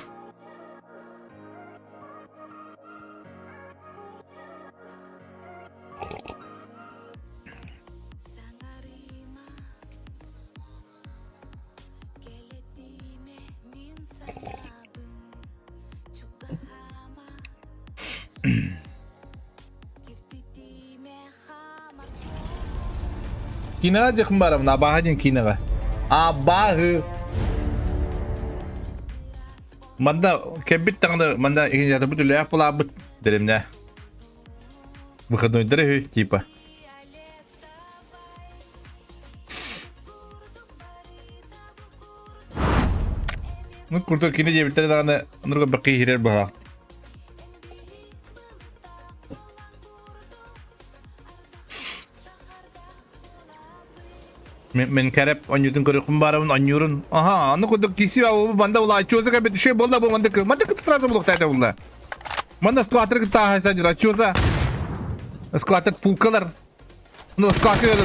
Киинэҕэ диэхпин баарабын, абааһы диэн киинэҕэ. Абааһы! Манна кэлбит даҕаны манна иһинньэтэбит үлээх булаабыт дэримнэ. Выходнойдары үһү типа. Ну, курдук кини диэбиттэрэ даҕаны оннук бэкки иһирэр быһаах. Мен, мен кәрәп онньуутун көрүөхпүн баарабын онньуурун. Аха, аны курдук киси банда улааччуоза кэбит үчүгэй буолла бу мандык мандык сразу булуктаата булла. Манда скватер кытта садыр ачуоза. Скватер пулкалар. Ну, скватер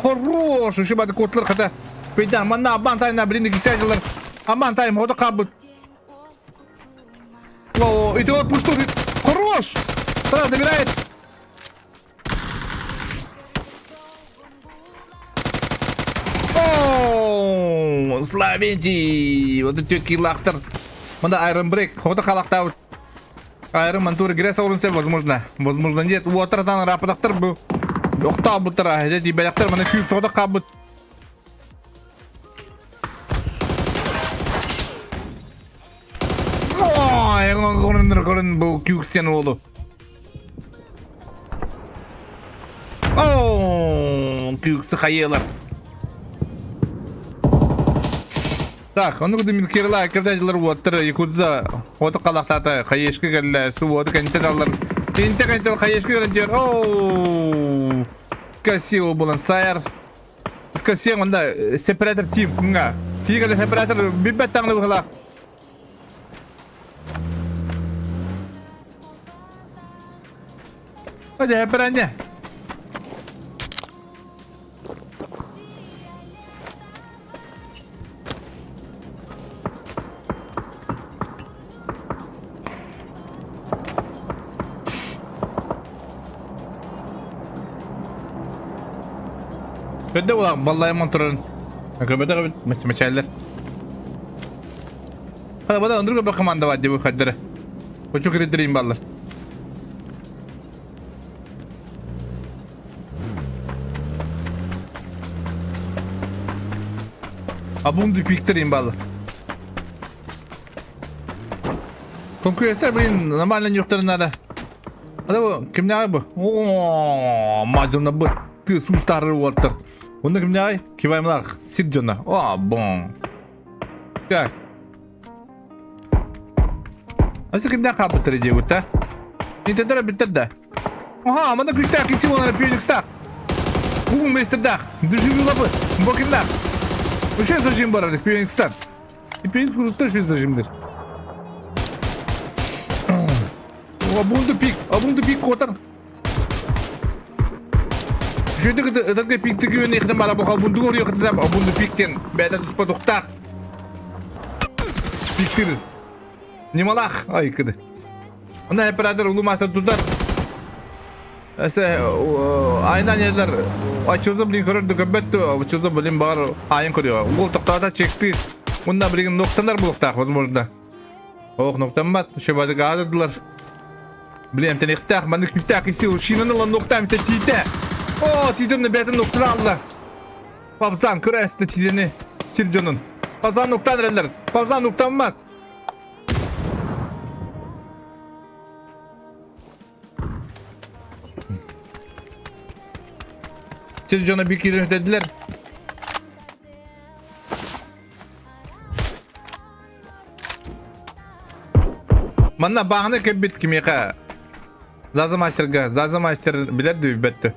хорош, еще бады котлар хата. Пейдан, манна абан тайна блин кисәжилер. Аман тайм хода кабыт. О, и ты вот пушту. Хорош! Сразу забирает. О, Славенти! Вот это киллахтар. Мында Iron Break. Хода халахта. Iron Мантур грес орын возможно. Возможно, нет. Уотартан рападақтар бұл. Оқтау бұттар. Әдет ибәләқтар. Мына күйіп сода қабыт. Айан көрөн бу күүксен уолу. Оо, күүксі хайылар. Так, ону куду мин Кирла кирдәләр уоттар Якудза уоту калахтата хайышка кэллэ су уоту кэнтен аллар. Тинте кэнтен хайышка кэлэн дьэр. Оо, красиво булан сайар. Скасиң онда сепаратор тим мга. Тигәле сепаратор биббәт таңны бухлах. Hadi hep Көдө улах баллайман турарын. Көмөтө көбүт мечеллер. Хада бада ындыр көбө команда бар деп хаддары. Кочу киридирин баллар. Абунду пиктерин баллар. Конкуренттер, блин, нормально нюхтары надо. Ада бу, кимнәгә бу? О, мадьонна бу. Ты сустары уоттар. Онда кимнәгә? Кибаймлах, сирджона. О, бон. Так. Асы кимнә кабытыр дип үтә? Нитедер биттер дә. Ага, мында күстә киси оны Феникста. Кугун мейстердах. Дежурный лапы. Бокинда. Вообще зажим бар Феникста. Феникс круто еще зажимдер. Абунду пик, абунду пик котар. Жөдік ытыргы пиктігі өн ехтен бара бұқа абунду ор ехтен абунду пиктен бәді тұспа тұқтақ. Пиктір. Немалах. Ай, кіді. Онда оператор улуу мастер тутар. Эсе айна нелер ачылза блин көрөрдү көбөттү ачылза блин бар айын көрüyor. Уол токтоото чекти. Мында блин ноктанар булуктаах возможно. Ох, ноктанбат. Шөбадык аадырдылар. Блин, эмтен ихтаах, маннык күстаах исил шинаны ла ноктам исте тиите. О, тиитемне бәтин ноктан алла. Папзан көрәсті тиитени. Сир дьонун. Папзан ноктан эрэллэр. Папзан ноктаммат. Сир дьоно биир киирэн үтэрдилэр. Манна бааһына кэлбит кимиэхэ Заза мастерга, Заза мастер билэр да билбэт да.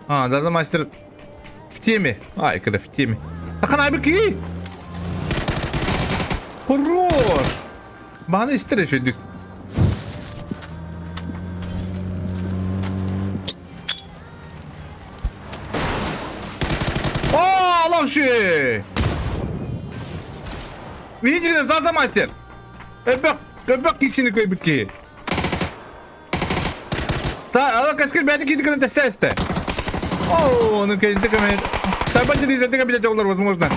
А, Заза мастер в теме. Ай, когда в теме. Тахана ки! Хорош! Баһана истер үчүгдүк. О, лапши! Видели, Заза мастер? Өбөк, өбөк кисини көйбүт киһи. Та, ала каскер бәйті киді көнө тәсте әсті. О, оны кәйінті көмө. Таба телевизор деген билет олар, возможно.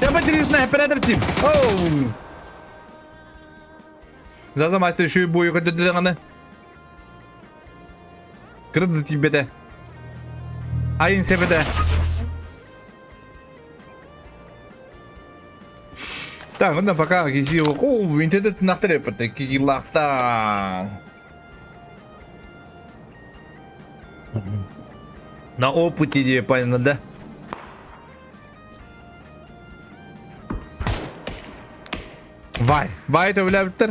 Таба телевизор оператор тип. Оу. Заза мастер еще и бою көтөдүле Кырды тибете. Айын себете. Так, онда пока киси О, интернет нахтар еппет. Кикилахтан. На опыте де понятно, да? Вай. Вай төбүлээбиттэр.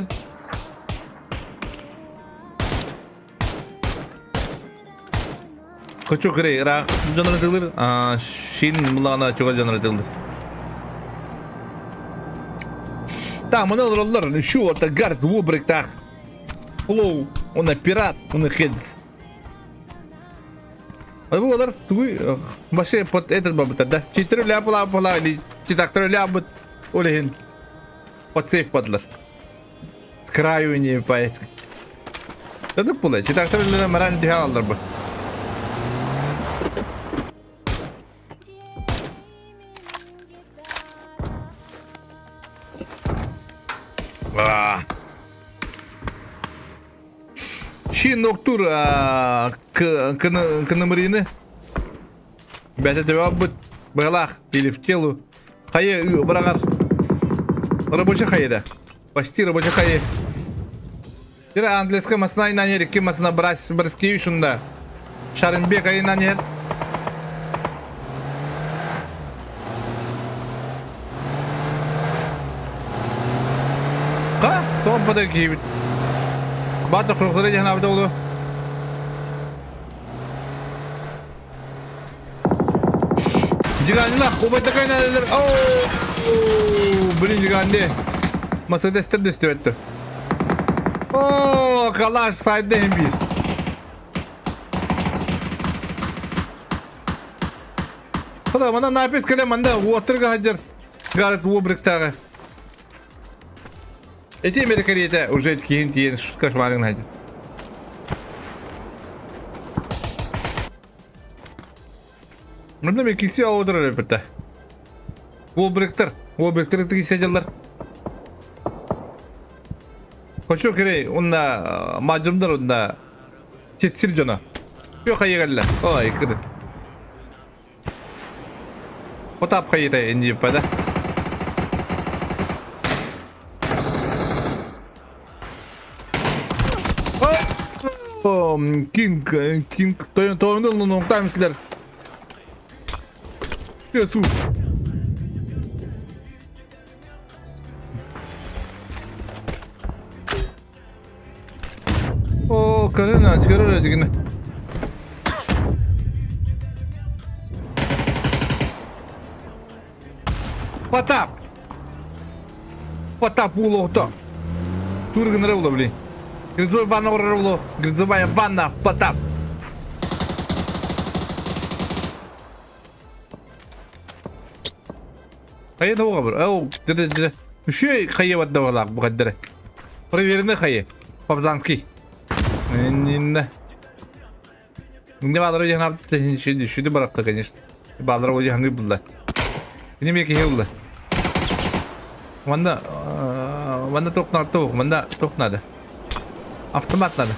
Хочу кырей ыраах дьон ытылыр, шин булаҕына чугас дьон ытылыр. Так, маны олороллор, шу орта гард вубриктах. Флоу, он пират, он хедс. А бу олар тугуй вообще под этот бабыта да. Читер ляпала пала или читактер ляпыт олехин. Под сейф подлар. С краю не поэт. Это пула. Читактер ляпала морально тихалдар бы. Шин ноктур кынымырыны бәтэ төбөбүт быгалаах или в телу хайы быраҕар рабочий хайыда. Почти рабочий хайы. Дьэ английскай масына айынан иһэр, икки масына Браскевич унда. Шарынбек айынан иһэр. Ха, тоҕо бадар киһибит. Баата куруктары дьаһан абыта олу. Дьиганилах, убайдакай нэлэлэр. Оо, блин, дьиганди. Мерседестер дэстибэттэ. Оо, калаш сайда иһин биир. Хада, мана напис кэлэ манда уоттырга хадьар. Гарет уобриктааҕы. Эти Америкариете уже киһин тиийэн кошмарин хадьар. Мында мен кисе отырар эпетте. Уобриктер, уобриктер кисе дьаллар. Хочу керей, онна мажымдар онна сир дьоно. Кө хайыгалла. Ой, кыды. Потап хайыта инди да. Кинг, Кинг, тойон нуктамислер. Су. О, көрөн, көрөр дигин. Потап! Потап улуохто. Тур гынара ула, блин. Грязовая ванна урара Грязовая ванна, Потап. Хайа да бар. Ау, дыры дыры. Үшө хайа бадда балак бу каддары. Проверенный хайа. Пабзанский. Нинна. Не балар уйхан апты шүді шүді барапты, конечно. Балар уйхан булла. Неме кеhe булла. Манда манда тоқ надо, манда тоқ надо. Автомат надо.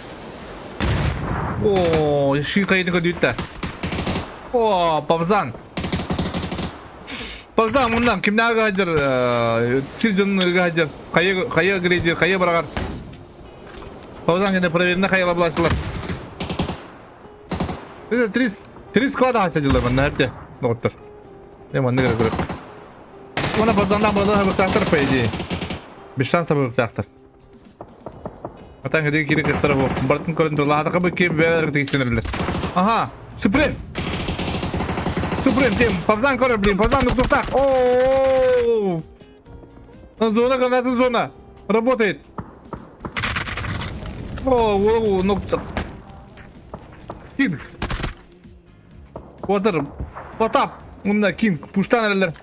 О, ши кайны көдүттә. О, Пабзан. Пабзан мындан кимнәге хадыр, сир дьоннорга хадыр, хайа хайа грейдер, хайа барагар. Пабзан гene проверено хайа блашлар. Это 30 30 склада хасадилар манна хәтте. Доктор. Я манны керек керек. Она пацандан бұрдан бұртақтар, по идее. Без шанса бұртақтар. Атан кедеги кири кыттара бу. Бартын көрөн тур. Лаатака бу кем бәбәр тегистенерлер. Ага, Супрем. Супрем тем. Павзан көрөр, блин, павзан нуктуктак. О! Зона, граната зона. Работает. О, о, нуктак. Кинг. Отыр. Потап. Унна Кинг. Пуштан эрэллэр.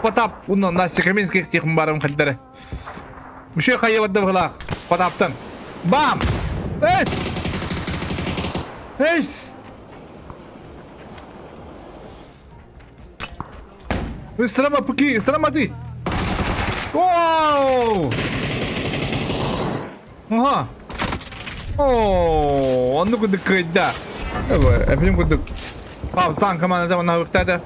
Потап. Унна Настя Каменских тихым барым хаддары. Мүше хайы бадда Потаптан. Бам! Эс! Эс! Страма пуки, страма ты! Вау! Ага. Оо, оннук курдук кыайда. Эпилим курдук. Павсан командата манна ыктады.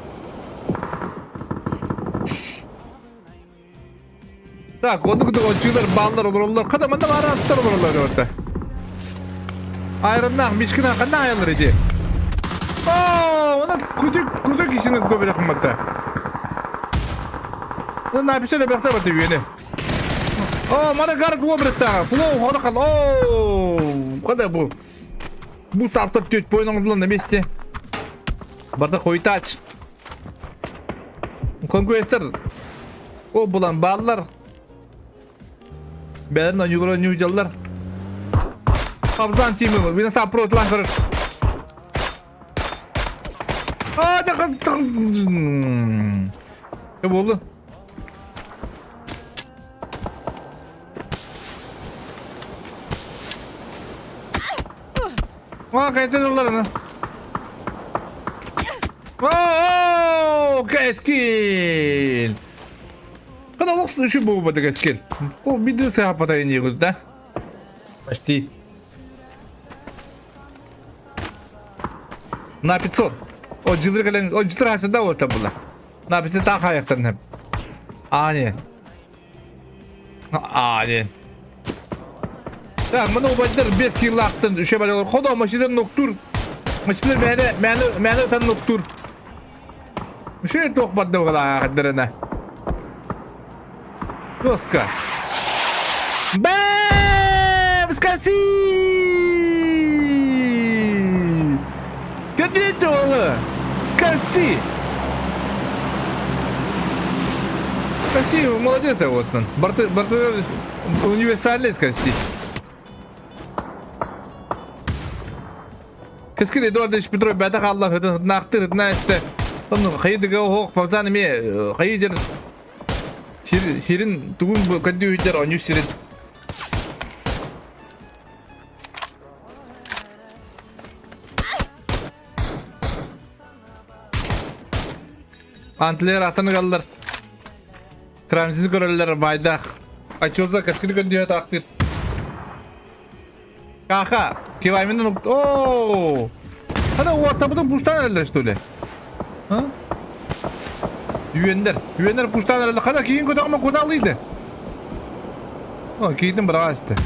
Так, оннук курдук отчуйлар баллар олороллор. Хата манна баара аттар олороллор орта. Айрыннах, мишкина ханна аялар ити. Оо, она кудук кудук кишини көбөлө кымматта. Написали бэхтэ баты үйене. О, мана гард уобреттаҕа. Флоу хорохал. О, када бу? Бу саптар түөт бойын оҥордулар на месте. Барда хойтач. Конкуэстер. О, булан бааллар. Бэлэн ойуулар ньуудьаллар. Абзан тимы, вина сап протлан көрөр. А, Не болды? А, кайтан ылларына. О, Кэскил! Кана лохс еще был бы Кэскил. О, беды сапата не да? Почти. На 500. О, джилер кэлэн, о, джилер хасыда ол табыла. На 500 таах хайахтан хэп. А, не. Аа диэн. Так, маны убайдар 5 килаахтан үше балалар. Ходо машина ноктур. Машина мээнэ мээнэ мээнэ ытан ноктур. Үше туох барда буолаахдарына. Доска. Бэм! Скаси! Кэбиэт оҕо! Скаси! Красиво, молодец да Осман. Барты, барты универсальный скаси. Кэскил Эдуардович Петров бэйэтэ хаалла ытынаахтыыр ытына истэ. Онно хайыдыга оһох Павзан эмиэ хайыдыр сирин тугун көрдүү оонньуу сирин. Антлер атын ыгаллар. Крамзины көрөллөр байдаах. Ачоза кэскили көрдүө таактыыр. Каха, Киваймин О! Ана уоттабытын пуштан эрэллэр что ли? А? Үөннэр. Үөннэр пуштан эрэллэр. Хана киин көтөҕүмэ куталыйды. О, киитин быраҕа истэ.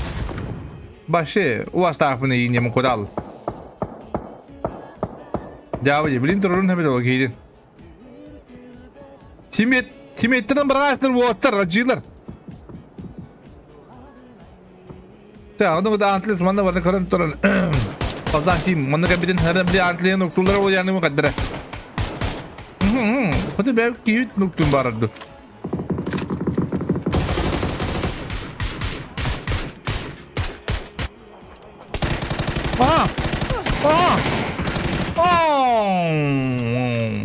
Баше, уастаахпын иинньэмин кутал. Дьаабы, блин, турурун хэбит ол киитин. Тимет, Тиметтен быраҕаастар уоттар, ажыылар. Так, ону да антлес манна бары көрөн туран. Фазан тим, манна кэбитин хара били антлен уктулар ол яны каддара. Хоты бәк киют нуктун барарды. Аа! Аа!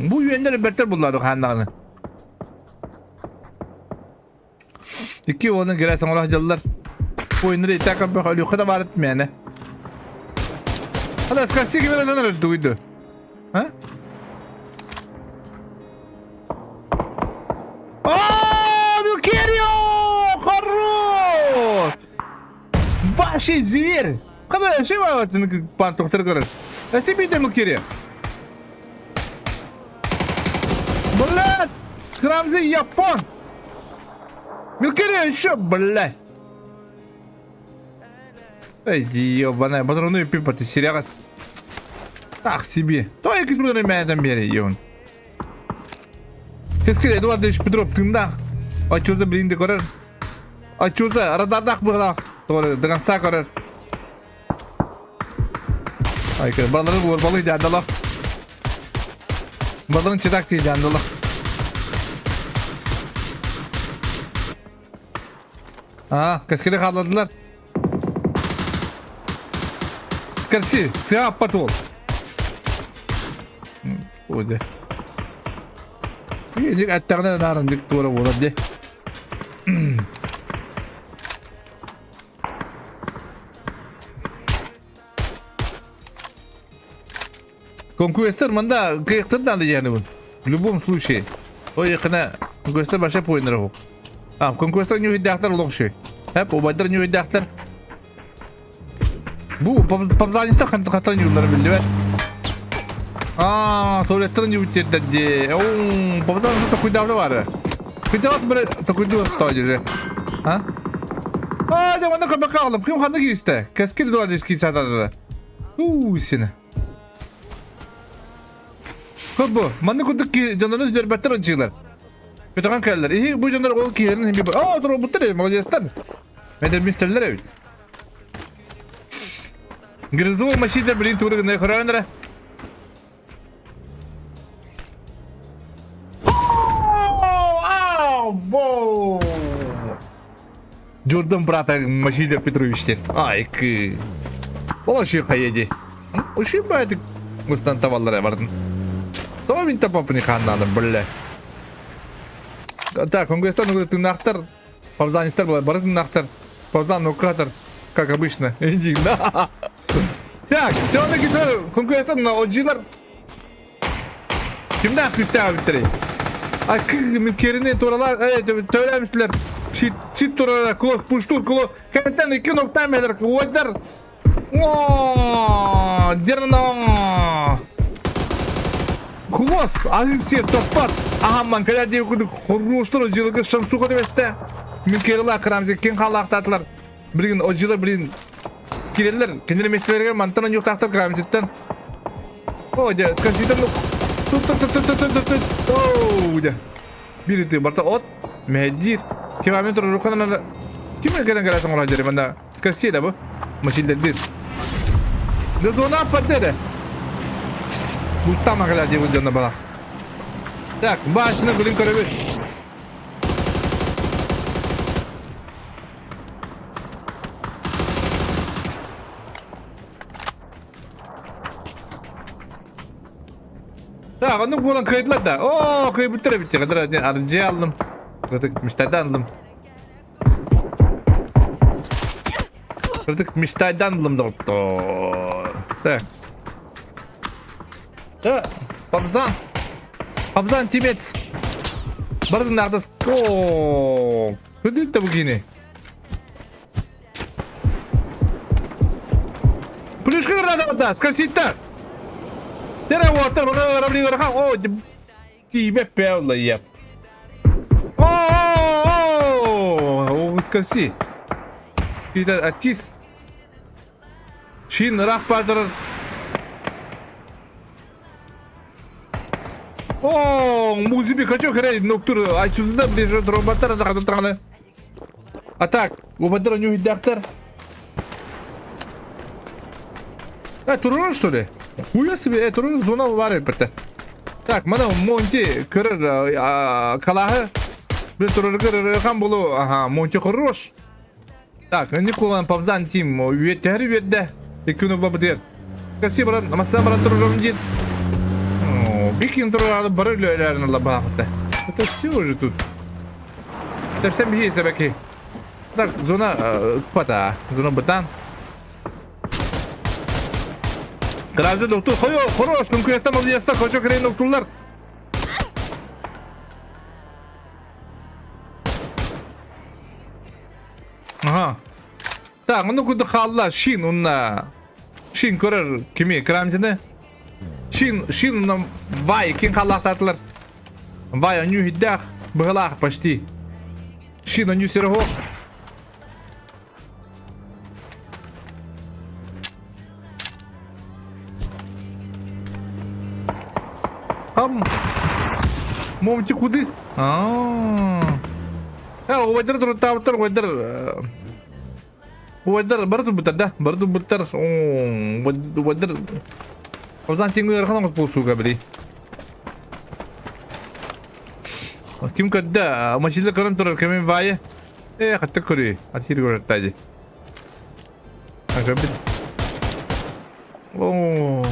Бу үөннэр бэртэр буллады хааннаҕына. Икки уонун кирэ соҥолох дьыллар. Ойныр итак бөх өлүөххэ да баарыт мээнэ. Ада скаси кимер өлөн эрэр дугуйду. А? О, Милкерио! Хорош! Баши зверь! Когда шива пантухтар көрөр. Эси биде Милкерио. Блядь! Храмзи Япон! Милкерио еще, блядь! Эй, ебаная, патроны пипа, ты серягас. Так себе. То якийсь патроны мене там бери, ебан. Кескил Эдуардович Петров тыңдах. Очуза блинді көрер. Очуза радардах быгылах. Тоғыры, дыганса көрер. Айкы, балары уорбалы жандалах. Баларын читак жандалах. Аа, кэскили хаалладылар. Скорси, сыа аппат уол. Уде. Ник эттэҕинэ наарындык туора буолар дии. Конкуэстер манда кыахтыр надо диэхнибин. В любом случае. Ой, кына конкуэстер баша пойнер оһук. А, конкуэстер ньүһүйдээхтэр олох үчүгэй. Эп, убайдар ньүһүйдээхтэр. Бу пабзанистар хантан ньууллара биллибэт. Аа, туалеттан ньүүттердер дии. Оу, пабзанистар токуйдаабыта баары. Кыдьаҕас бары токуйдуу стоит же. А? Аа, дьэ, манна көмөккө аҕалым. Ким ханна киристэ? Кэскил дуо дии киисаатаата. Уу, сине. Бу, манны курдук дьоннорун үтүөрбэттэр ынчыылар. Көтөҕөн кэллэр. Иһи бу дьоннор ол киһилэрин иһин Аа, туруорбуттар эбит, молодецтар. Мэдэрмистэллэр эбит. Грозовой машина блин тура гына көрөөн эрэ. Джордан брата Машида Петровичтен. Ай, кы. Ол оши хайеди. Оши байтык густан табаллара бардын. То мин тапапны ханнаны бля. Так, конгресстан тыыннаахтар, павзанистар была, бары тыыннаахтар. Павзан нукатор, как обычно. Так, тённа кисер конгресстан ожилар Кимнээх күүстээх эбиттэрий? А керини туралар, төлөөмүстүлэр. Щит, щит турара, клос, пуштур, клос. Кэнтэн икки ноктаан бэлэр, уойдар. О, дерно. Клос, аны сиэ топпат. Аһамман кэлэр диэки курдук хоруустар дьылыгы шамсуха түбэстэ. Мин Кирилла Крамзик кин хаалаахтаатылар. Билигин одьылар билигин киреллер. Кинилэр миэстэлэригэр мантан онньуктаахтар Крамзиттан. О, дьэ, скажитан тут тут тут тут тут тут Оу, дьэ. Биир ити барта от мэһэйдиир. Ким турар руканан ким кэлэн кэлэ оҥорор дьэри манна скажи да бу. Машинлердир. Да зона аппарда Буттама кэлэ диэбит дьонно балах. Так, башня күлүн көрөбүт. Так, оннук буолан кыайдылар да. Оо, кыайбыттар эбит дьэ. Арджи аллым. Кырдык мечтайдан аллым. Кырдык мечтайдан аллым доҕоттоор. Так. Да, Пабзан. Пабзан тимец. Бардын нардас. Оо, күндүт да бу кини. Плюшка граната, скосита. Тере уоттар, О, тебе пелла еп. О, скоси. Откис. Чин ыраах баатырар. О, музыка хочу хрень, ноктур, айчузда ближе дробаттар да хатан А так, убадар нюхидактар. Э, турурун что ли? Хуя себе, э, турурун зона бар эппетте. Так, мана Монти көрөр калаһы. Бир турургар хан болу, ага, Монти хорош. Так, не кулан павзан тим, үөттәһәр үөрдэ. Икки бабытыгар. Каси баран, масса баран турурум диэн. Бикин турар бары үлэлэрин лабаахта. Это все уже тут. Тэпсэм биһи себеки. Так, зона пата, зона бытан. Кыразы доктор, хойо, хорош, күнкүестен молодецтар, хочу крейн доктурлар. Ага. Так, ну куда хаалла, Шин унна. Шин көрөр кими, Крамзины. Шин, Шин унна Вай, кин халлаахтаатылар. Вай, оню хиддах, быһылаах почти. Шин оню серого. Там Момти куды? А. Э, убайдар туртаабыттар, убайдар убайдар бары турбуттар да, бары турбуттар. Убайдар Озан тиңгү ыарахан оҥос буолсууга били. Ким көрдө? Машина көрөн турар кимин баайы? Э, хатта көрүй. Атир көрөр дии. Көрбүт. Оо.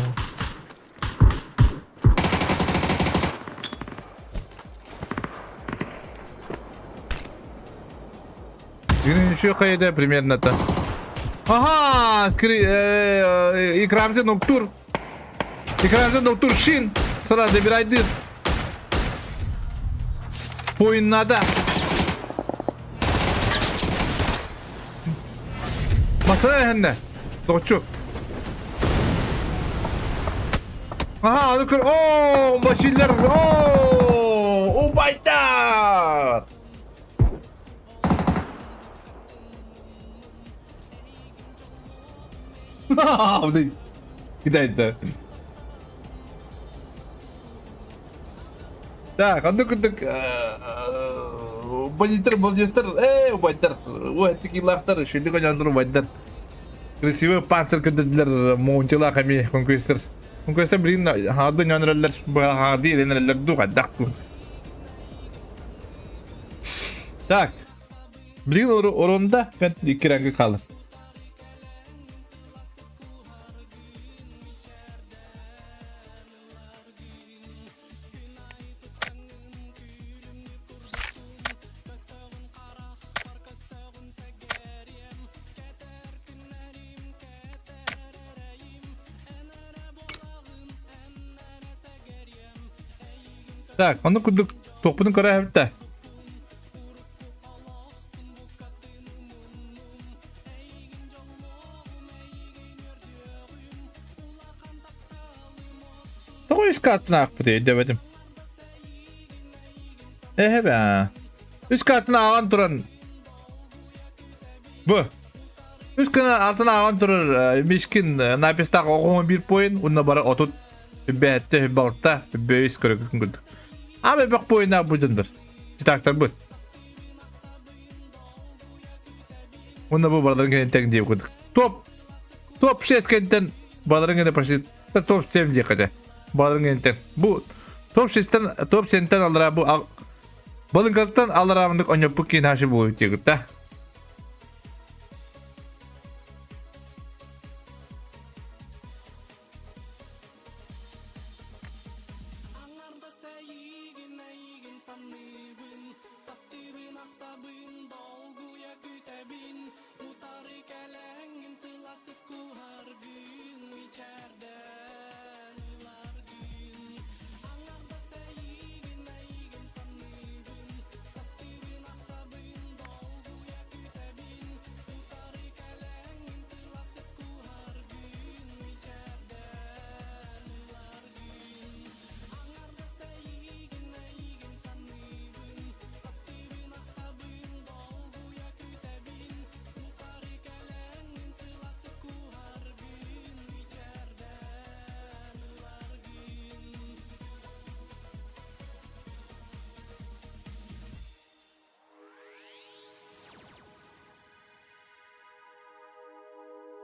Еще хайда примерно то. Ага, скри... Икрамзе ноктур. Икрамзе ноктур шин. Сразу добирай дыр. Поин надо. Масана эһэннэ. Доҕоччу. Аха, аны көр. Оо, машиналар. Оо, убайдар. Китайда. Так, онно курдук бандиттар, молодецтар, э, убайдар, ой, такие шүндүк ойноонтор убайдар. Красивый панцирь көрдөрдүлэр Монтилах эми конквестер. Конквестер билин хаарды нөнөрөллөр, хаарды иленереллер ду хайдах ду. Так, билин оронда икки хаалар. Так, ону курдук туохпутун көрө эбит Тоҕо үс картын аахпыт өйдөөбөтүм. Эһэ бээ. Үс картын ааҕан туран. Бу. Үс күн алтын ааҕан турар Мишкин напистаах оҕоһун биир поин, уонна бары отут бэһэтте, балта, бөйүс көрөкүн курдук. Ама бөх поиннаах бу дьоннор. Читактарбыт. Уонна бу барыларын кэнниттэн диэбит курдук. Топ топ 6 кэнниттэн барыларын кэннэ почти топ 7 диэххэ этэ. Барыларын кэнниттэн. Бу топ 6-тан топ 7-тэн аллараа бу Балыҥкаттан аллараамындык онньоппут киин хашы буолуо диэбит да.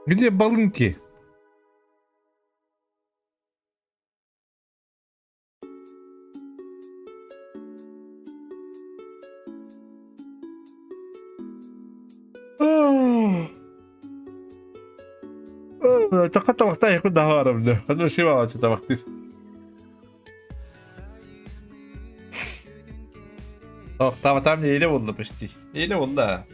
Где балынки? Тахата вахта якун дахарымды. Ханна шива ачыта вахтыр. Ох, там неyle oldu почти. Неyle oldu ha.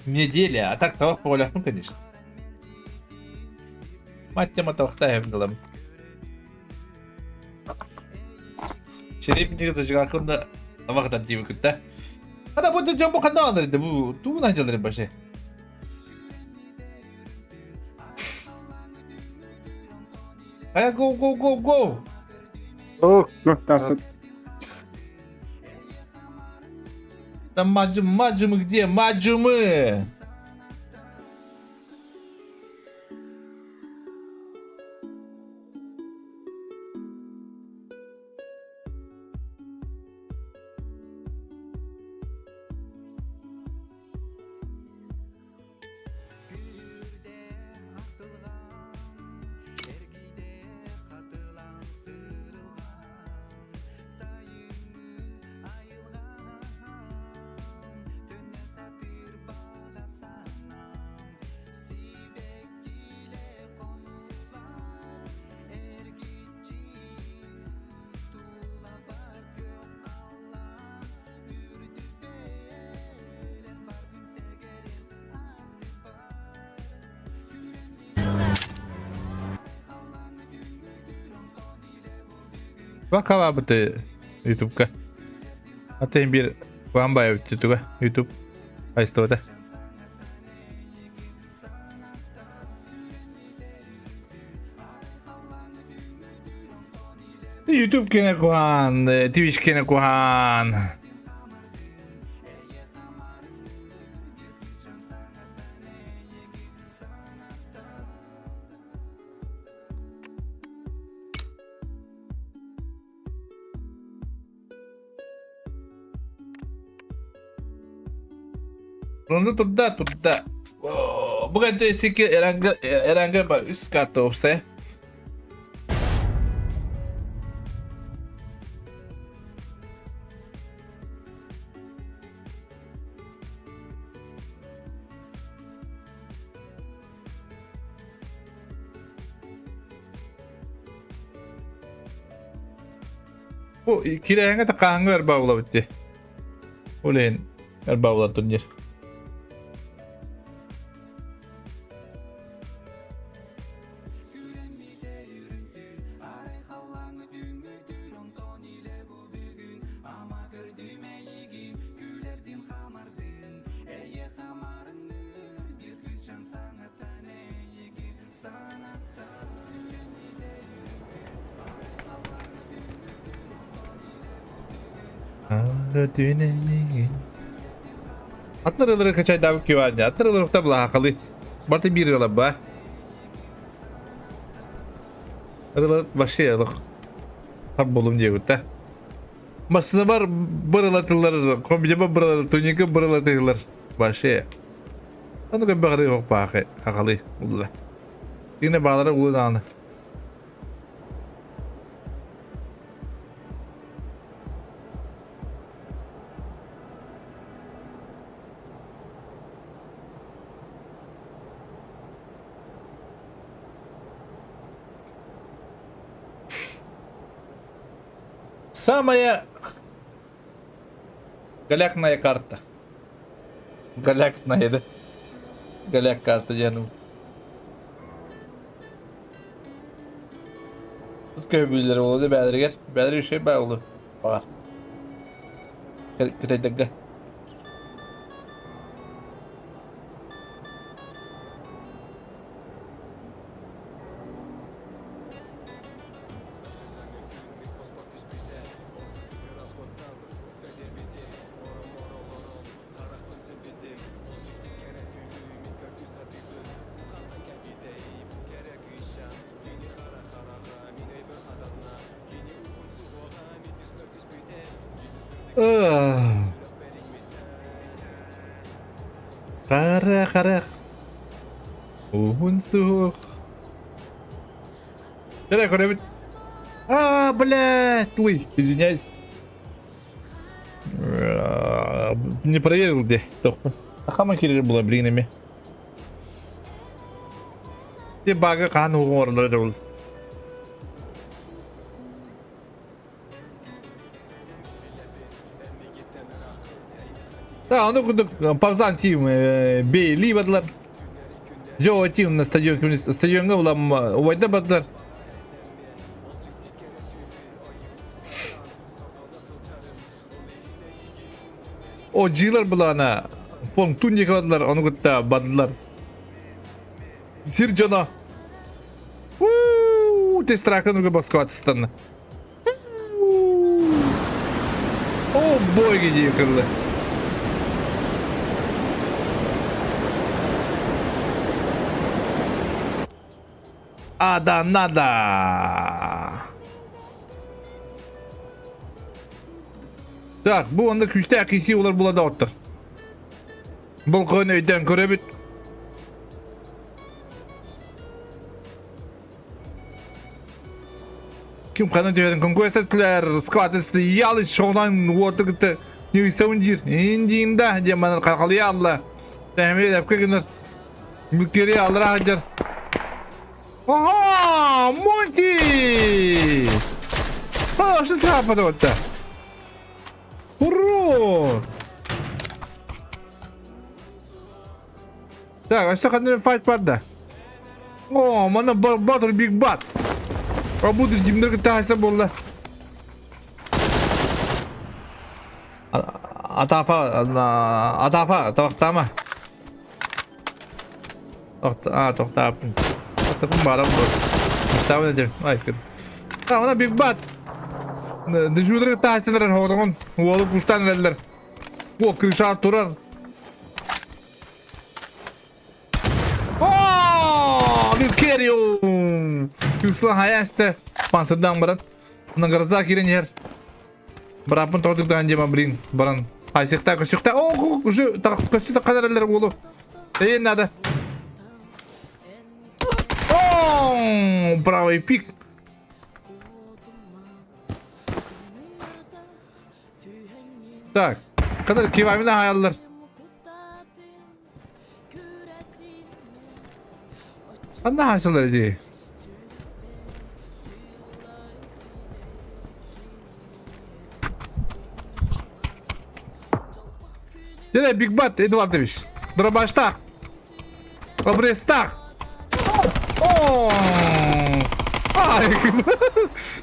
Неделя, а так тавах поголяхмын, конечно. Мать тема тавахтаем дылым. Черепник зажигалкында тавахтан тиби күтті. Ана бу жамбу қанда алыр еді, бу тугун айтылыр башы. Ая, go, go, go, go! О, нас Там маджим, маджимы где? Маджимы! Бакалабыты ютубка. Атын бир Вамбаев ютубка. Ютуб. Айстыбыта. Ютуб кене кухан, Twitch кене кухан. Онно турда, турда. Бу кэнтэ сики эранга эранга бар үс карта опсай. Бу кирэһэҥэ такааһыҥҥа эрбаабылабыт дии. Ол иһин эрбаабылар турнир. Атын ырыалары качайдаабыт киваня. Атын ырыаларыта былаахалы. Барты биир ырыалар ба. Ырыалар вообще олох хар болум диэбит Массыына бырылатылар, компьютер бырылатылар, туника бырылатылар. Вообще. Аны көббэҕири ох баахы хахалы улла. Кине баалара улу даҕаны. Самая галякная карта. Галякная, да? Голяк карта диэн. Көбүүлэр буолуо бээлэригэр. Бээлэр үчүгэй баа буолуо. Баҕар. Кытайдарга. Хара харах уһун суох. Дere көрөбүт. А, блядь, ой, извиняюсь. Не проверил где. Хама кирер була блин эми. Ти бага хаан угун оролор Да, ону курдук Парзан Тим Бейли бардылар. Джо Тим на стадион стадионга улам убайда бардылар. О джилар былаана Фонг Тун диэки бардылар, ону кытта бардылар. Сир дьоно. Уу, тестракын уга Москва О, боги дии кыллы. Ада надо. Так, бу онда күүстээх киси олар булада оттор. Болкон өйдөн көрөбүт. Ким ханан түһэрин конкуэстэтилэр, скватесты ялыч шоҕунан уоту кытта ньыйсабын диир. Индиинда диэн манан халхалыйа алла. Тэһэмиэ дэпкэ гынар. Мүккери аллара сылдьар. Ага, Монти! А, что срапа-то? Ура! Так, өссө ханна файт барда? О, манна Батыр Биг Бат. А буду димдер кытта буолла. Атафа, атафа, тавахтама. А, тохтааппын. Тохтаппын баарам буо. Тохтаабын этим. Ай, А, мана Биг Бат. Дежурдер кытта хайсалар хоҕотоҕун. Уолу куштаан эрэллэр. О, крыша турар. О, Вилкериум! Юсла хаясты. Пансырдан баран. Нагрза кирен ер. Быраппын тоҕдуктаан дима блин. Баран. Айсыкта көсүкта. О, уже көсүкта кадаралар болу. Эй, надо. О, правый пик. Так, кадар кивамина хаяллар. Ханна хаайсалар дии? Дere Big Bat Эдуардович. Дробаштах. Обрестах. О! Ай,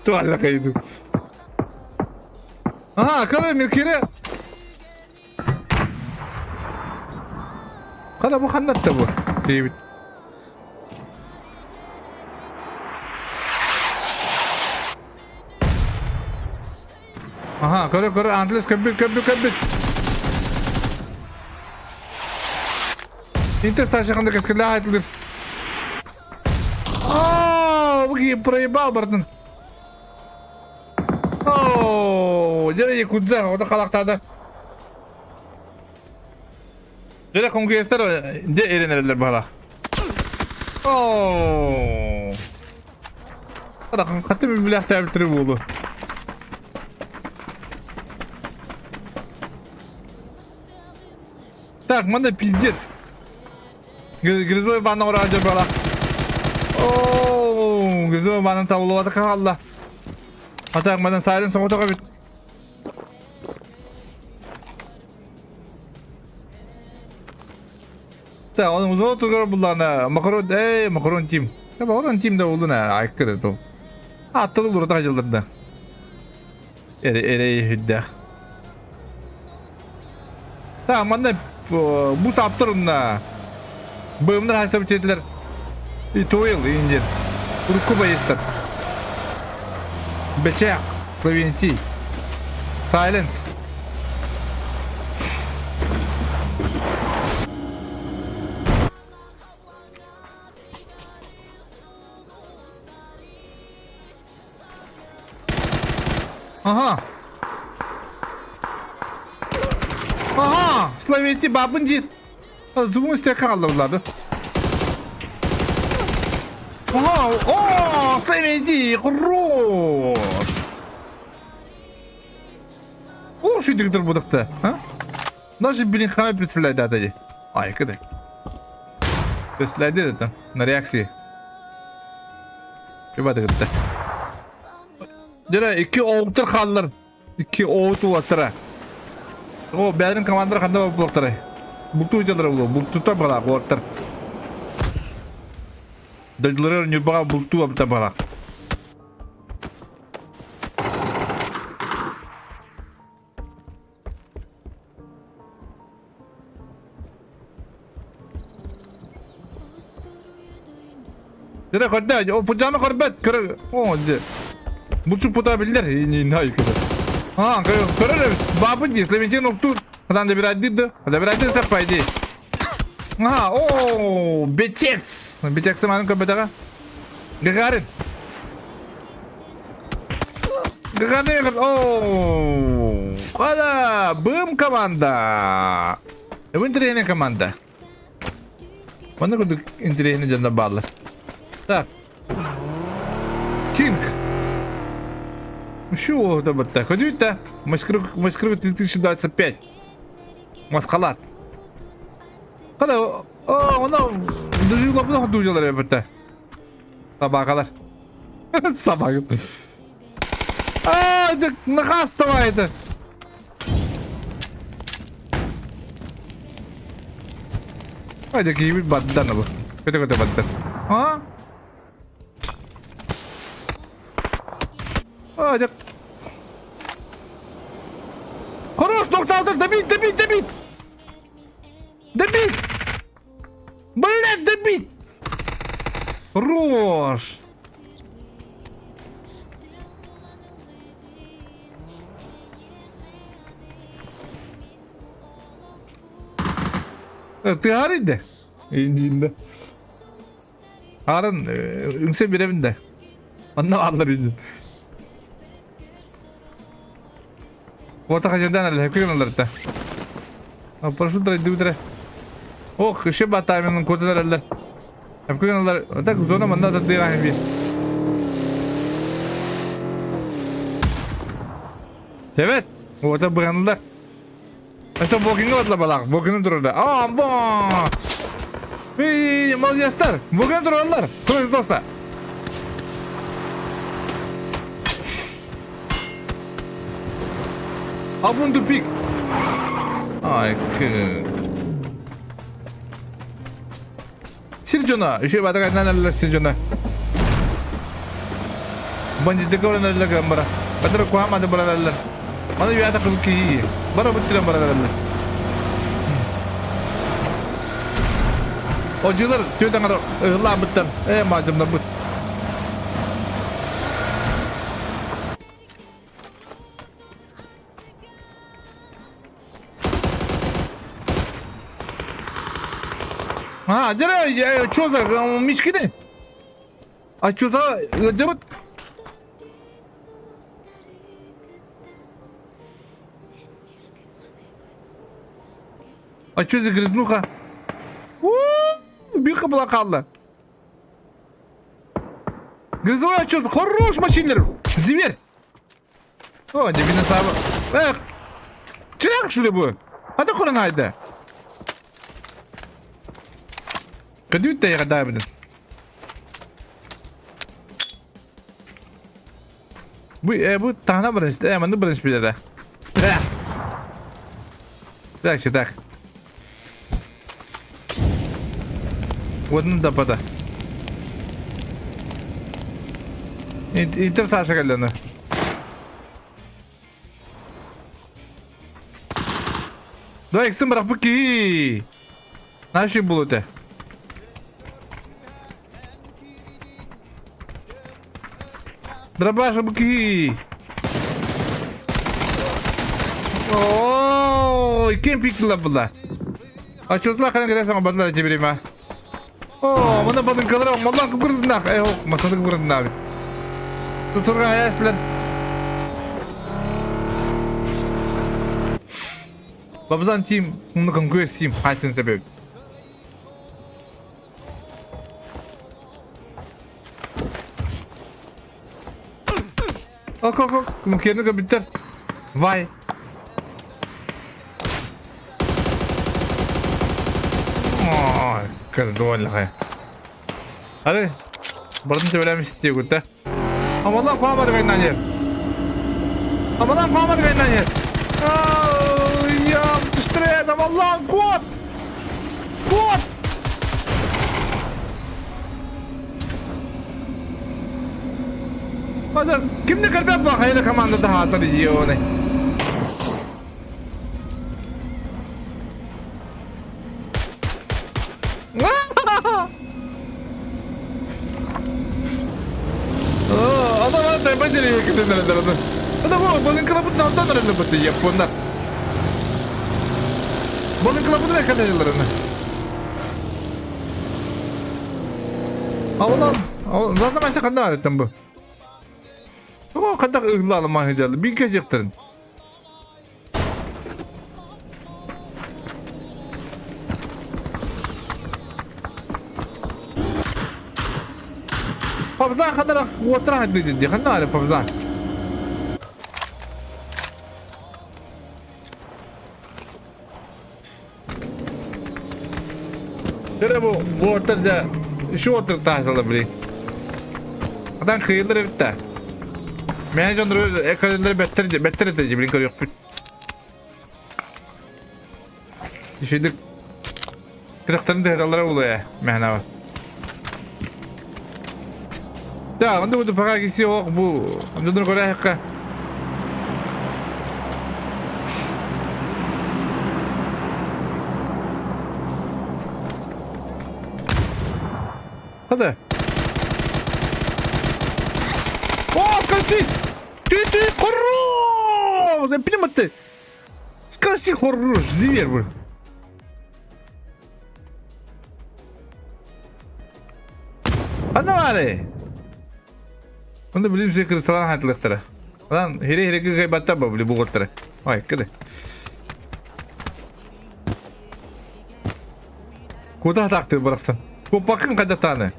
туалла кайду. Ага, кара милкире. Хана бу ханнатта бу диэбит. Аха, көрө көрө Антлес көрбүт көрбүт көрбүт. Интер старший ханда кэскиллээх айтылыр. Оо, бу киһи проебал бартын. Оо, дьэ якудза, ото халахтаада. Дьэ конкуренттар дьэ эрэнэрэллэр баһалаах. Оо. Хаты билээхтээбиттэрэ буолуо. Так, манна пиздец. Грязовой баана оҥоро сылдьар баҕалаах. Оо, грязовой баанын табыллыбата хаалла. А так, манан сайрен соҕотох эбит. Так, он узор тугар буллана. Макарон, эй, макарон тим. Макарон тим да буллана, айкыр это. Аттылы булурата хажылдырда. Эре, эре, хүддэх. Так, манна бу саптырынна. Бымнар хайса битетилер. И тойл индир. Урукку боецтар. Бечек, Словентий. Silence. Ага. Ага, Словентий бабын диир. Зубун истэ хааллабыллады. Ага, о, Словентий, хорош. О, шүйдігдір будықты, а? Даже Беллингхаме представляет дата Ай, кыды. Представляет это на реакции. Кыбаты кытта. Дere iki oğuttır kaldılar. Iki oğut uvattara. О, бәрін командалар ханда булуктара. Булту жалар булу, бултута бала куаттар. Дойдулары Нюрбаға булту абта бала. Дere көрдө, о пужаны көрбөт, көрөр. О, дьэ. Булчук пута биллэр, инна юкы. А, көрөр бабы дии, Славентин октур. Хадан добирать да? Добирать да пойди. Ага, о, Бетекс. Бетекс манын көбөтөҕө. Гагарин. Гагарин, о, Қала, бым команда. Бу интэриэһинэй команда. Манна курдук интэриэһинэй дьоннор бааллар. Так. Кинг. Еще это вот так. Ходю-то. Москва 2025. Маскалат. Когда о, она даже лапна ходу делали это. Собакалар. Собака. А, это нахастова это. Ай, киһибит баддан бу. Көтө-көтө баддан. А? А, дьэ. Хорош, нокдаун, добить, добить, добить! Добить! Блядь, добить! Хорош! Тыаһар инде. Инде. Арын үҥсэ бирэбин да. Онно бааллар инде. Вот хажардан әле күн алар та. Парашют дайдыбытара. Ох, еще батамин коталар әллер. Күн алар. Так зона манна да дыган бир. Evet. Ота быганылар. Asa бокинга батла балак. Бокинга турда. А, бо. Эй, молодецтар. Бокинга туралар. Көз доса. Абунду пик. Ай, Сир дьоно, үчүгэй баатык айаннаан эрэллэр сир дьоно. Бандитика баран эрэллэр гынан бара. Баатыр куһаан мааны баран эрэллэр. Маны үөһэ кыл киһи. Бара бүттүрэн баран эрэллэр. Одьулар түөт аҥар ыһыллаабыттар. Ээ, маадьамнарбыт. А, дьэ, что за мичкини? А что за ыалдьабыт? А что за грязнуха? Биир хабыла хаалла. Грязовая что за хорош машинер! Зверь! О, дебина саба. Эх! Чирак что ли бу? Хата куран айда. Көдүүт да ягадаабытын. Бу э, бу таһына баран э, манны баран билэрэ. Так, так. Уотун да бата. Интер Саша кэллэни. Давай иксин бырахпыт киһи. Наши булуте. Дробаша бу киһи. Ой, кем пиктила була. А чутла ханан кэлэ саҥа бадлар дебирима. Оо, мана балыҥкалара маллаах курдуннаах. Э, масаны курдуннаабит. Тутурга хайаслар. Бабзан тим, муну көңкүө сим, хайсын себеп. Ок, ок, ок, мукерни көбүттэр. Вай. Ой, кырдуоллаҕай. Ары, бардын төбөлөм истиэгут да. Амалан куамады кайнан Амалан куамады кайнан Я быстрее, Амалан, кот! Кот! Hadi kimde kalbe bak hayır komanda daha atar yiyor onu. Адам ата бажери кытыннар. Адам балын кылабытын онтон эрэллэбит японнар. Балын кылабытын эканеллерine. Авалан, зазамайса ханна арыттан бу. О, қандақ ыглалы махыжалы, бинке жықтырын. Пабзан ханна уотра хадды ханна ары пабзан. Şöyle bu bu ortada şu ortada taşladı bile. Adam kıyılır bitti. Менеджер экранları better better edeceğim bilin yok. Şimdi Kırıkların tehdalara uluyor mehna var. Да, онда буду пока киси ок бу. Онда көрө хакка. Hadi. О, скорси! Ты ты хорош! Я понимаю, ты. Скорси хорош, зверь был. Ханна бары. Онда билим се кырсалан хатлыктара. Lan хире хире кый батта ба били буготтара. Ой, кыды. Куда такты бараксан? Копакын кайда таны?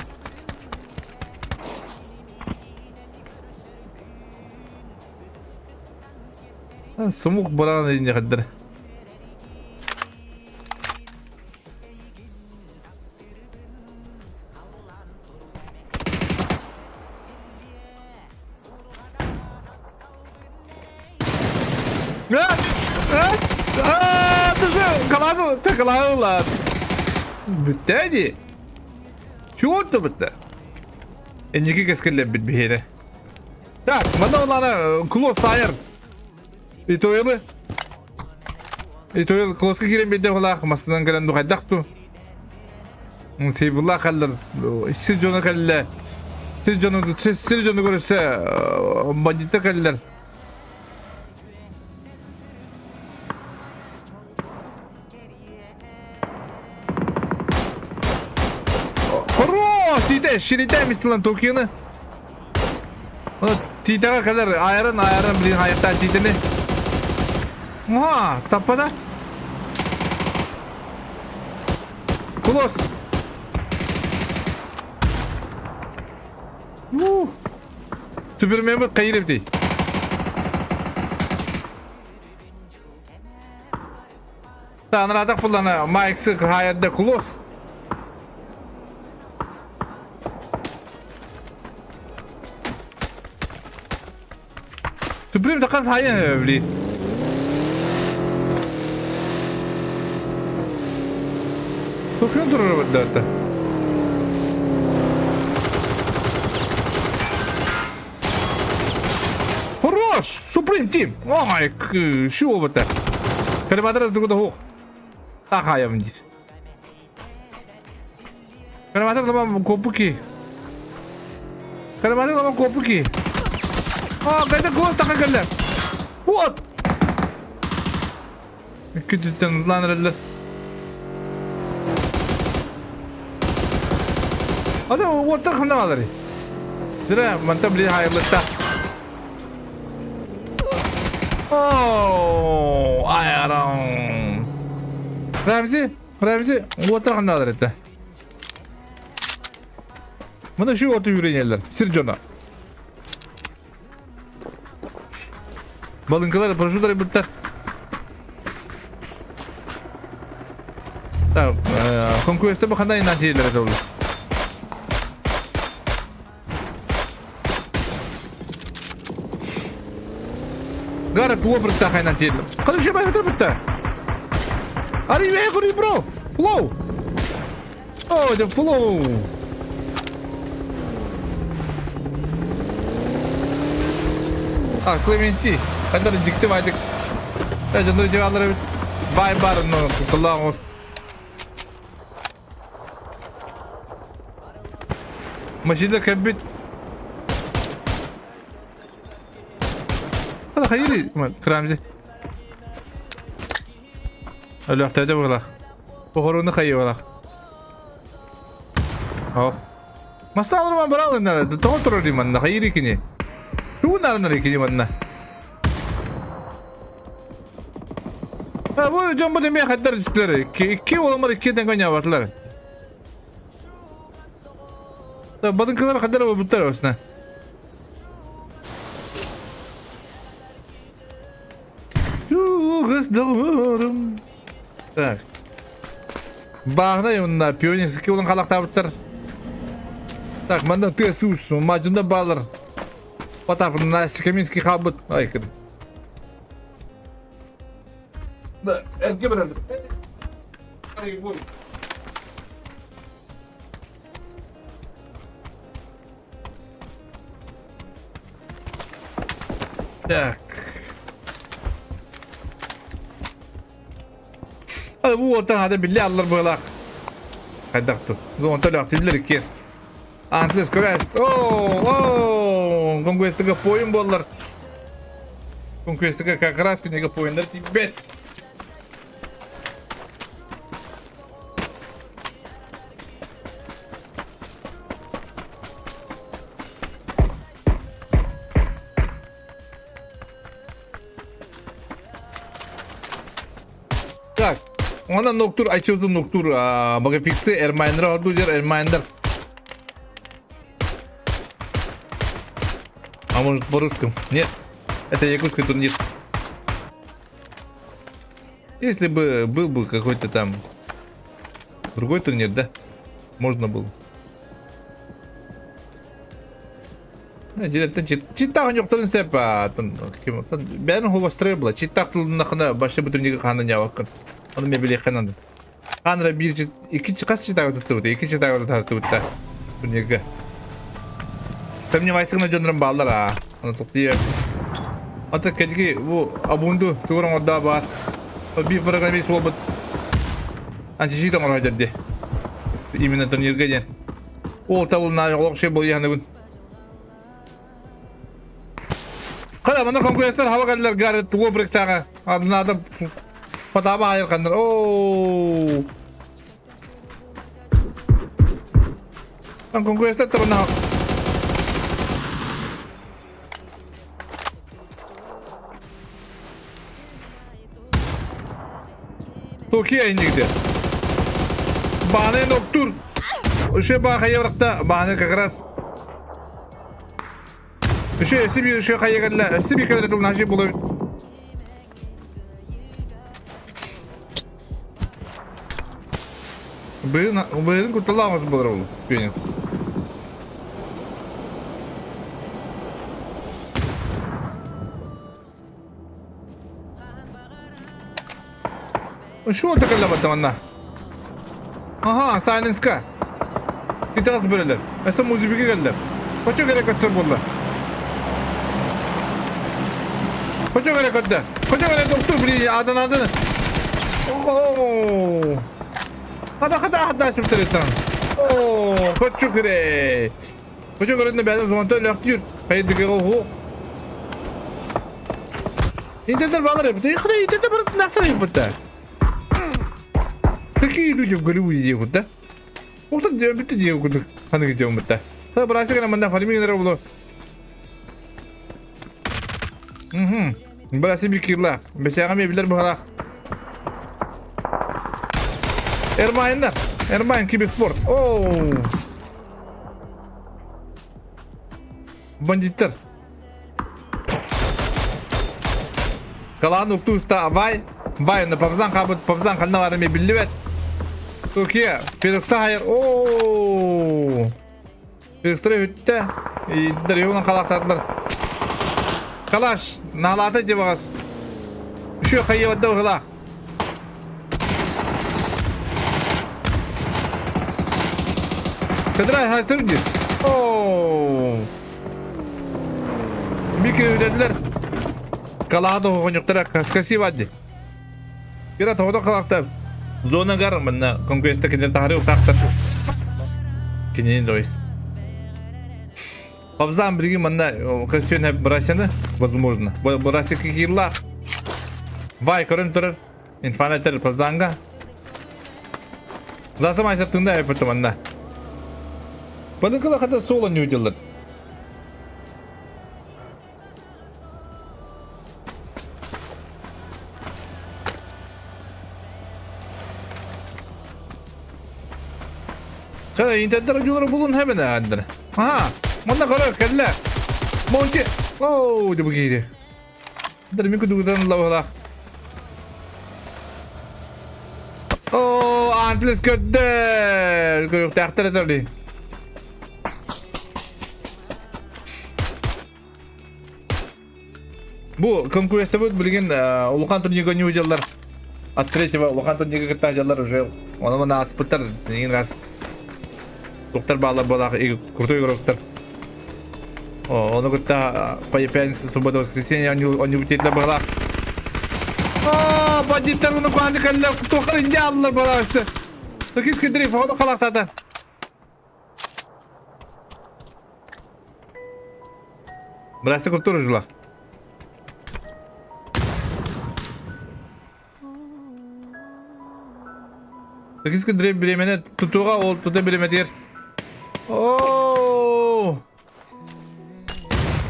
Сумук баран инне хаддар. Бүттэ дии. Чуотта бүттэ. Энники кэскиллэбит биһиэнэ. Так, манна улаана Клос Тайер. Итойлы. Итойл Клоска киирэн биэрдэ улаах массынан кэлэн духайдах ту. Сейбулла халлар. Сир дьоно кэллэ. Сир дьону сир дьону көрүсэ бандиттар кэллэр. Э, ширитэ мистилан Токионы. Тиитэҕэ кэлэр айарын айарын блин айахтаа тиитэни. Ма, таппада. Кулос. Уу. Түбүрмэбит кайыр эбитий. Таныраатах буллана Майксы хаайарда Кулос. Түбүрүм тақан хайа били. Токион турар бадда. Хорош! Supreme Team! Ой, шо это? Калибатор тугу да хух. Тахаям дит. Калибатор лама копуки. Калибатор лама копуки. А, кайда гол така кэллэ. Вот! Күтүттэн ыллаан эрэллэр. Ата уоттар ханна бааларый? Дыра, мантан билин хаайыллытта. Оо, айарам. Рамзи, Рамзи, уоттар ханна баалар этэ? Мына şu оту үйренелер, сир дьоно. Балыҥкалар парашюттар быттар. Так, конкурентта бахандан инан тиэллэр этэ ол. Гара туа бырта хайнан тиэллэр. Қаны шебай хатыр бытта. Ари ве кури бро. Flow. Oh, the flow. А, Клементи, хайдар дьикти баайдык. Дьоннор дьиэ эбит. Бай бар, но куллаах Машина кэлбит. Hadi hayır, Крамзи. Өлүөхтөөдө быһылаах. Похоруну хайыылаах. Оо. Мастааларман бараалыннар. Тоҕо турар манна хайыыр кини. Тугун арынар кини манна. Бу дьон бу эмиэ хайдар түстүлэр. Икки уоламар икки тэҥ ойнаабатылар. Бадыҥкалар хайдар буолбуттар осна. Чугас доҕорум. Так. Бааһынай уонна пионерский улан халахтаабыттар. Так, манна тыа суус, мадьында баалар. Потап Настя Каминский хаалбыт. Ай, кыр. Да, эрге барар. Ай, бой. Так. Бу уолтан хата биллэ аллар быһылаах. Хайдах ту. Онтон өлөөхтүүллэр икки. Антлес көрөөст. Оо, оо, Конквестыга поин буоллар. Конквестыга как раз кинигэ поиннар тиийбэт. Так, она ноктур, айчозду ноктур, багапиксы, эрмайнер орду дер, эрмайнер. А может по-русскому? Нет, это якутский турнир. Если бы был бы какой-то там другой турнир, да? Можно было. Дилертен читтах ньохторун сеп бэйэн хубастыры була читтах тылыннахына башта бу турнирга хаана ньаабаккын ону мен билиэххэ наада хаанра биир икки хас читага туттубут икки читага тартыбытта турнирга сомневайся гына дьоннорум бааллар аа аны туктуйа ата кэдики бу абунду тугур оҥордоо баар биир программист буолбут античит оҥоро дьэрди именно турнирга диэн ол табылна олох шей буолуйаһаныбын Хара, манна конкуренттар хаба кэллэр Гаррет Уобриктааҕа адынаата потаба айырханнар. Оо. Конкуренция сторона. Токия иннигде. Бааны ноктур. Үше баа хайабыракта бааны как раз. Үше өсі bir үше хайа Өсі bir kadar тылнажы болы. Быйын быйын куталамыз болар ол Феникс. Шо такалла манна? Аха, Сайленска. Сейчас бөрөлөр. Эсэ музыбиге келдер. Хочо керек көстөр болла. Хочо керек көттө. Хочо керек доктор бри адан адан. Ого. Хада хада хада сүртөрөтөн. Оо, хочо керек. Хочо керек бәден зонта лөктүр. Кайдыгы го. Интернет балар эбит. Ихре интернет бар нахтар эбит. Какие люди в Голливуде делают, да? Ух ты, бит делают, ханы делают, да. Та брасик на манда фарминг было. Угу. Брасик бикилах. Бесягами билер бухалах. Эрмайндар. Эрмайн киберспорт. Оу. Бандиттер. Калаан уктууста Вай, Вай, на павзан хабыт, павзан ханна барами биллибет. Туркия, Феликса хайыр, ооо. Феликстер үтте, иддер югунан қалақтардылар. Калаш, налаты деп ағас. Үші хайыбадда ұрғылақ. Кыдырай хайстыр дир. Ооо. Мики үләділер. Калаады оғынюқтара красиво ди. Кира тоғыда қалақта. Зона гар мына конкурентта кинер тахары уқтақтар. Кинен дойс. Павзан биги мына костюм брасяны, возможно. Брасик кирла. Вай көрін тұрыр. Инфанетер павзанга. Засым айса тында өпөтө мында. Бадыкыла хата соло не уделар. Ча интернет жолары булун хәбәнә андыр. Аха, монда кара кәллә. Монти. Оу, дип кире. Дер мин күдүгән лавалах. О, антлес көддө. Көрүк тәхтер әтәли. Бу конкурентта будет билген улахан турнирга не уделлар. От третьего улахан турнирга кытта жаллар уже. Оны мына аспыттар деген раз. Доктор бала балах и крутой игроктар. О, оны кытта по пятнице, суббота, воскресенье они утетлер бала. О, бандиттар оны куаны кәлләр тохар инде аллар баласы. Такис кедриф оны қалақтады. Брасы культура жила. Такис кедриф биремене тутуға ол тута биреметер. Оу!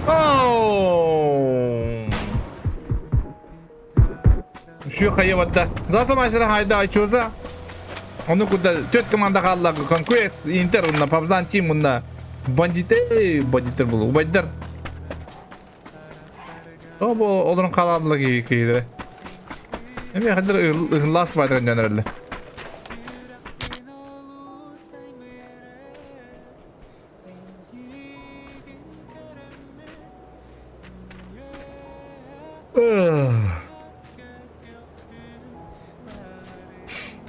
Оу! Şu хайватта. Заса майсыра хайда айчоза. Оны куда төрт команда қалла конкурент Интер на Павзан Тим на бандиты бандиттер бұл убайдар. О бу олорун қалалык кейдере. Эми хадыр ыглас байдырын жөнөрөллө.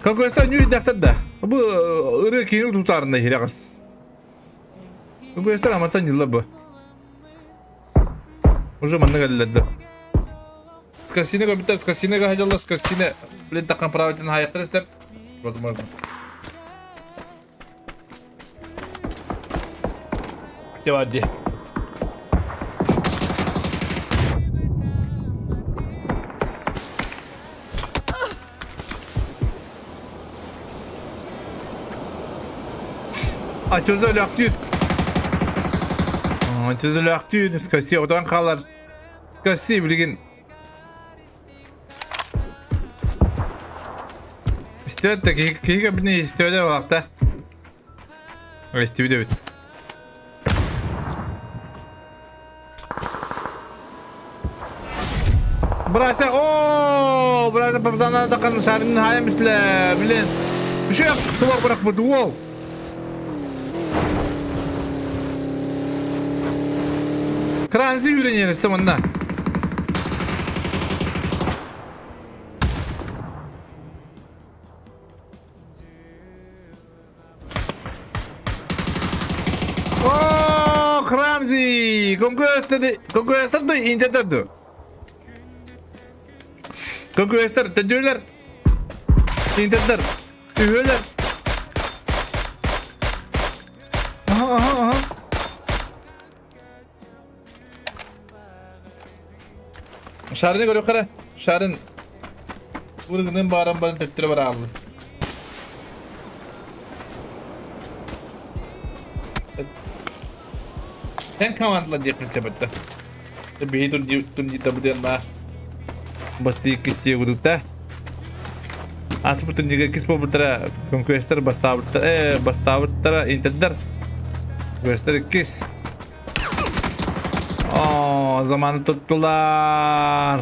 Конкуренттар нью да. Бу ыры кийин тутарында хирагас. Конкуренттар амантан юлла бу. Уже манна келлерди. Скорсине көбүттер, скорсине хажалла, скорсине блин таккан правительный хаяктар истеп. Возможно. Активадди. Аччыта өлөхтүүр. Аччыта өлөхтүүр. Скаси отон хаалар. Скаси билигин. Истибэт да киһи киһи кэбини истибэтэ балакта. Истибит эбит. Брася, о, брася папзана такан шарын хайым исле, блин. Еще сылок бырахпыт, уол. Кранзи үйренерісті мында. О, Крамзи! Конкурестер, конкурестер интетер Конкурестер, төдүлер. Интетер. Үһүөлэр. Аха, аха, аха. Шарыны көрүөххэ Шарын урыгынын бааран баран төттөрө барааллы. Эн командалар диэхпин сөп этэ. Биһи турнирдабытыан Бастыы иккис кудукта. Ааспыт турнирга иккис буолбуттара конкуренттар бастаабыттара, бастаабыттара интердер. Конкуренттар иккис. О, заманы туттулар.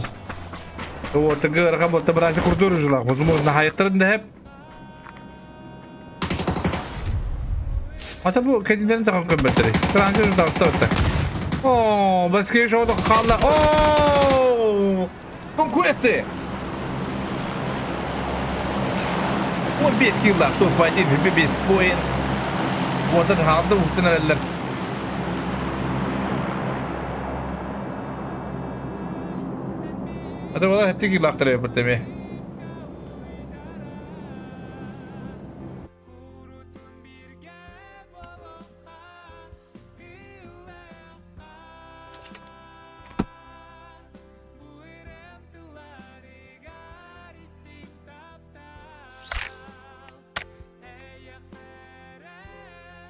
Уотыгы ыарахан буолта быраасы курдур ужулах. Возможно, хайыктарын да хеп. Ата бу кэннилэрин тахан көрбөттөрүй. Транзит таҕыста таҕыста. Оо, баскей шоу хаалла. Оо! Конкуренты! 15 килла, топ-1, 5 поинт. Уотан хаалды уһуктан эрэллэр. Ата була хэтти киллаахтар эбит эми.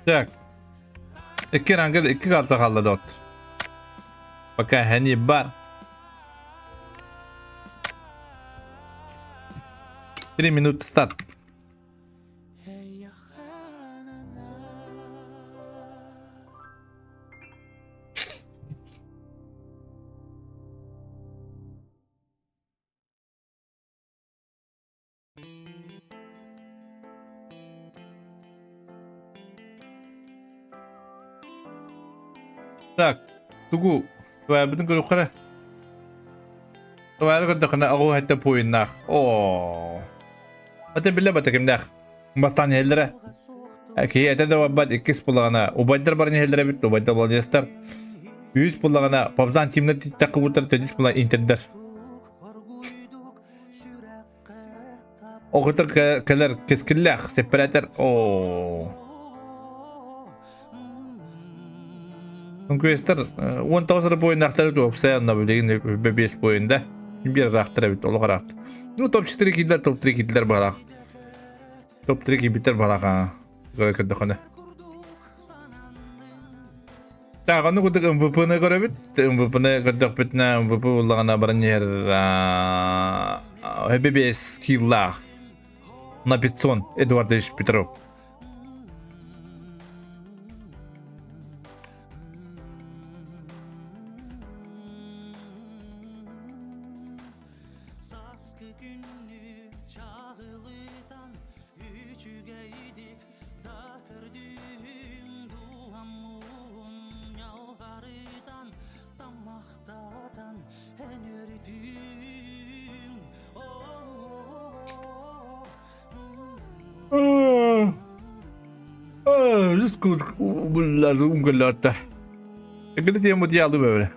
Так. Икки рангы икки карта қалды дот. Пока хәни бар. 3 минуты старт. Так, тугу Туайбытын көрүөххэ Туайры көрдөххүнэ оҕу хэттэ пуйуннаах. Оо. Ата биллэ бата кимнээх. Бастаан иһэллэрэ. Киһи этэ да барбат иккис буллаҕына убайдар баран иһэллэрэ эбит, убайдар молодецтар. Үһүс буллаҕына Пабзан тимнер таххыбыттар, төрдүс була интердер. Оҕото кэлэр кэскиллээх сэппэрээтэр оо. Конкуренттар 19 эрэ буойуннаахтар эбит уопсай онно билигин 5 буойунда. Биир ыраахтар эбит олох ыраахт. Ну топ-4 киирдилэр, топ-3 киирдилэр баҕалаах. Топ-3 киирбиттэр баҕалаах аа. Көрдөххүнэ. Так, ону курдук МВП-ны көрөбүт. МВП-ны көрдөхпүтүнэ МВП буллаҕына баран иһэр ХББС киллаах Напицон Эдуардович Петров. Буллар Экили тема диялы böyle.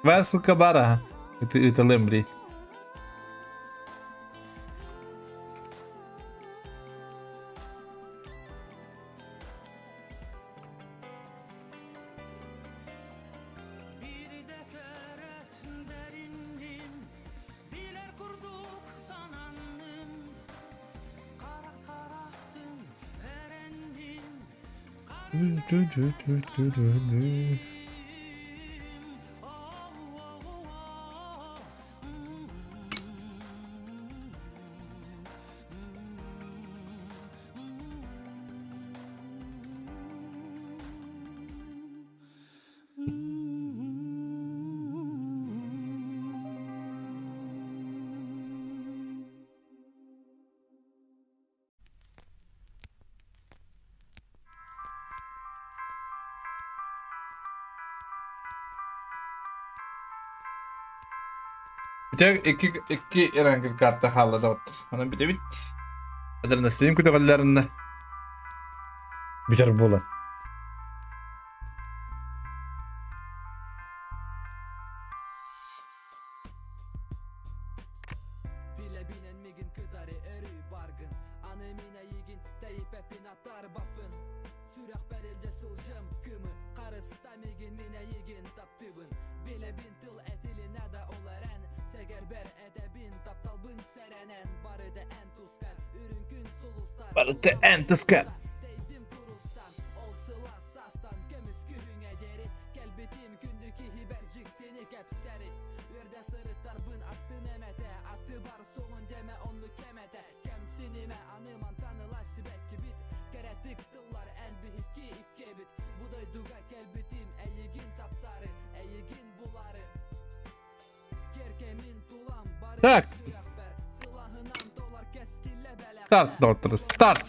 Баар ссылка баар аха. Ыыталыам бри. Бүтэр икки икки эрангыр карта хаалла доҕоттор. Онон бүтэбит. Адреналин көтөҕөллөрүнэ бүтэр буолан. Барыта эн тыска. Так. Старт, доктор, старт.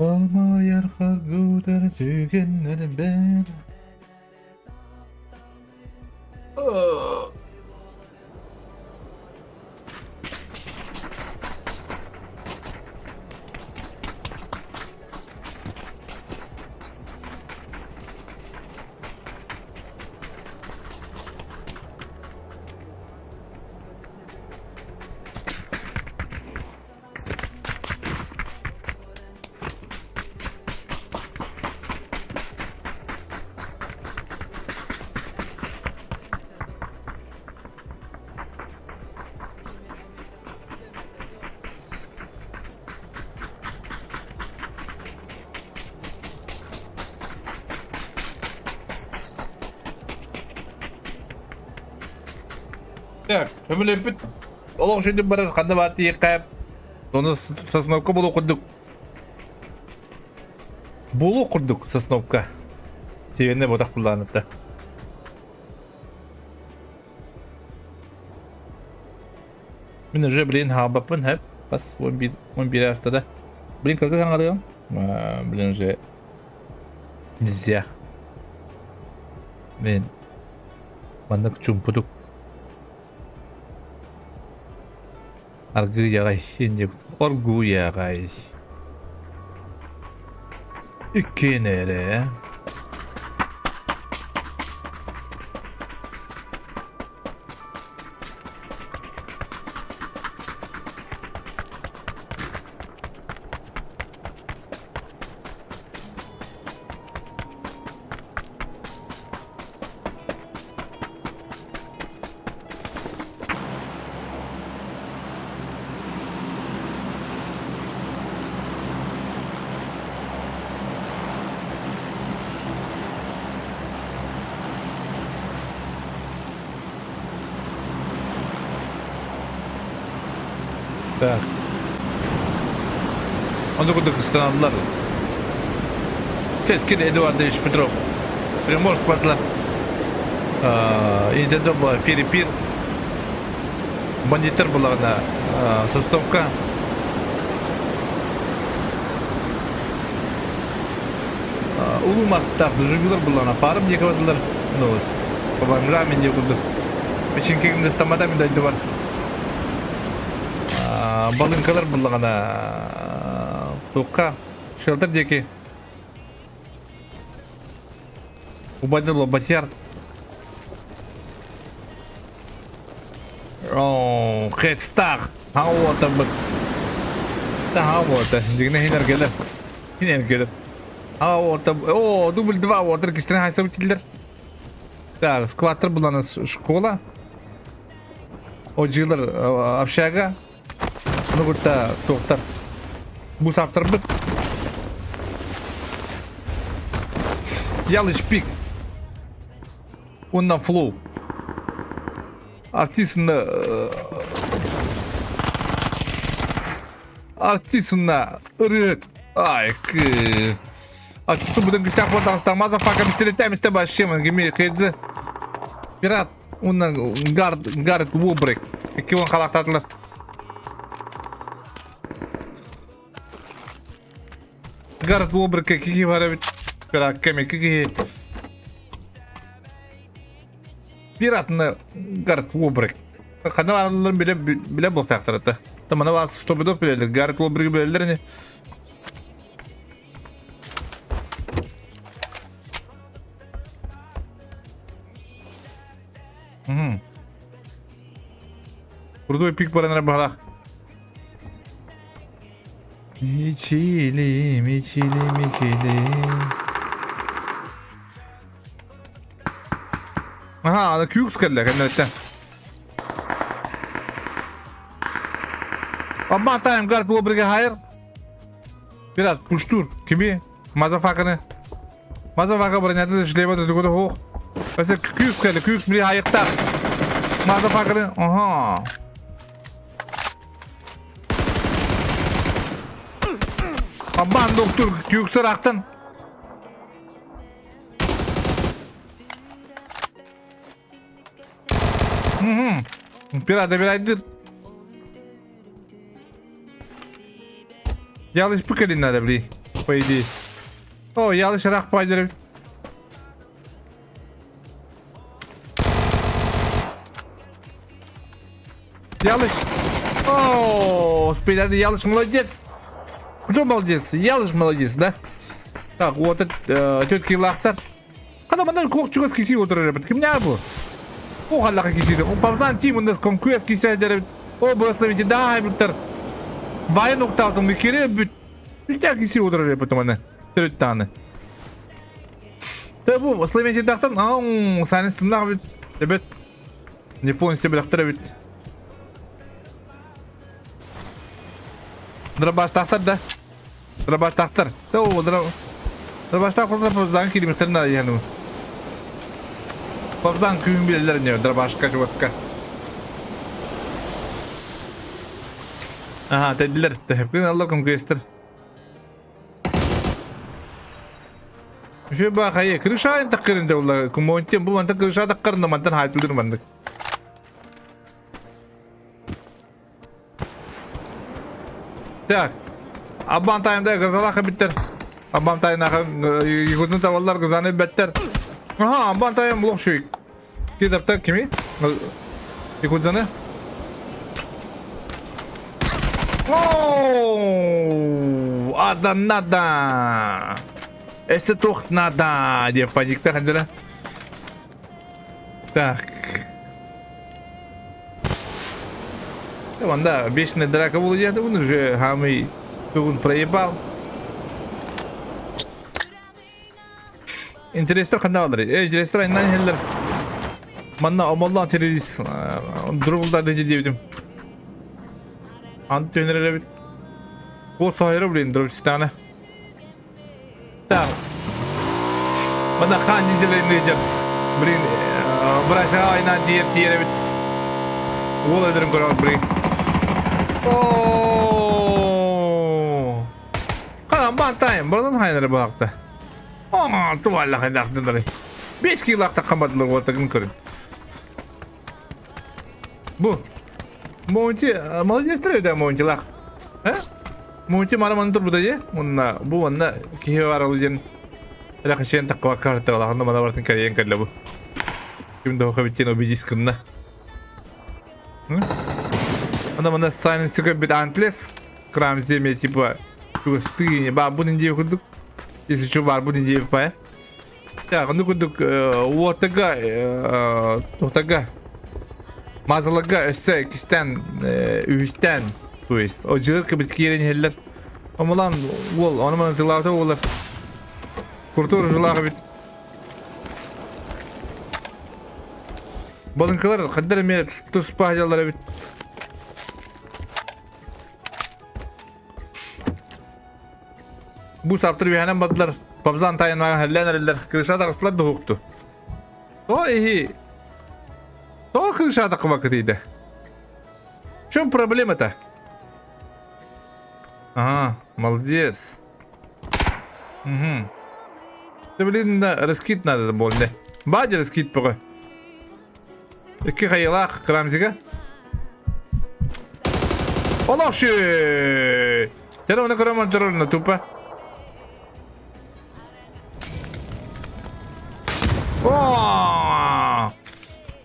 Хомойор хоргутар түгэннэрбэр Так, көмөлөппүт олох үчүгэй барар ханна баар тиийиэххэ ону сосновка буолуох курдук буолуох курдук сосновка сиэнэ ботах былаанытта Мин уже блин хаалбаппын хэп бас 11 11 ааста да блин кыргыз саҥарыам блин уже нельзя мен маннык чумпутук аргыый аҕай иннибит оргууй аҕай иккиэн эрэ Так. Ону курдук ыстаналлар. Кескин Эдуардович Петров. Приморск батла. Интендо Филиппин. Бандиттар буллаҕына Состовка. Улуу мастаах дужугулар буллаҕына парым диэки бардылар. Ну, Банграмин диэ курдук. Печенкегин ыстаммата мин дойдубар. Балыҥкалар буллаҕына туохха шелтер диэки убайдыр Лобатьяр Оо, хедстах хаота быт хаота дигне хинер келер хинер келер хаота о дубль два отыр кистерен хайса битилер так скваттер булана школа Одьылар общага ону кытта туохтар бу саптарбыт Ялыч пик уонна флоу артист артист ырыат ай артисты будем гостях вот там мазафака мистер мистер вообще геми хедзе пират Уонна Гард Гард Уобрек икки уон халаахтаатылар. Гард Уобрекке киһи бар эбит. Пиракка эмиэ киһи. Пиратны Гард Уобрек. Ханна баалларын биле биле буолтаахтар это. Тамана баас стобидов билэлэр. Гард Уобреги билэллэр ини. Крутой пик баран эрэ баһалаах. Мичили, мичили, мичили. Аха, аны күүс кэллэ кэннэттэн. Обман тайм гард обриге хайыр. Biraz пуштур. Kimi? Мазафаканы. Мазафака бронятын шлема тугу хух. Өсө күүс кэллэ, күүс били хайыктар. Мазафаканы. Ага. Абан доктор күүксөр ақтан. Пират бирайдыр. Ялыш пыкалин надо, бли, по идее. О, ялыш рах пайдыр. Ялыш. О, спиляды Ялыш молодец. Кто молодец? Ялыш молодец, да? Так, вот этот тетки лахтар. Хана манан кулак чугас киси отырар эбит. Кимнää бу? О халлаха кисиде. О павзан тим унdas конкуэс кисэдер. О благословите да бүттер. Вайын укталтын микере бүт. Үстә киси отырар эбит маны. Төрөттаны. Тэ бу словенче тахтан ау саныстыннах бүт. Эбет. Не понял себе лахтар эбит. Дробаш тахтар да. Дробаштахтар. О, дробаштах просто килимехтэрин иһэн Павзан күүһүн билэллэр не дробашка чугаска. Ага, тедилер. Тэһэпкин аллар конквестер. Үшө ба хайы крыша таққырын да улла кумонтен бу мантан крыша таққырын мантан хайтылдыр мандык. Так. Аббан тайымда гызалаха биттер. Аббан тайынаха егутун табаллар гызаны беттер. Аха, аббан тайым лох шуй. Кидапта кими? Якудзаны? Оу, ада надо. Эссе тух надо. Деп паникта хандыра. Так. Ванда вечная драка була диэхтэ он уже хамый тугун проебал. Интерестер ханна балар. Э, интерестер айнан хеллер. Манна омоллаан террорист дурулда деді диэбитим. Ант төнөр эбит. Бу соһойро блин дробчитаны. Так. Манна хаан дизелин Блин, бырачаға айнан тиер тиер эбит. Уол эдерин көрөбүт блин. О! Хаан баантайым, бұрын хайнары бағықты. О, тувалла хайнақтындары. 5 кило таққамадылар ортагын көрін. Бу. Монти, молодец да Монтилах. Э? Монти мара маны турбута же. Онна бу онна киһи баралы диэн Рахашен таккаба карталаханна мана бартын кэрийэн кэллэ бу. Ким да хабиттен убедись кынна. Ана мана сайленсика бит антлес. Крам земе типа чугастыне ба бу неде курдук. Если что бар бу неде па. Так, ну курдук уотага тухтага мазалага өссө кистен үһүстэн то есть одьылыр кыбыт киирэн иһэллэр. Омулан уол ону маны тылаабыта буолар. Куртуур ужулаах эбит. Балыҥкалар хандар эмиэ туспа дьаллар эбит. Бу саптыр үһэнэн бардылар. Пабзан тайынмаҕа хэллээн эрэллэр. Крыша таҕыстылар дуһукту. То иһи То крыша таххыбаккытыйда. В чем проблема-то? Ага, молодец. Угу. Ты, блин, да, раскид надо больно. Бадя раскид пока. Икки хайылаах крамзига. Олохши! Тере оны көрөм онторорна тупо. О!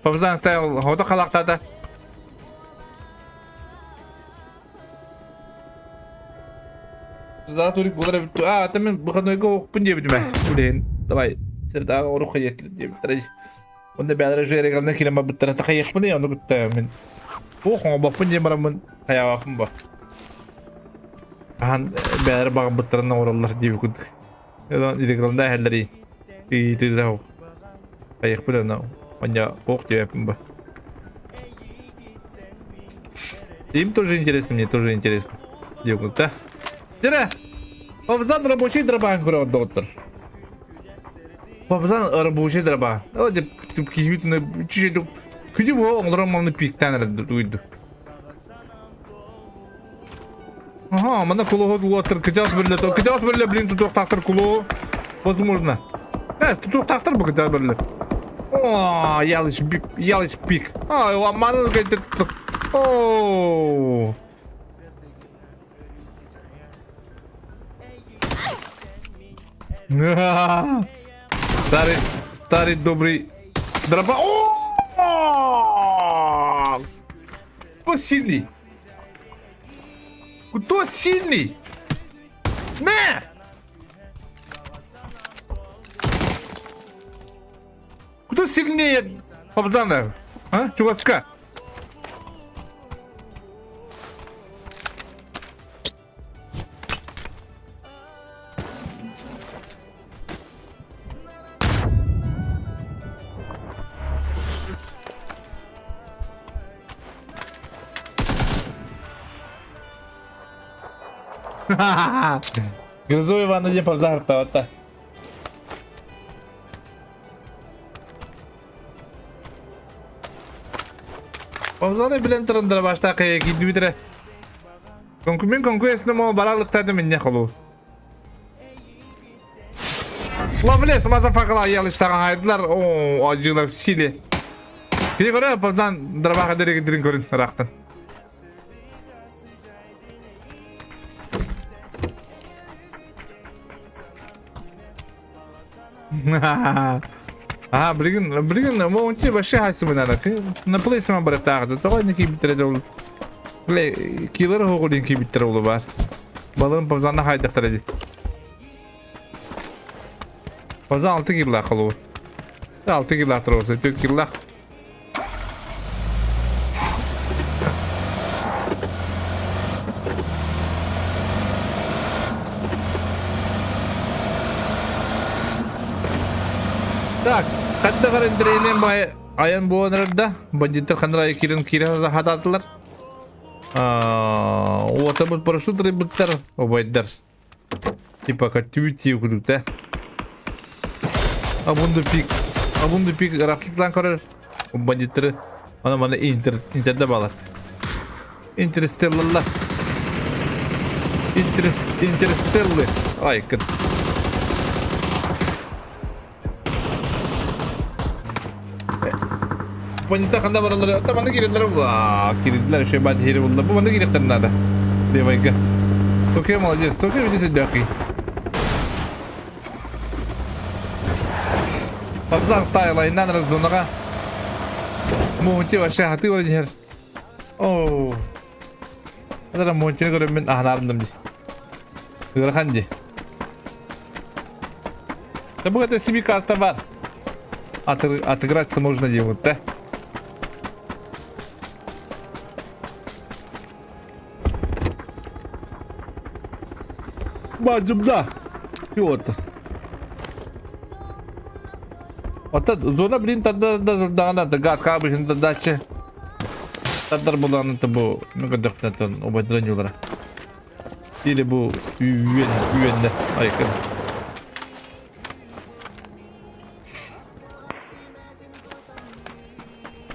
Пабзан ставил хото халактата. Затурик булар эбит. А, ата мен выходнойга оохпун диэбитим ээ. Блин, давай. Сырдааҕы орух хайыат диэбиттэрэ. Онно бэйэлэрэ жиэрэ киирэн барбыттара тахайыахпыный ону кытта мин туох оҥорбоппун диэн бараммын хайаабаппын ба. Ахан бэйэлэрэ баҕарбыттарын оҥороллор диэбит курдук. Илигалында эһэллэрий. Ыйытыылаах хайыахпын аны онньо ох диэбэппин ба. Им тоже интересно, мне тоже интересно. Диэбит да. Дирэ! Обзан рабочий дробан көрөҕүт доҕоттор. Папазан рабочий дроба. О, деп киһибитин чүчү күдү бу оҥолорон маны пиктан эрэ уйду. Ага, мана кулуһу уоттар кыжаас бөрлө, кыжаас бөрлө блин тутуохтаахтар кулуһу. Возможно. Эс тутуохтаахтар бу кыжаас бөрлө. О, ялыш пик, ялыш пик. А, маны кайтыр. О. Старый, старый добрый дроба. О! Кто сильный? Кто сильный? Не! Кто сильнее Пабзана? А? Чуваска? Грызу Ивана диэн пабзаһартаабатта. Пабзаны билэн туран баштаах киирдибит эрэ. Мин конкурсны мо баралыктады минне холу. Ловлес мазафакала ялыштаган айдылар. О, ажылар силе. Кини көрө пабзан дробаха дерегидирин көрүн ырактан. Аа, билигин билигин монти вообще хайсыбын На плейсма бараттааҕыта тоҕо инники киирбиттэрэ дьол. Бile киллер хоҕулин киирбиттэрэ олу бар. Балырым павзанна хайдахтара ди. Павзан 6 киллах холу. 6 киллах турса 4 киллах. Так, хатта карантинен бай айан буолан да бандиттар ханнара кирен кирен хатаатылар. Уотабыт парашют рыбыттар, обайдар. Типа көттүбүт тиэ курдук да. Абунду пик. Абунду пик ыраахтыктан көрөр. Бандиттары ана мана интер интерде балар. Интерстеллалар. Интерес, интерстеллы. Ай, кыт. Понята ханна бараллар. Та манна киирэллэр. Ваа, киирдилэр. Еще бат хири булла. Бу манна киириэхтэрин наада. Левайга. Токио молодец. Токио веди сидяхи. Абзан тайлайынан раздунаға. Муунти вообще хаты бар дихер. Оо. Адара муунтини көрөммүн аһынаарыллым ди. Ыарахан ди. Да бу это себе карта бар. Отыграться можно делать, да? Бадьым да. Петр. Оттон зона, блин, даҕаны газ хаабыһын даччы. Тардар булааны бу мөкөдөхтөн убайдыран юлара. Или бу үйен үйенде айкын.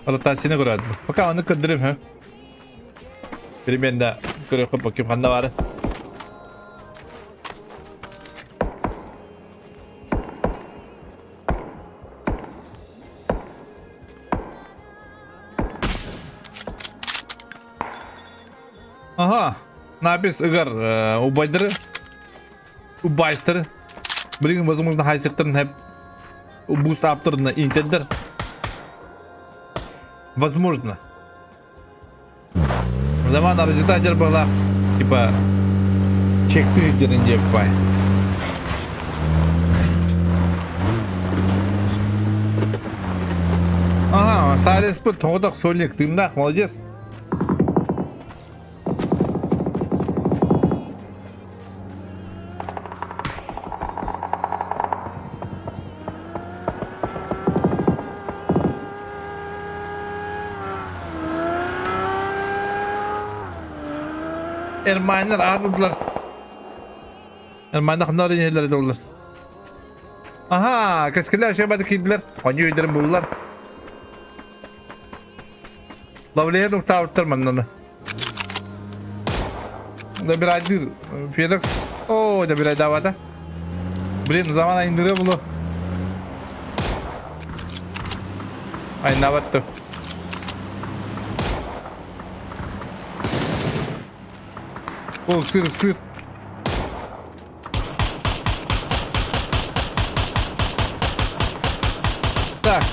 Ротацияны көрөдүм. Пока аны көрдүрүм, ха. Примерно көрөккө бакым ханна бары. Ага, напис ыгар убайдыры, убайстыры. Билигин возможно хайсыктарын хеп буст аптырына интеддер. Возможно. Заман арыжыта дьэр быһылаах, типа чектыы дьэрин диэппай. Ага, Сайлеспыт тоҕотох сольник тыыннаах, молодец. Эрмайнар аарбыдылар. Эрмайнар ханна иһэллэр доллар. Аха, кэскиллэр шебады киирдилэр. Онньу өйдөрүн буллар. Лавлеер уктаабыттар маннаны. Добирайдыр Феликс. О, добирайдаабата. Блин, заман айындыры булу. Айнабатты. О, сыр, сыр. Так,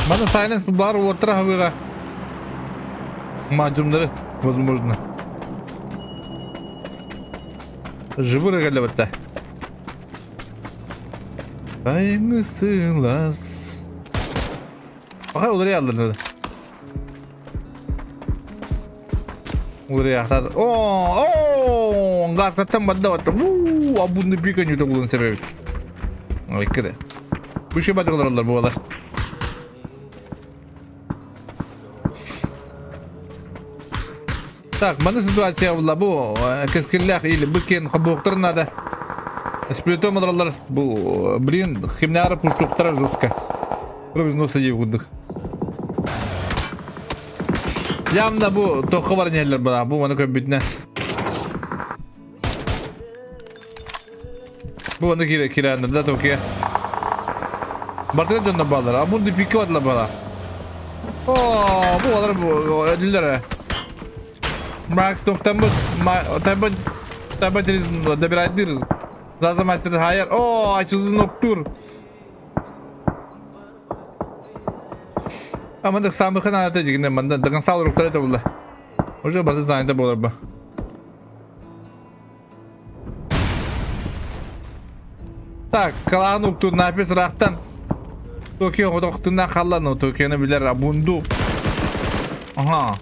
мана Silence бар уоттара хабыга. Мажумдары, возможно. Живы рыгалеватта. Тайны сылас. Пока уларыяллар. Уларыяхтар. О, о, гартаттан барда батта. Уу, абунны пика не булун себеби. Ой, кире. Бу şey батылар буолар. Так, маны ситуация була бу кэскиллээх или бу киэн хобуохтар надо. Сплетом олороллор бу блин химнары пустуктара жестко. Кровь носа дии курдук. Явно бу тохо бар нелер бара бу маны көрбүтүнэ. Бу аны кире кирээннэр да токия. Бартыга дьонно баалар. А бу пикке бардылар бала. О, бу алар бу өдүллэр. Макс токтамбыт, табы табы через добирайдыр. Заза мастер хайер. О, ачызын октур. Амандык самыхын аната дигинде манда дыгын сал руктар это булла. Уже базы занята болар ба. Так, калаан уктур напис рахтан. Токио хотохтунан халлан Токиону билер абунду. Ага.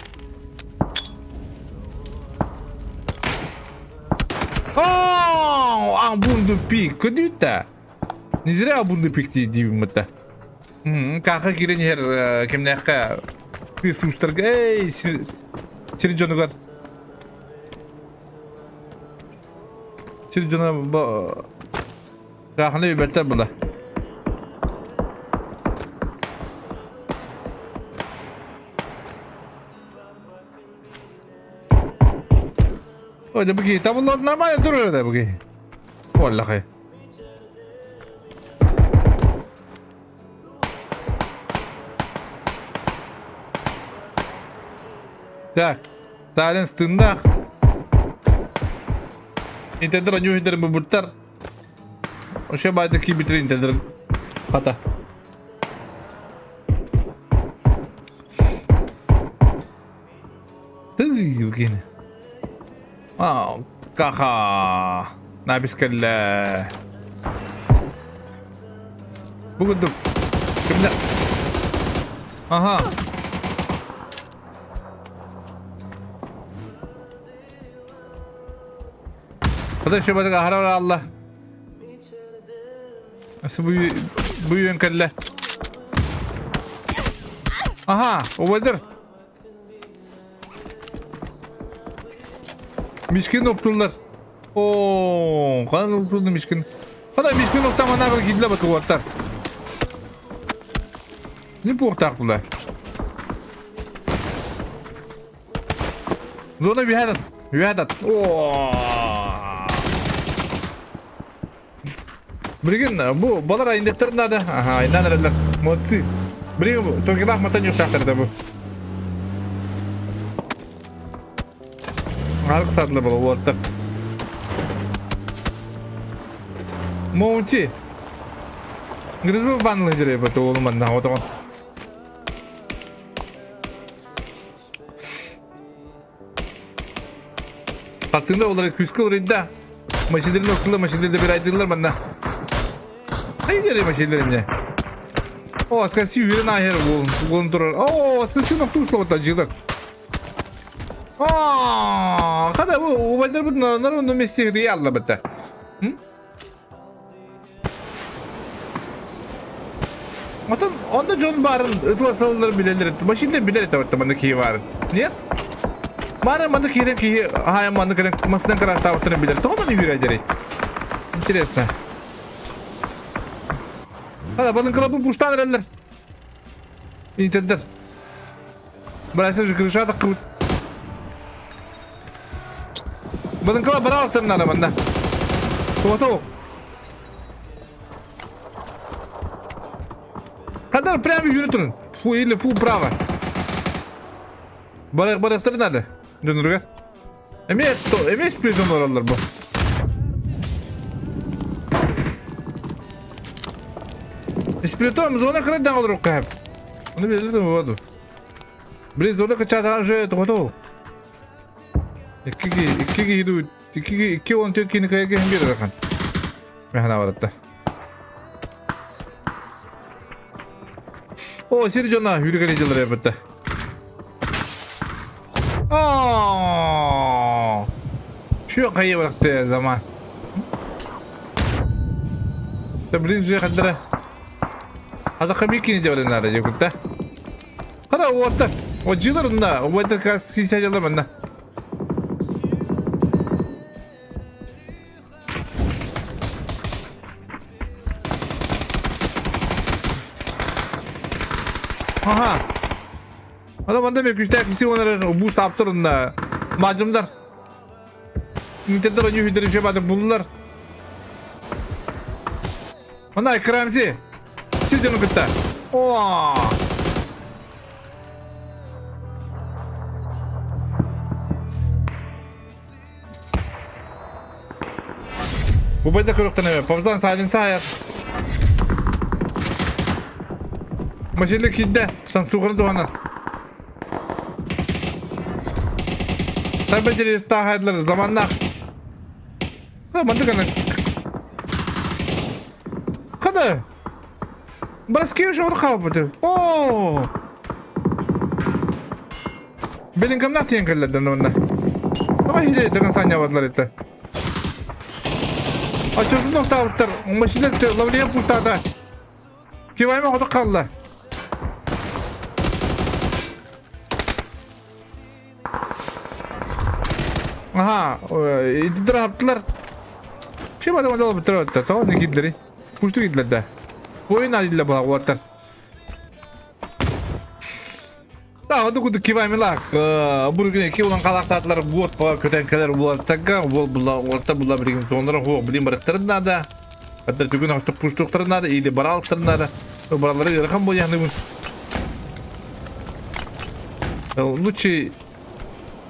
О, абунду пик. Көдүтэ. Не зря абунду пик диибин бытта. Каха киирэн иһэр кимнээххэ кыыс уустарга эй сир сир дьонугар сир дьоно бу кааханы билбэттэр була. Ой, да бу табыллар нормально турар да бу Оллахай. Так, Сталин тыыннаах. Интердер анюхидер бубуттар. Ошо байды кийбитир интердер хата. Тый, Евгений. А, каха. Набис кэллэ. Бу курдук. Кимнэ? Аха. Хата шөбөтүк аһара алла. Бу бу үйөн кэллэ. Аха, убайдар. Мишкин оптулар. Оо, хаан оптулду Мишкин. Хана Мишкин оптаманагы кидле батуаттар. Не буохтаах була. Зона үһэдат. Үһэдат. Оо. Билигин бу балар айындыктар надо. Аха, айынан эрэллэр. Молодцы. Билигин Токилаах матан юхтаахтар да бу. Арык саатылар була уолаттар. Моунти. Грызу банлы дирей бу туолу манна отоҕон. Хартыына олар күүскэ уларыйда. Машиналарын оттулар, машиналарды бір айдылар манна. Хайдары машиналар эмне. О, аскаси үйрен айыр болын турар. О, аскаси нокту условата жылар. А, хада бу убайдар бут на ровном месте где ялла битта. Отон онда дьон баарын ытыласалларын билэллэр этэ. Машина билэр этэ батта манна киһи баарын. Нет? Баары манна киирэн киһи хаайан манна кэлэн масынан карааттаабыттарын билэр. Тоҕо манна үүрээдэрий? Интересно. Хада балыҥкаларбын пуштаан эрэллэр. Интердер. Бырайса же крыша таххыбыт. Балыҥкалар бараалыктарын наада манна. Тоҕо Хадар прямо yürü турун. Фу или фу право. Барык барыктар надо. Дөнүргө. Эме эме сплитон ораллар бу. Сплитон зона кырдан олорук кахап. Оны билдим воду. Блин, зона качатан же готов. Иккиги иккиги иду иккиги 2-14 кини кайга хим бир Мэхана баратта. О, сир дьоно үргэн дьыллар эбитте. О! Şu кайы баракты заман. Да блин же хаддара. Хада хамикини деп надо жокутта. Хада уотта. О дьыларында, уотта как кисә дьылар манна. Аха. Ана манда мен күчтәк киси онар бу саптырында. Мажымдар. Интердер ойны хүдер жебады буллар. Мына Крамзи. Сиден кытта. О! Убайда көрөхтөн эме. Павзан саалин саайар. Машина киирдэ. Сансугарын туһанан. Таба таахайдылар заманнаах. Маннык ана. Хада. Браски уже хаалбыт. Оо! Белингамнах тиэн кэллэрдэн уонна. Тоҕо иһилэ даган санньабатылар этэ. Оччотун тохтообуттар. Машина лавлия пустаата. Кивайма хоту хаалла. Аха, итидер аһаптылар. Чем адам адал бутар отта, тоҕо не кидлери. Пушту кидлер да. Ойын адилла була уаттар. Тағы кудук кибамилак бургин ки улан халактаатылар буот ба көтөн келер уолаттарга уол була уолта була билигин зонара хуох билин барыктарын надо Хаттар түгүн хостук пуштуктарын надо или баралыктарын надо баралары ыарахан буолуохныбын лучше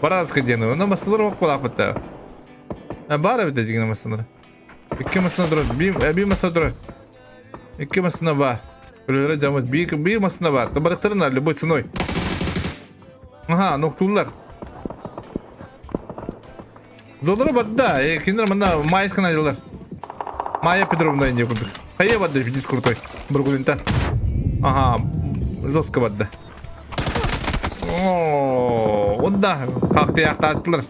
баралыска диэн онно массалар ох буолаахпыт баар эбит дигин массалар Икки массыына турар. Биир, биир массыына турар. Икки массыына баар. Көлөлөрө дьаммыт. Биир, биир массыына баар. Табарыктарын любой ценой. Ага, нохтууллар. Золары барда. Э, кинилер манна Майскана айылар. Майя Петровна инде курдук. Хайа барда пиздец крутой. Бургулинтан. Ага, жестко барда. О, онда как-то яқтаттылар.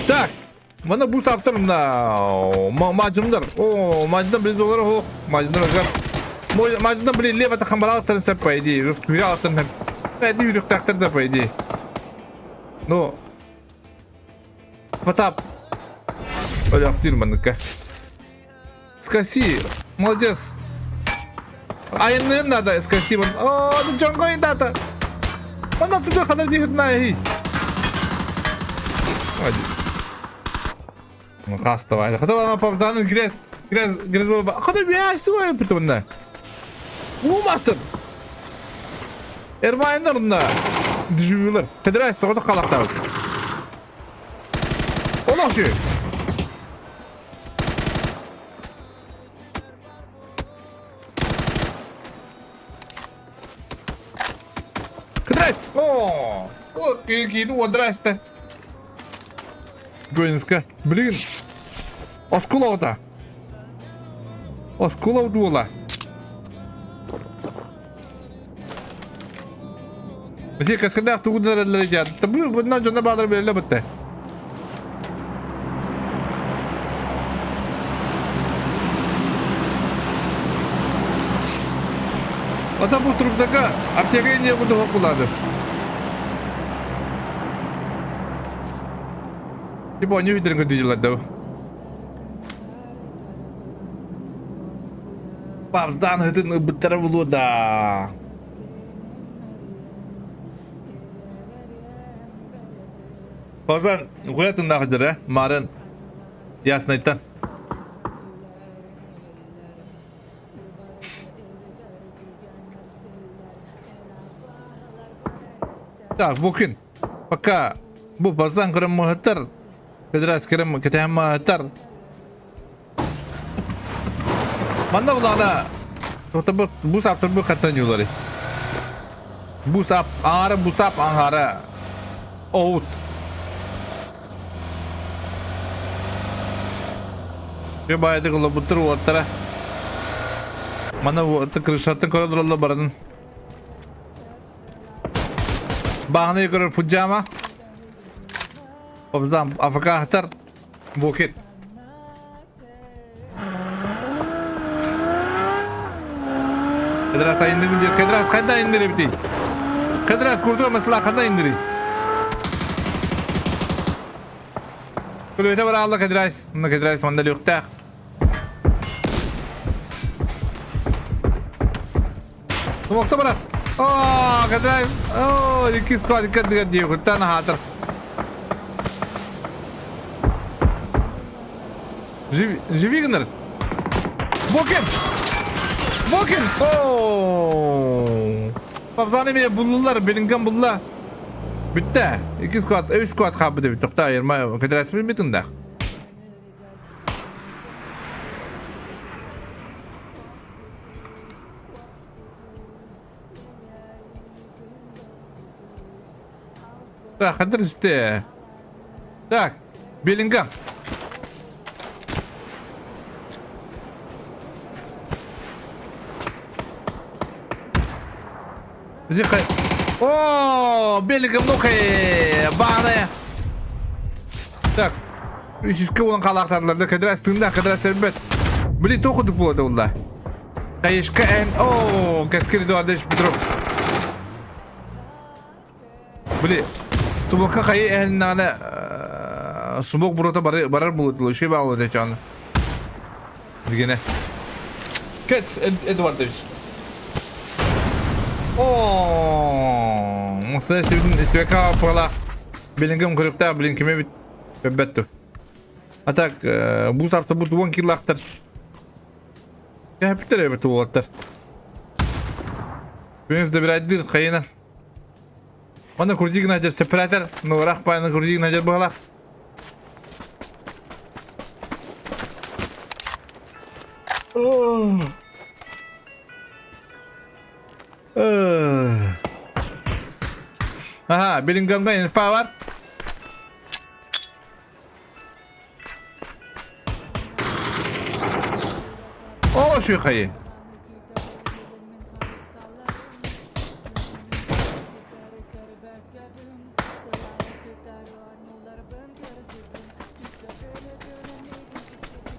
Так, мана бу саптар мына мажымдар. О, мажымдар біз олар о, мажымдар агар. Мажымдар блин лево тахан баралықтарын сәп по идее. Күре алықтарын сәп. Әді үйректақтар да по идее. Ну, Потап. Өлөктүүр манныкка. Скаси, молодец. Айынныын надо, скаси. О, да джонгой дата. Она туда хана дихнай. Хаставай. Хата ана павдан грез грез грез хата бия свой притонна. У мастер. Эрмайнар на. Дежурилар. Федерация согото калактар. Олох şu. Кыдрать! О! О, киду, здрасте. Гойнска. Блин. Оскула Оскула удула. Били кэскэлээх тугу да эрэллэр диэн. Табы бунна дьоно баалар билэллэ бытта. Ата бу трубдака аптека не буду хокулады. Типа они видели, как делать, да? Павздан хытын быттара булуо да. Павзан хуя тыннаах дыр, Марын яснайтан. Так, букин. Пока бу базан кырыммыһыттар, Федерация кырым кэтэһэммыһыттар Манна булаҕына бу бу саптар бу хаттан юлары. Бу сап аҥаара бу сап аҥаара оут. Бе баайдык олорбуттар уолаттара. Манна крышаттан көрө олороллор баранын. Бааһынай көрөр Фуджама. Обзам АФК Букет. Кыдырас айындырын диир. Кыдырас хайда айындыр эбитий? Кыдырас курдуга масла ханна айындырый? Күлүөтэ бараалла Кыдырас. Мына Кыдырас манна лүөхтээх. Тумукта барар. Оо, Кыдырас. Оо, икки склад икки ардыгар диэ куттаан аһаатар. Живи гынар. Бокин! Бокин! Оо! Папзаны эмиэ буллулар, Беллингем булла. Бүттэ. Икки склад, үс склад хаалбыт эбит. Тоқтаа, Ерма Федерация билбитиндаах. Так, хадыр исте. Так, Беллингем. Зихай. О, Беллингем, ну-ка, баны. Так, үсүскэ уон халаахтаатылар кэдэрээс тыыннаах кэдэрээс эрбэт. Били туох курдук буолла булла. Кайышка эн о, Каскир Эдуардович Петров. Били субокка хайы эһэлиннэҕинэ субок буруота барар буолуо үчүгэй баҕалыы этэ Дигэнэ. Кэц Эдуардович. Оо, Муса истибитин истибэккэ хаалпалаах. Билиҥҥи көрүктээх билин кими эбит көрбөт дуо. А так, бу сарта бу 10 килаахтар. Кэһэппиттэр эбит уолаттар. Күнүс добирайдыыр хайынан. Манна курдик надер сепаратор, но ыраах пааны курдик надер быһалаах. Аха, Беллингемга инфа бар. О, шуйхайы.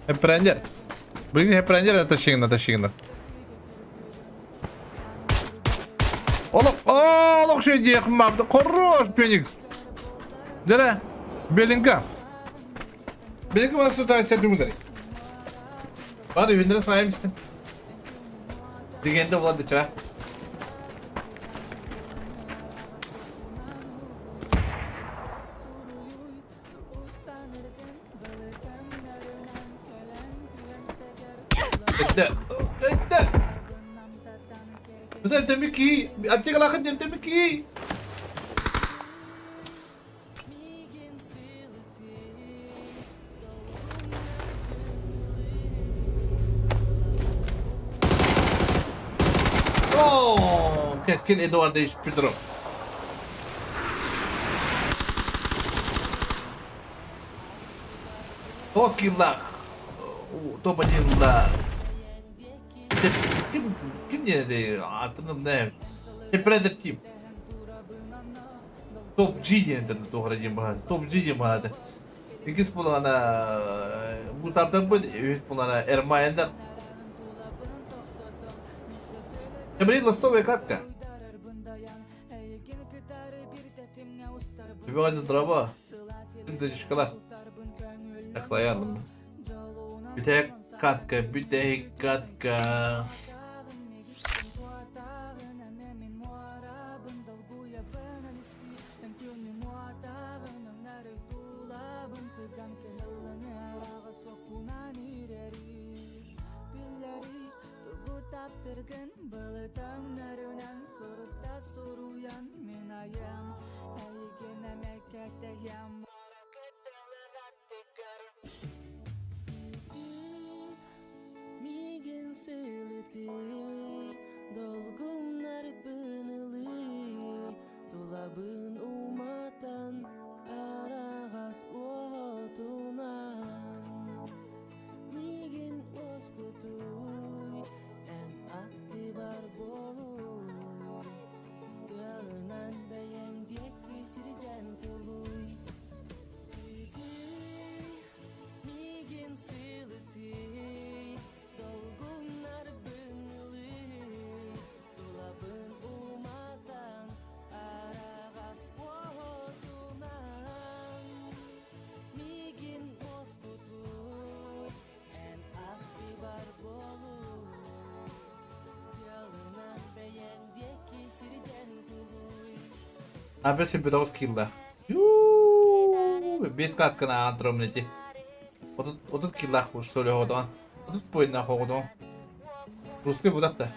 Хепрендер. Блин, хепрендер это шигна, это шигна. Олох, олох шуй диэх мабды. Хорош, Феникс. Дere, Беллингем. Беллингем у нас тут сәтүңдер. Бары үйіндірі сұрайым істім. Дегенде болады ча. Өттө. Өттө. Бізде темеки. Аптекалақын темеки. О, Кескин Эдуардович Петров. Тоскиллах. Топ-1 да. Ким ким диэн атын не Predator Team. Топ G диэн туох эрэ диэн баҕа. Топ G диэн баҕа. Иккис буоллаҕына Мусартарбыт, үһүс буоллаҕына Эрмайендар. Блин, ластовая катка. Тебе здраво. Зачкала. Ахлаялым. Бүтэһик катка, бүтэһик катка. Апес 9 киллах. Бес катканы ааҕан ити. 30 киллах что ли оҕотоон. 30 поиннаах оҕотоон. Русский будах да.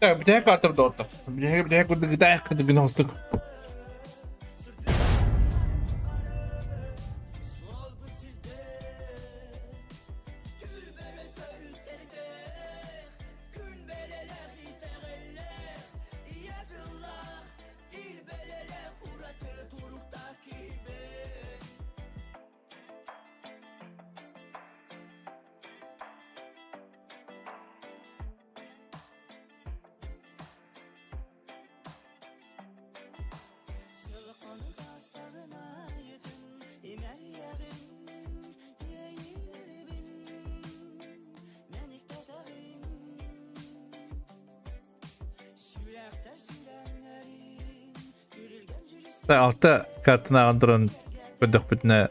Так, бүтэһик картам доҕоттор. Бүтэһик бүтэһик курдук ытаайах курдук гына оҥостук. Алта картаны ааҕан туран көрдөхпүтүнэ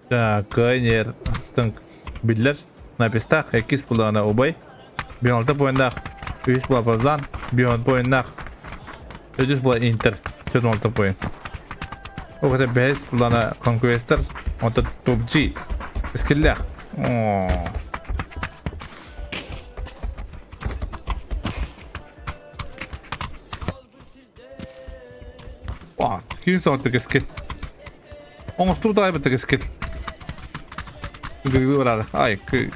КНР биллэр напистаах иккис булаана убай 16 поиннаах үһүс була Базан 16 поиннаах төрдүс була Интер 46 поин ол кытта бэһис булаана Конквестер онтон Топ G эскиллээх Киин соҕотто кэскил. Оҥостуу таайбыта кэскил. Гыгы бараары. Ай, кы.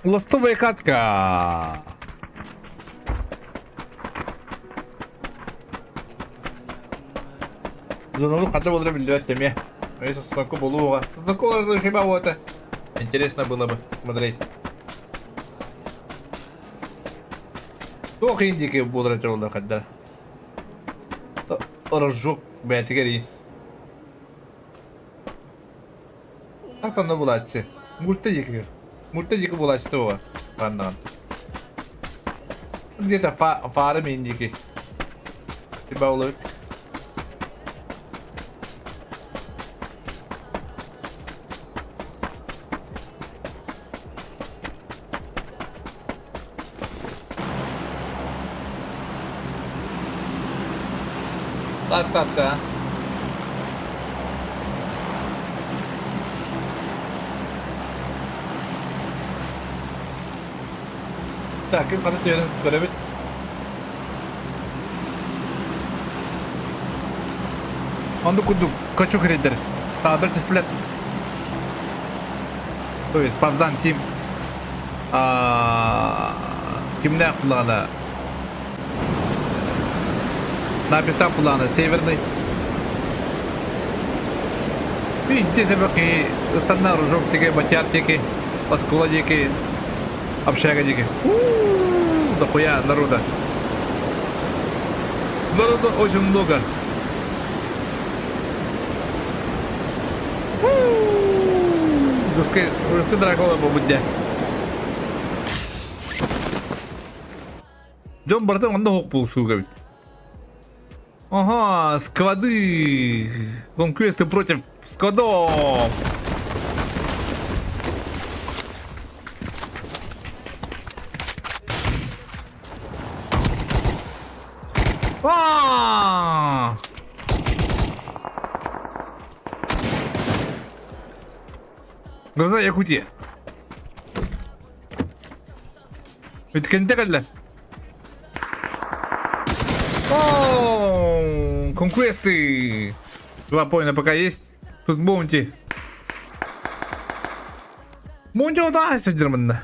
Ластовая катка. Зоналу хата болдыра биллибэт эмиэ. Өй сосноку болууга. Сосноку олорду хиба вот. Интересно было бы смотреть. Туох индики буолар дьоллор хаддар. Рожок бээтигэр ин. Так онно булааччы. Мульта диэки. Мульта диэки булааччы туга. Ханнаан. Где-то фара мин диэки. Тиба Так, так, так. Так, ким хата түһэрин көрөбүт. Онду курдук кочук рейдер. Таабыр тестилер. То есть Павзан Тим кимнээх плана Напистан плана Северный Видите, себеки ыстанна ружок диэки, Батяр диэки, Оскула диэки, общага диэки. Дохуя народа. Народа очень много. Русский дракона побудде. Дьон барыта онно хоқ буолсууга эбит. Ага, сквады. Конквесты против сквадов. А! Глаза Якутия. Өткенде кэллэ. О, конквесты! Два поинта пока есть. Тут Бонти. Бонти удастся, Дерман.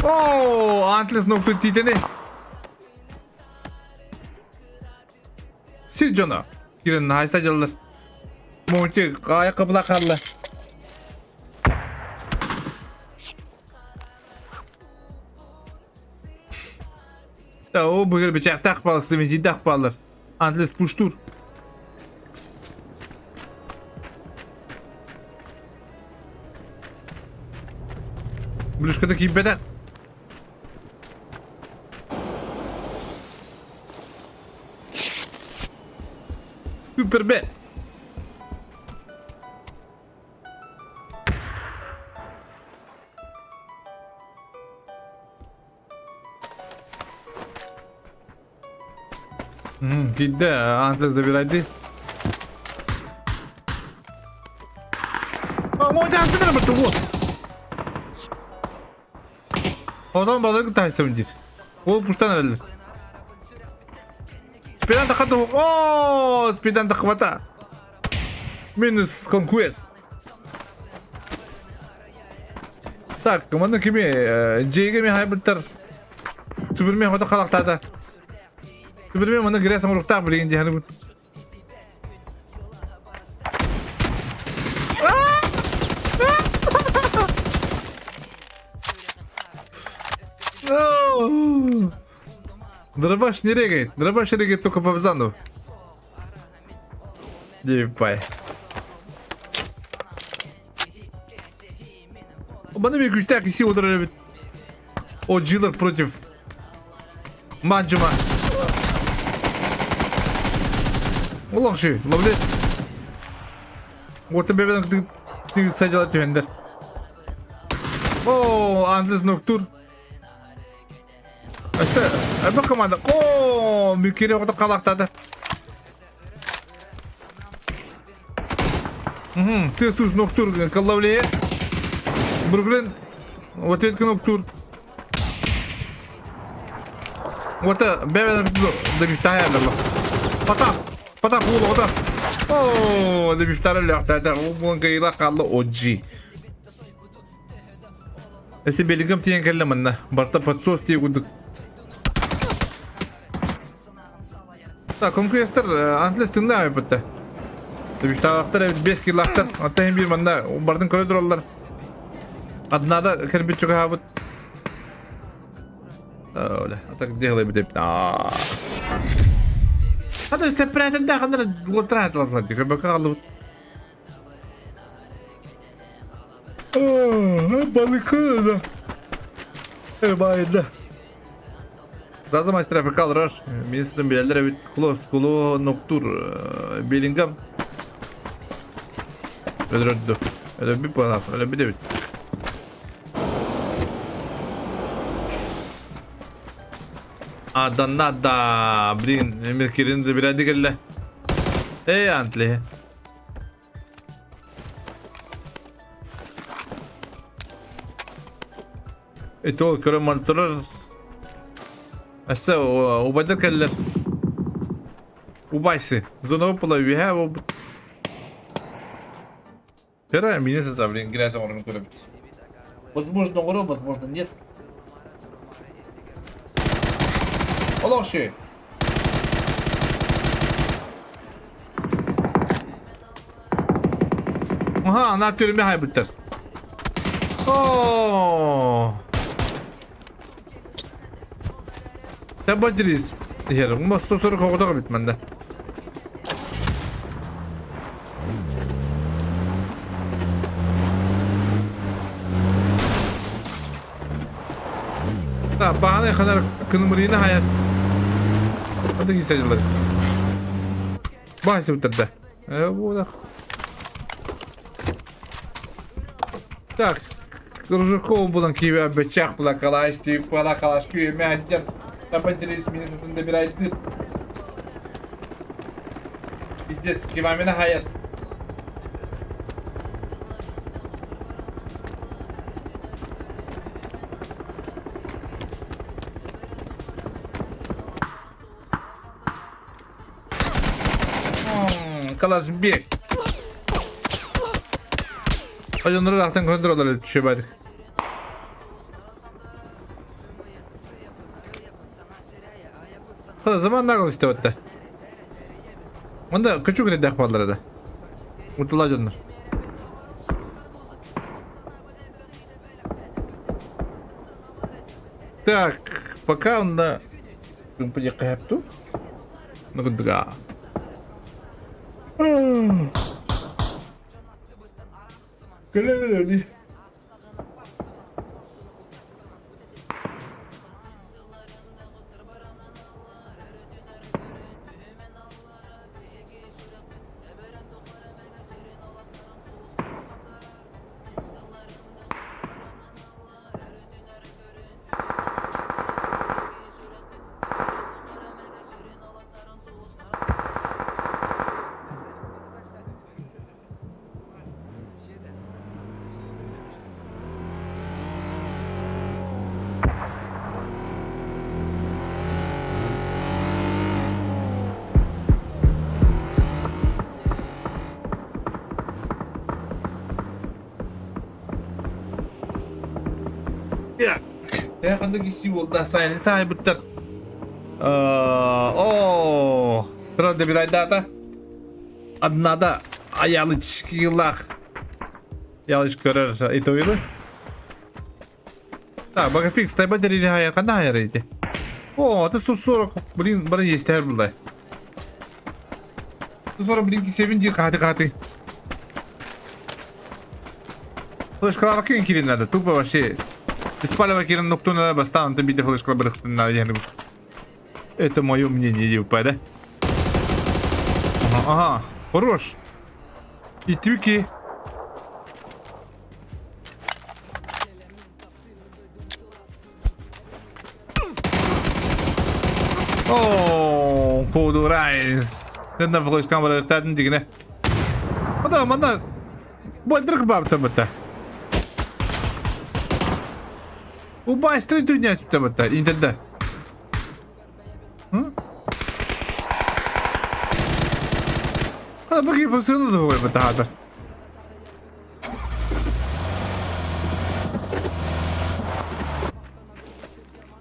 Оо, Антлес нукту тиитини. Сир дьоно. Кирен хайса дьаллар. Муҥути айаккабыла хаалла. О, бүгүн бычаахтаах баалыс, лимитидаах баалар. Антлес пуштур. Блюшката киирбэтэ. Супермен. Киирдэ, Антлес забирайды. Онон балык тайсым диир. Ол пуштан эрэллэр. Спидан тахата О, спидан тахмата. Минус конквест. Так, манна кими дьиэгэ ми хайбыттар Сүбүрмэ хото халахтаата. Сүбүрмэ манна грязь оҥоруктаах билигин дьиһаны Дробаш не регает. Дробаш регает только по Бзану. Девай. Bana bir güçler kişi olur evet. O Jiller против Манджима. Олох ши, ловлет. Орта бебен садила түһендер. О, Андлес Ноктур. Өссө элбэх команда. О, Микири оҕото халахтаата. Угу, ты слушай, Ноктур, коллавлее. Бруклин, в ответка Ноктур. Вот это, бэбэ, добивтая, Потап, Потап, уолу, Потап. О, добивтара лөхтата, уолун кыйла қалды оджи. Эси белигим тиен кэллэ манна. Барта подсос тие курдук. Так, конкуренттар антлес тыңна эбитте. Табиктаахтар эбит 5 киллаахтар. Оттон иһин биир манна бардын көрө тураллар. Однада кэлбит чугаһаабыт. Оля, а так делай бит. Хата сеппэрээтэрдээх ханна уотраат ласла көбөкө хааллыбыт. Балыкы да. Сразу мастер АФК Раш, министрин билэллэр эбит Клос, Кулу, Ноктур, Беллингам. Өлөрдү. Өлөрбүт буолаах, өлөрбүт эбит. А, да надо, блин, Миркирин забирайды кэллэ. Эй, Антли. Ити ол көрөн турар. Өссө убайдар кэллэр. Убайсы. Зона була үөһээ буолбут. Первое министр, блин, грязь оҥорон көрөбүт. Возможно, оҥоруо, возможно, нет. Олох Аха, ана түрмө хайбыттар. О! Табадрис. Иһэр, ума 140 оҕото бит манда. Да, баһанай ханар кынымырыйна хаят. Hadi gitseler. Баһсы бутарда. Э, Так, Ружиков булан киеве бечах була калайсти, була калаш күйе мәджер. Табадрис министрин добирайды. Пиздец, кивамина хаят. Калашбек. Ayonları zaten kontrol düşüyor O zaman ne işte ötte. Onda küçük de yapmadılar da. Mutlular canlar. Так, пока он на yaptı. Ну да. Кэлэн. Э, ханнык исси буолда, сайын саайбыттар. О, сразу добирайдаата. Однада аялыч килах. Ялыч көрөр итойлы. Так, Багафикс, тайба дерили хайа, канда хайар ити? О, это 140, блин, бары естер булдай. 140, блин, кисебин дир каты каты. Флешкалар кин кирин надо, тупо вообще. Испалева кирин ноктуна бастан, ты биде флешкалар бырыктын надо, я Это мое мнение, типа, да? Ага, ага, хорош. И трюки. Оо, Коду Райс. Тэнна флешкам барыктатын дигине. Мана, мана. Бодрых бабта бата. Убайстыр дүнияс бата. Интерда. Хана бу функционал да бата хата.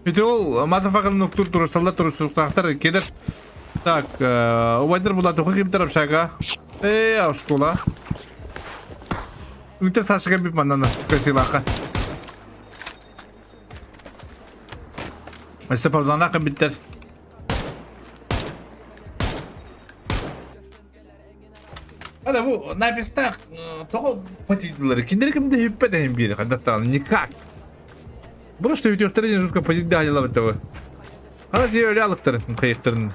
Ити ол motherfucker нуктур турусалла турусуктаахтар кедер. Так, убайдар була туху кимтер общага. Э, оскула. Үтэ Сашага бип манана скасилаха. Өссө парзанака биттер. Ана бу напистах тоҕо потидилар. Киндер кимде хүппэ дэһин биир хадаттаан никак. Просто өтөктөрүн жестко потидде айылабыт того. Ана тие өлө алыктарын кайыктарын.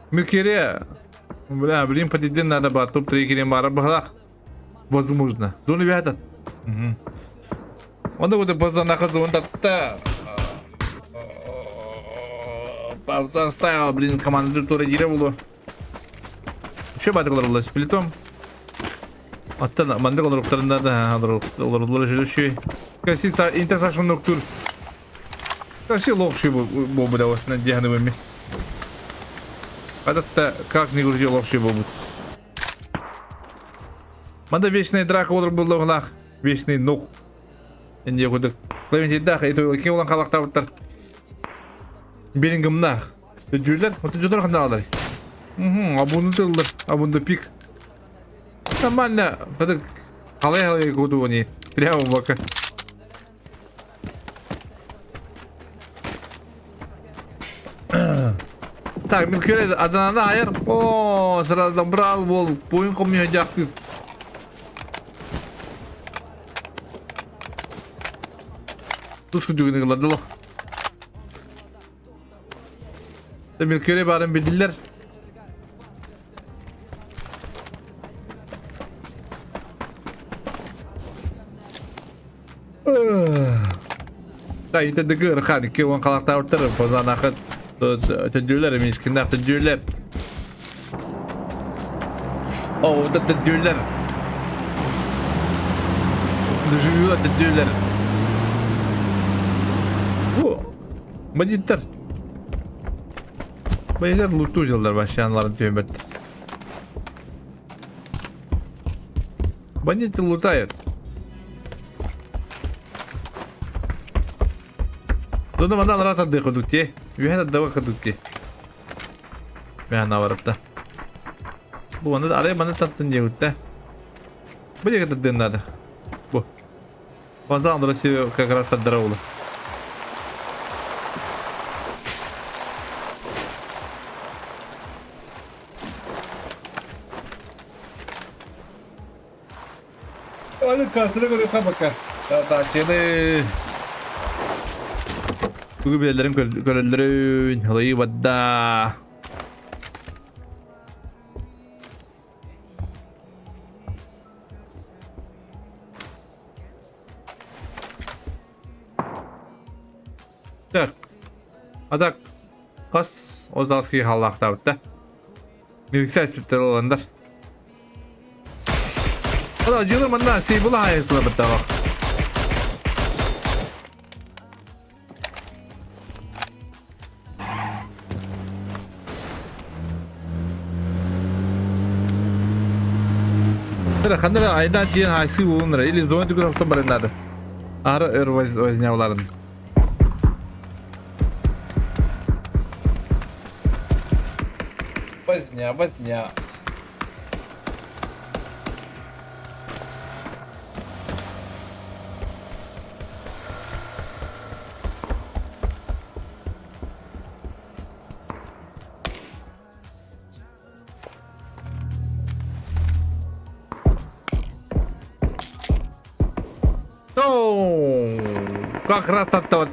Мүкере Бля, блин, потиден надо ба топ 3 кирен бара бахлах. Возможно. Зону бятат. Угу. Онда вот базанаха зон татта. Пацан ставил, блин, команду тура дире булу. Еще батылар була сплитом. Аттан мандык олоруктарында да олорулар жүрүшү. Скажи, интерсашын ноктур. Скажи, лохши бу бу да дианы вами. Адатта как не крути лохши бу. Манда вечная драка олор буллах. Вечный нук. Энди кудук. Славен дах, это ки улан халактабыттар. Белингамнах. Төдүлер, вот жодор ханда алар. Угу, абуну тыллар, абунду пик. Нормально, кадык халай халай куду они. Прямо бока. Так, мен көреді, Аданада айыр. О, сразу брал бол, бойын қомне жақты. Тус күдүгүнү кыладылы. Мен көре барын билдилер. Да, итедеги ырахан 2 10 халактаабыттар позанахыт төдүүлэр мишкиннах төдүүлэр. О, вот это төдүүлэр. Доживю төдүүлэр. О, бандиттар. Бандиттар луту жылдар башанларын төмөт. Бандиты лутают. Дона манан рата дыходути. Үһэн дава кадути. Мен аварытта. Бу маны арай маны таттын диэбиттэ. Бу диэки тардыан надо. Бу. Ванзал Россия как раз тардара була. Аны картына көрүөххэ бака. Сені Тугу билэллэрин көрөллөрүн ылайыы барда. Так. А так хас оталский халлаахтаабыт да. Милиция инспектор ыландар. Ана дьылыр манна сейбула хайысыла быттаҕа. Эрэ ханна эрэ айдаан тиийэн хаайсыы буолун эрэ или зона түгэн охтон баран наада. Аһара өр вознявларын. Возня, возня. Как ратата.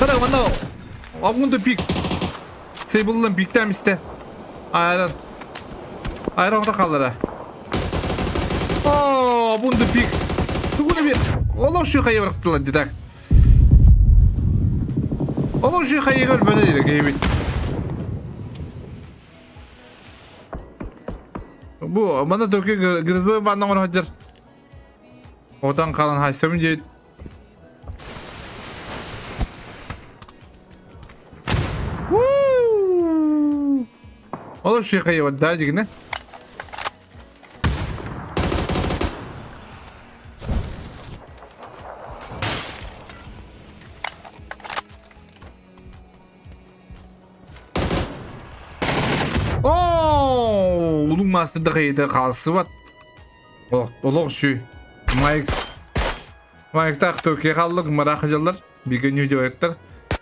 Тара манна Агунду пик. Сейбуллан пиктем исте. Айран. Айран да қалдыра. О, бунду пик. Тугуны би. Олох şu хайы бырақтылар дедак. Олох şu хайы көрбөдө дире кейбит. Бу мана төкө грызлы банна оҥоро сылдьар. Отан хаалан хаайсабын диэбит. Олор шиха да дигинэ. Оо, улуҥ маастар да хайыта хаалсыбат. Олох үчүй. Майкс Майкстаах Турция хааллык мараах дьаллар. Бигэ нью дьоектар.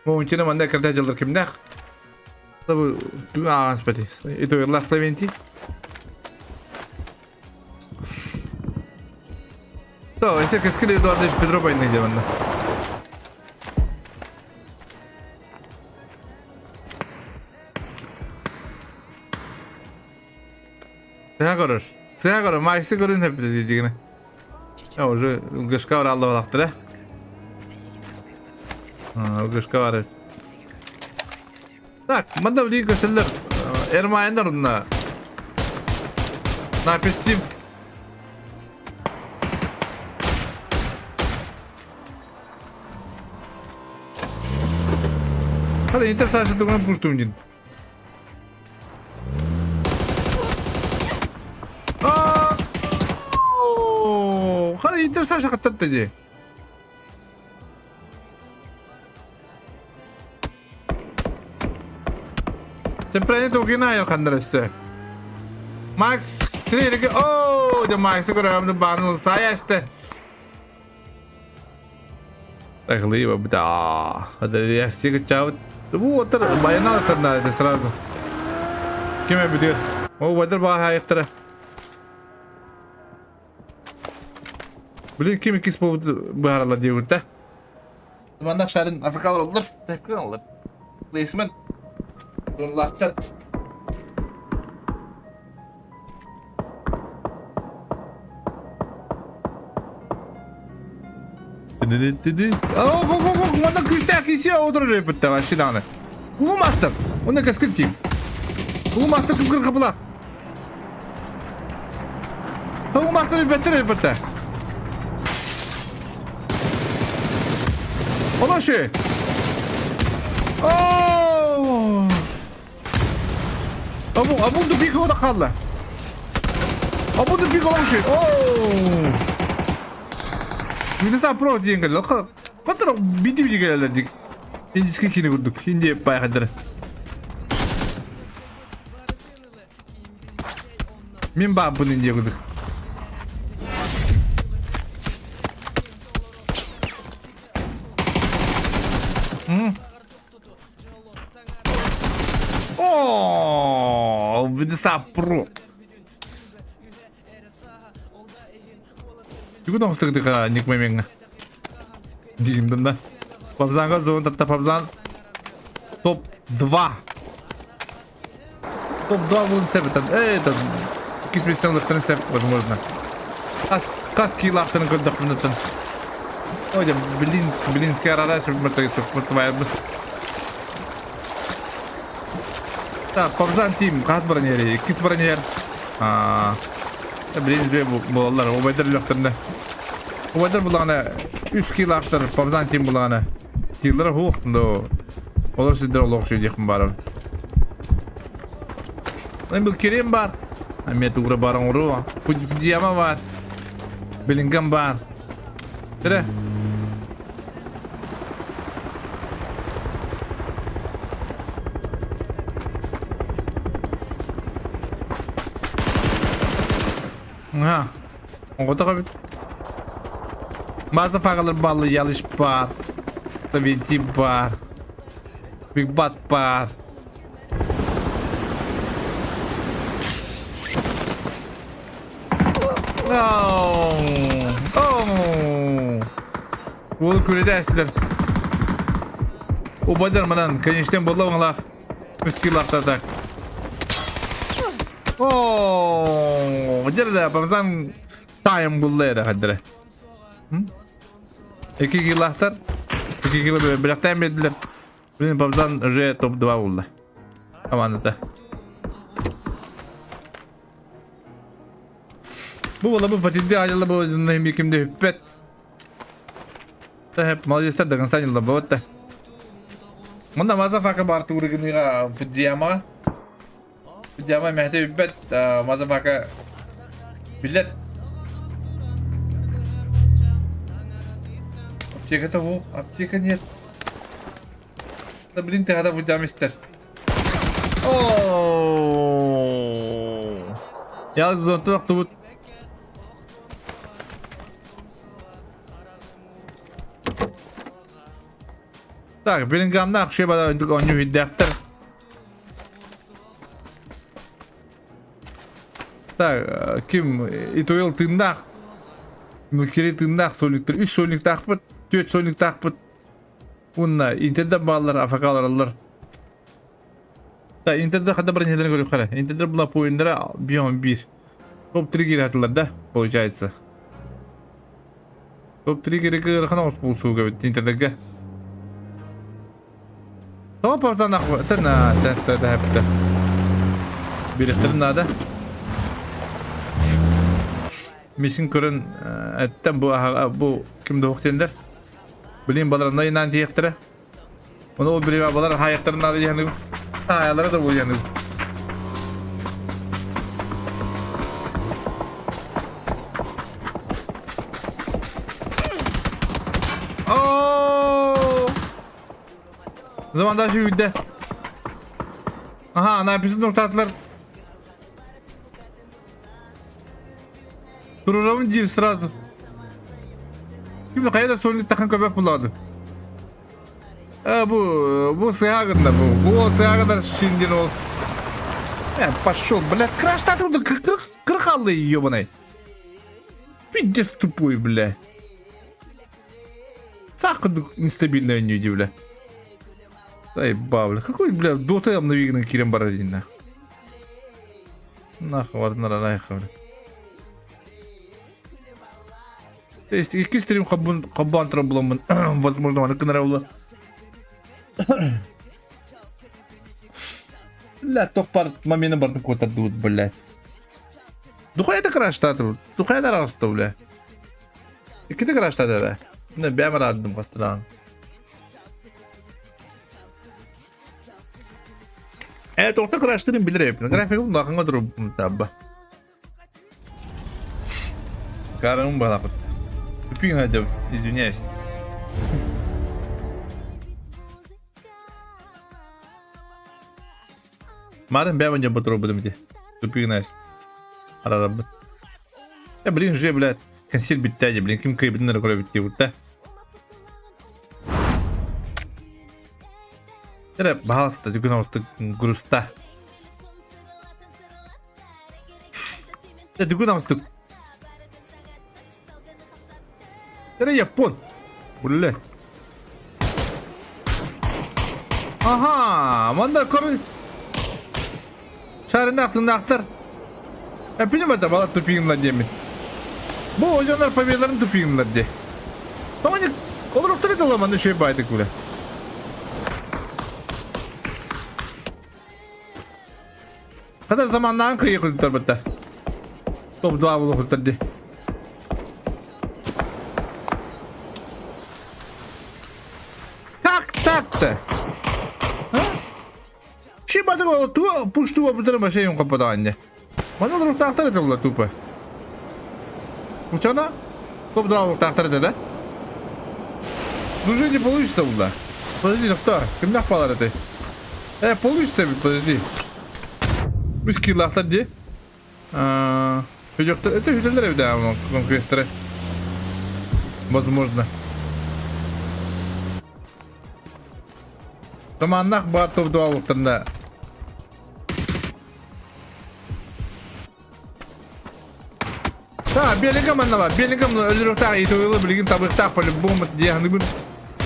Муунчина манна кэрдэ дьаллар кимнээх? Табы ааҕан спати. Итойлах Словенти. То, если кэскил Эдуардович Петров айны дьэ манна. Сыа көрөр. Сыа көрөр. Максы көрүн хөп дигини. Я уже ылгышка бар алла балактыр, э? Ылгышка бар. Так, манда билигин көстөллөр. Эрмайындар онно. Напистим. Hadi Inter sadece тугунан пуштум дин. Хара Интер Саша хаттатта дии. Чемпионат Украина айылхандар өссө. Макс сирге о, де Макс көрөмдү бааныл саясты. Тахлыева, да. Это я всех чаут. Вот баянал это сразу. Ким эбитир? О, вадыр баха айықтыра. Блин, ким иккис буолбут быһаараллар диэбит да. Манна шарын африкалар оллар, тепкен оллар. Плейсмен. Дунлаахтар. Манна күүстээх кисе отырор эппиттэ вообще даҕаны. Улуу мастер! Уонна кэскил тиим. Улуу мастер кым кыргыбылаах. Улуу мастер билбэттэр эппиттэ. Онон ши. Оо! Абу, абу тупик ода хаалла. Абу тупик олох Оо! Минеса про диэн кэллэ. Хатар биди биди кэлэлэр дик. Индийский кини курдук. Индия байхадыр. Мин бааппын Индия курдук. О, Видеса про. Бүгүн оҕустук ник мемеңҥэ. Дигимдин да. Пабзанга зон татта Пабзан топ-2. Топ-2 буолун сөп этэн. Э, это иккис миэстэни ылыахтарын сөп, возможно. Хас хас киилаахтарын көрдөхпүнэ Ой, Блинск, Блинский арара Так, Пабзан тим, хас бронери, иккис бронер. Аа, блин, үчүгэй буолаллар, убайдар өлөхтөрүнэ. Убайдар буллаҕына үс киилаахтар Пабзан тим буллаҕына киилара суох, но олор сирдэр олох үчүгэй диэхпин баарабын. Мен бу кирим бар. Эмиэ тугура баар оҥоруо. Фудзияма баар. Беллингем баар. Эрэ. Ага. Оҕотох эбит. Мазафагалар бааллар, Ялыш баар. Савинти баар. Биг Бат баар. Oh! Oh! Уол күлэдэ эстилер. Убайдар манан конечтен буолла оҥалаах мискилаахтар так. Оо, дьэ Бамзан тайм булла эрэ хаддара. Iki килахтар, 2 кило бэлэхтээн биэрдилэр. Блин, Бамзан уже топ-2 булла. Командата. Бу була бу патинди айылла бу кимде хүппэт. Тэп молодецтар до конца не лабот. Мында мазафака бар туурыгыныга Фудзияма. Фудзияма мэхте бүппэт мазафака билет. Аптека того, аптека нет. Да блин, ты когда Фудзияма истер. Оо. Я зонтук Так, Беллингамна ахши бада оонньуу үрдээхтэр. Так, ким Итуэл тыыннаах, Милкери тыыннаах сольниктар, үс сольниктаахпыт, түөрт сольниктаахпыт. Уонна Интерден бааллар, АФК-алар. Так, Интерде хада бір нелерин көрүөххэ. Интердер була поинтара 1-11. Топ-3 киирэ да, получается. Топ-3 киирэ ыарахан оҕус буолсууга эбит Интердергэ. Тоҕо парзанах тына тэ Бириктэрин наада. Мисин көрөн эттен бу бу ким да диэннэр. Билин баларына инаан тиэхтэрэ. Ону ол бириэмэ балар хаайыктарын наада диэханыгым. Хаайалара да буолуйаныгым. Оо! Zaman daha şu Aha, ana noktatlar. Турурамын диир сразу. Ким хайа да сольник тахан көбөк булады. Бу бу сыагында бу. Бу сыагында шиндин ол. Пошел, бля, краш татырды 40 алды, ебаный. Пиздец тупой, бля. Сах нестабильный не бля. Ай, бля, какой, бля, дота обновигнен кирен бар один, нах. Нахуй, бля. То есть икки стрим хаббан буламмын, возможно, аны кынара була. Бля, тохпар момент бардым котардыбыт, блядь. Духая краштаты, духая араста, бля. Икките краштаты да. Не, бәмір ардым қастыран. Тоқта краштырын билер епін. Графигым лақынға тұрып табба. Карым балақыт. Тупин хотя извиняюсь. Марын бәмін деп отыру будем де. Тупин найс. Арарабы. Блин, же, блядь, консиль биттәди, блин, ким кайбидин рекорд битти бутта. Эрэ, баһалыста, дүкүн оҕустук груста. Дүкүн оҕустук. Эрэ, Япон. Блядь. Ага, манда көрү. Шарынақ тыңнақтар. Я понимаю, это бала тупигнла деми. Бу ожонар победаларын тупигнла де. Тони колоруктар таламаны шей байдык бля. Хата заманнаан кыйы кылтар бытта. Топ-2 болу кылтар де. Как так-то? А? Ши бадык ол ту пушту бутыр машин кападанне. Манна олоруохтаахтар этэ була тупо. Учана? Топ да олоруохтаахтар этэ да? Ну уже не получится була. Подожди, доктор, кимнээх баалар этэй? Э, получится ведь, подожди. Үс киллаахтар дии. Хүдьэхтэр, это хүдьэллэр эбит аа, конкрестеры. Возможно. Туманнах баар топ-2 Да, Беллингем манна бар. Беллингем өлөрүөхтээх итойлы билигин табыахтаах по-любому дии саныыбын.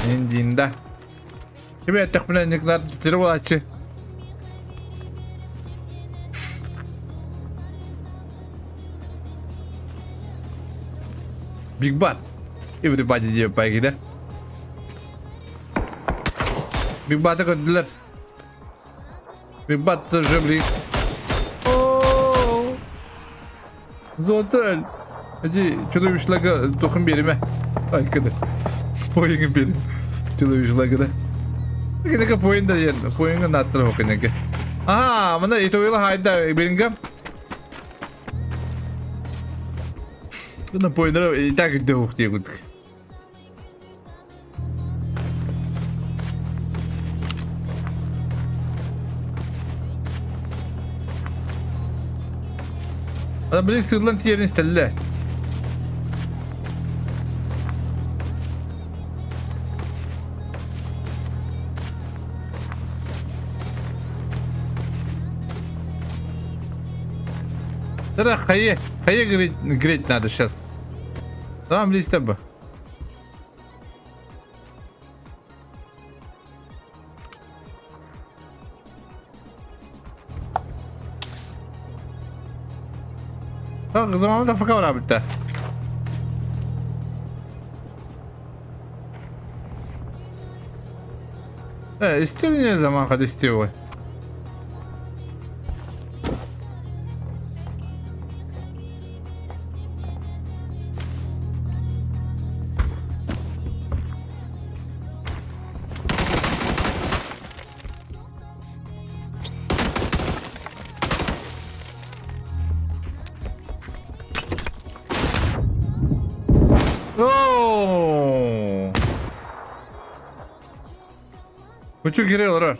Индин да. Кими эттэхпинэ Никнар тири буолааччы. Big Bad. Everybody диye пайгиде. Big Bad'ı көрдүлэр. Big Bad уже блин. Зотел. Эти чудовищлага тухын бериме. Айкыды. Поеңин берим. Чудовищлага да. Кенеке поин да жер. Поинга наттыр хокенеке. Ага, мына итойлы хайда берингем. Мына поиндар и так үдө ух диye курдук. Ана блин сыыллан тиийэрин истэллэ. Да, хайе, хайе греть, греть надо сейчас. Там листья бы. Замамда фака барабытта. Э, истер заман хад истеуэ. Оо! Кучу кире олорор.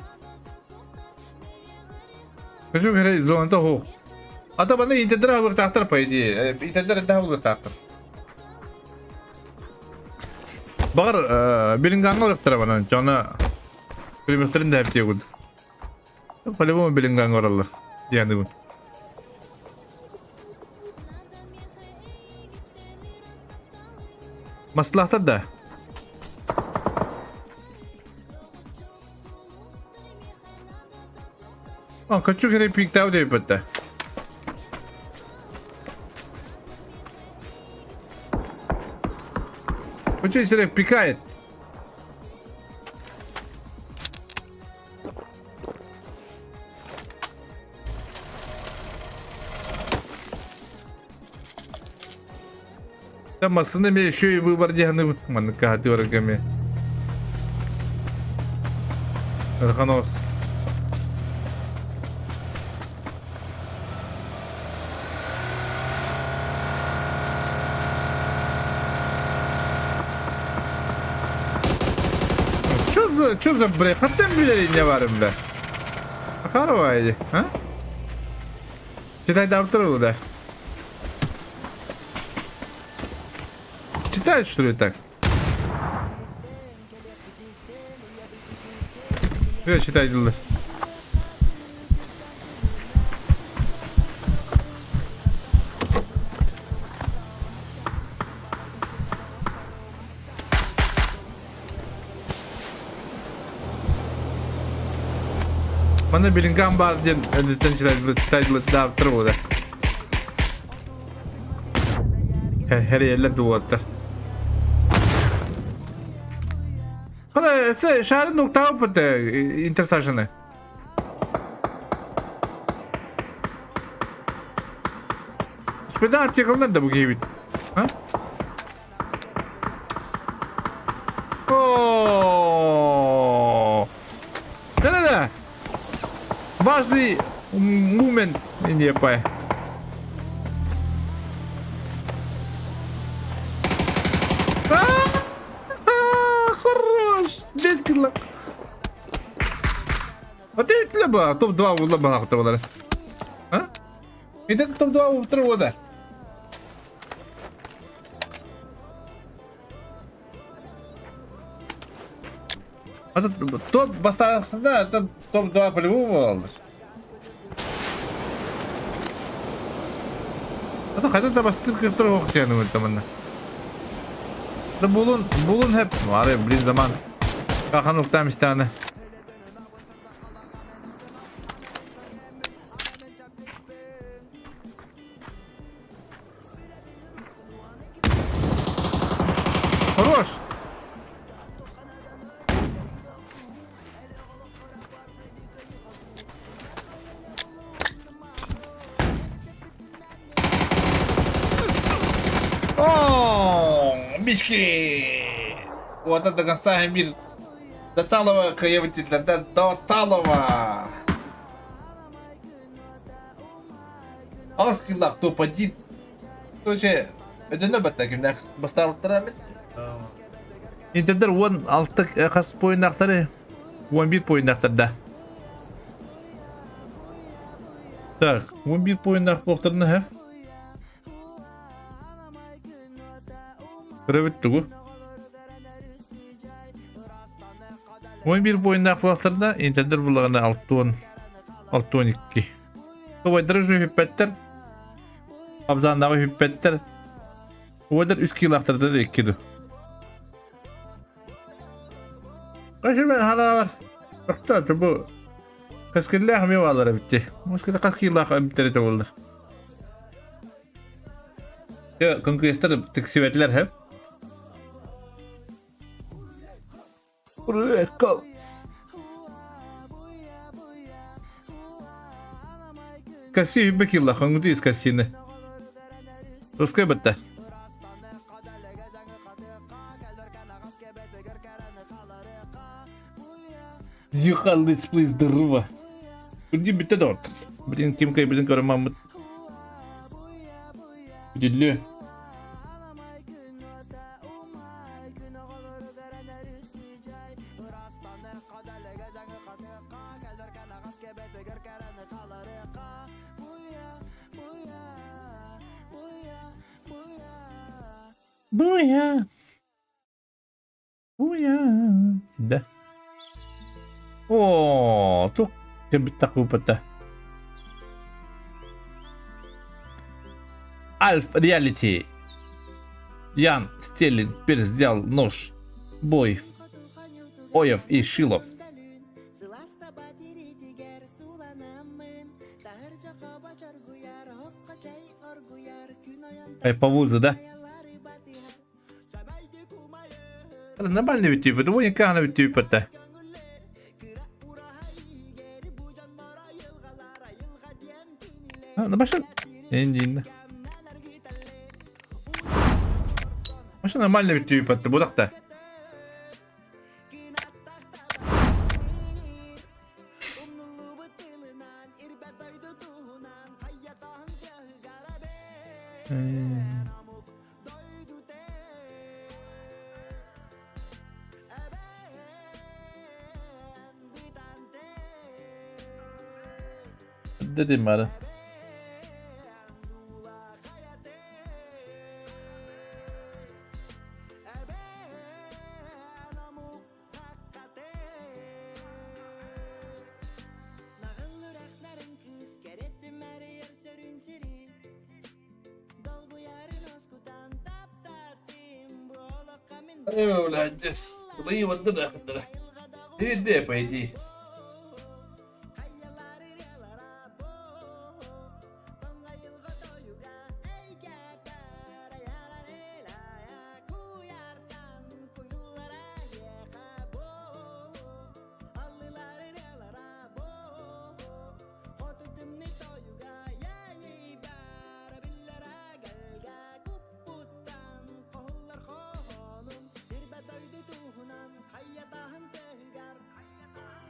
Кучу кире зоната хух. А то баны интердер хабыртаахтар по идее. Интердер это хабыртаахтар. Баҕар Беллингамҥа барыахтара баран дьоно пулеметтарын да эптиэ курдук. По-любому Беллингамҥа бараллар диэн Маслаахтар да? А, хочу керек пиктау деп бітті. Хочу керек пикает. Там массыны еще и выбор деганы маннык хаатыаргами. Ханос. Что за, что за бред? Хаттан билер не барым да. Акарова а? Читай да да. Читают, что ли, так? Yok читать Манна Беллингам баар диэн өндүттэн читайдылар буолар. Хэрийэллэр дуоттар. Хана шарын нуктаабыт интерсажаны. Спеда аптекалар да бу киһибит. А? О! Да-да-да. Важный момент не пай. 5 килла. А ты леба, топ-2 була балакта болар. А? Это топ-2 утро вода. А топ бастаахтына, это топ-2 по-любому буолаллар. А то хайда да бастыыр кыахтар суох диэн манна. Да булун, булун хэп. Ары, блин, заман. Кахан уктаам истэҕинэ. Хорош! О, мишки! Вот это до конца мир. До Талова каеватель, до Талова! Аҕыс киллаах топ-1. Короче, өдөнө батта кимнээх бастаабыттара эбит. Интердер 16 хас поиннаахтары 11 поиннаахтар да. Так, 11 поиннаах буолтарына һэ. Көрөбүт тугу? 11 поиннаах буолтарына Интердер буллаҕына 6 62. Убайдары уже үһүппэттэр. Абзааннааҕы үһүппэттэр. Убайдар үс киилаахтарда да икки ду. Кашыбен ханаабар. Охто бу каскиллээх эмиэ бааллар эбитти. Муската хас киилаах эбиттэр этэ буоллар. Конкуренттар тиксибэтилэр хэп. Прикол. Касси үбэ килла, хонгуту из кассины. Русская бытта. Зюхан летсплей здорово. Күнди бүтте да Блин, ким кайбытын көрөмаммыт. Бүтүллү. Буя. Буя. Да. О, туох кэлбит купата. Альф Реалити. Ян Стеллин теперь взял нож. Бой. Оев и Шилов. Ай, по вузу, да? Это нормальный ведь тип, это уникальный ведь тип это. Машина... Машина нормальный ведь тип это, будахта. Dedim bari. Иди, пойди.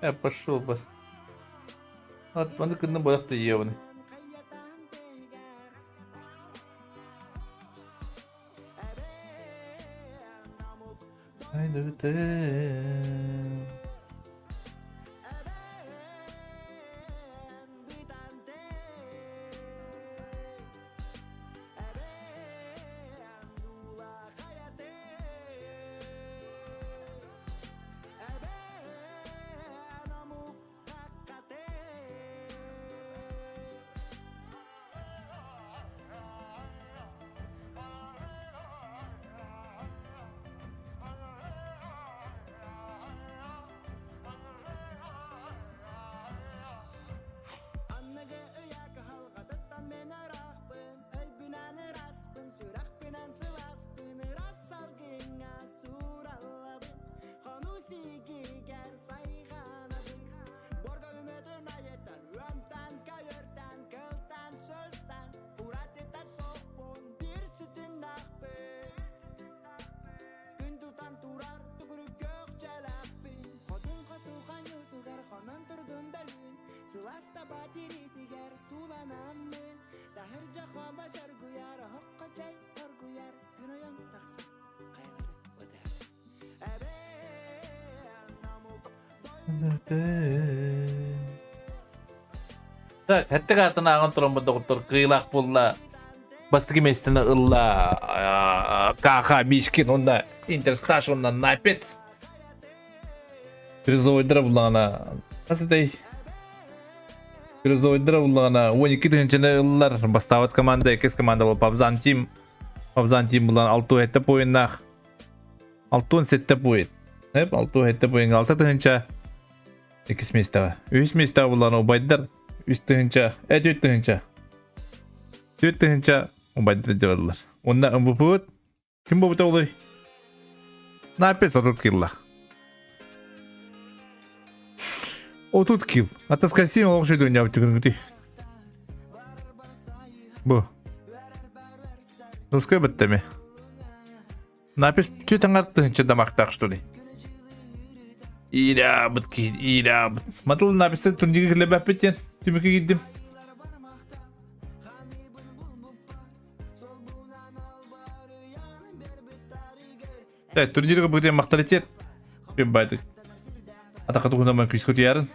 Я пошел бы. Вот, он кынны бояқты ебаный. Так, хэттик аатын ааҕан тураммыт доҕоттор кыылаах буолла. Бастакы миэстэни ылла Каха Мишкин уонна Интерсташ уонна Напец. Призовойдара буллаҕына хас этэй? Призовойдара буллаҕына 12 тыһыынчаны ыллар. Бастаабыт команда, иккис команда был Павзан Тим. Павзан Тим булан 6 поиннаах. 67 поин. Эп 67 поинга 6 тыһыынча иккис миэстэҕэ. Үһүс миэстэҕэ булан убайдар үс тыһыынча, э 4 тыһыынча. 4 тыһыынча убайдар дьабаллар. Уонна МВП ким буолбута олуй? Напис 30 килла. 30 кил. Атаскасим олох шөйдөн ойнаабыт түгүнгүтүй. Бу. Русская быттами. Напис түөт тыһынча дамактаах что ли? Иирабыт киһи, иирабыт. Матыл напистан турнига килэбэппит диэн түмүккэ киирдим. Так, турнирга бытын махталитет. Бим байтык. Атака тугунаман күйскө туярын.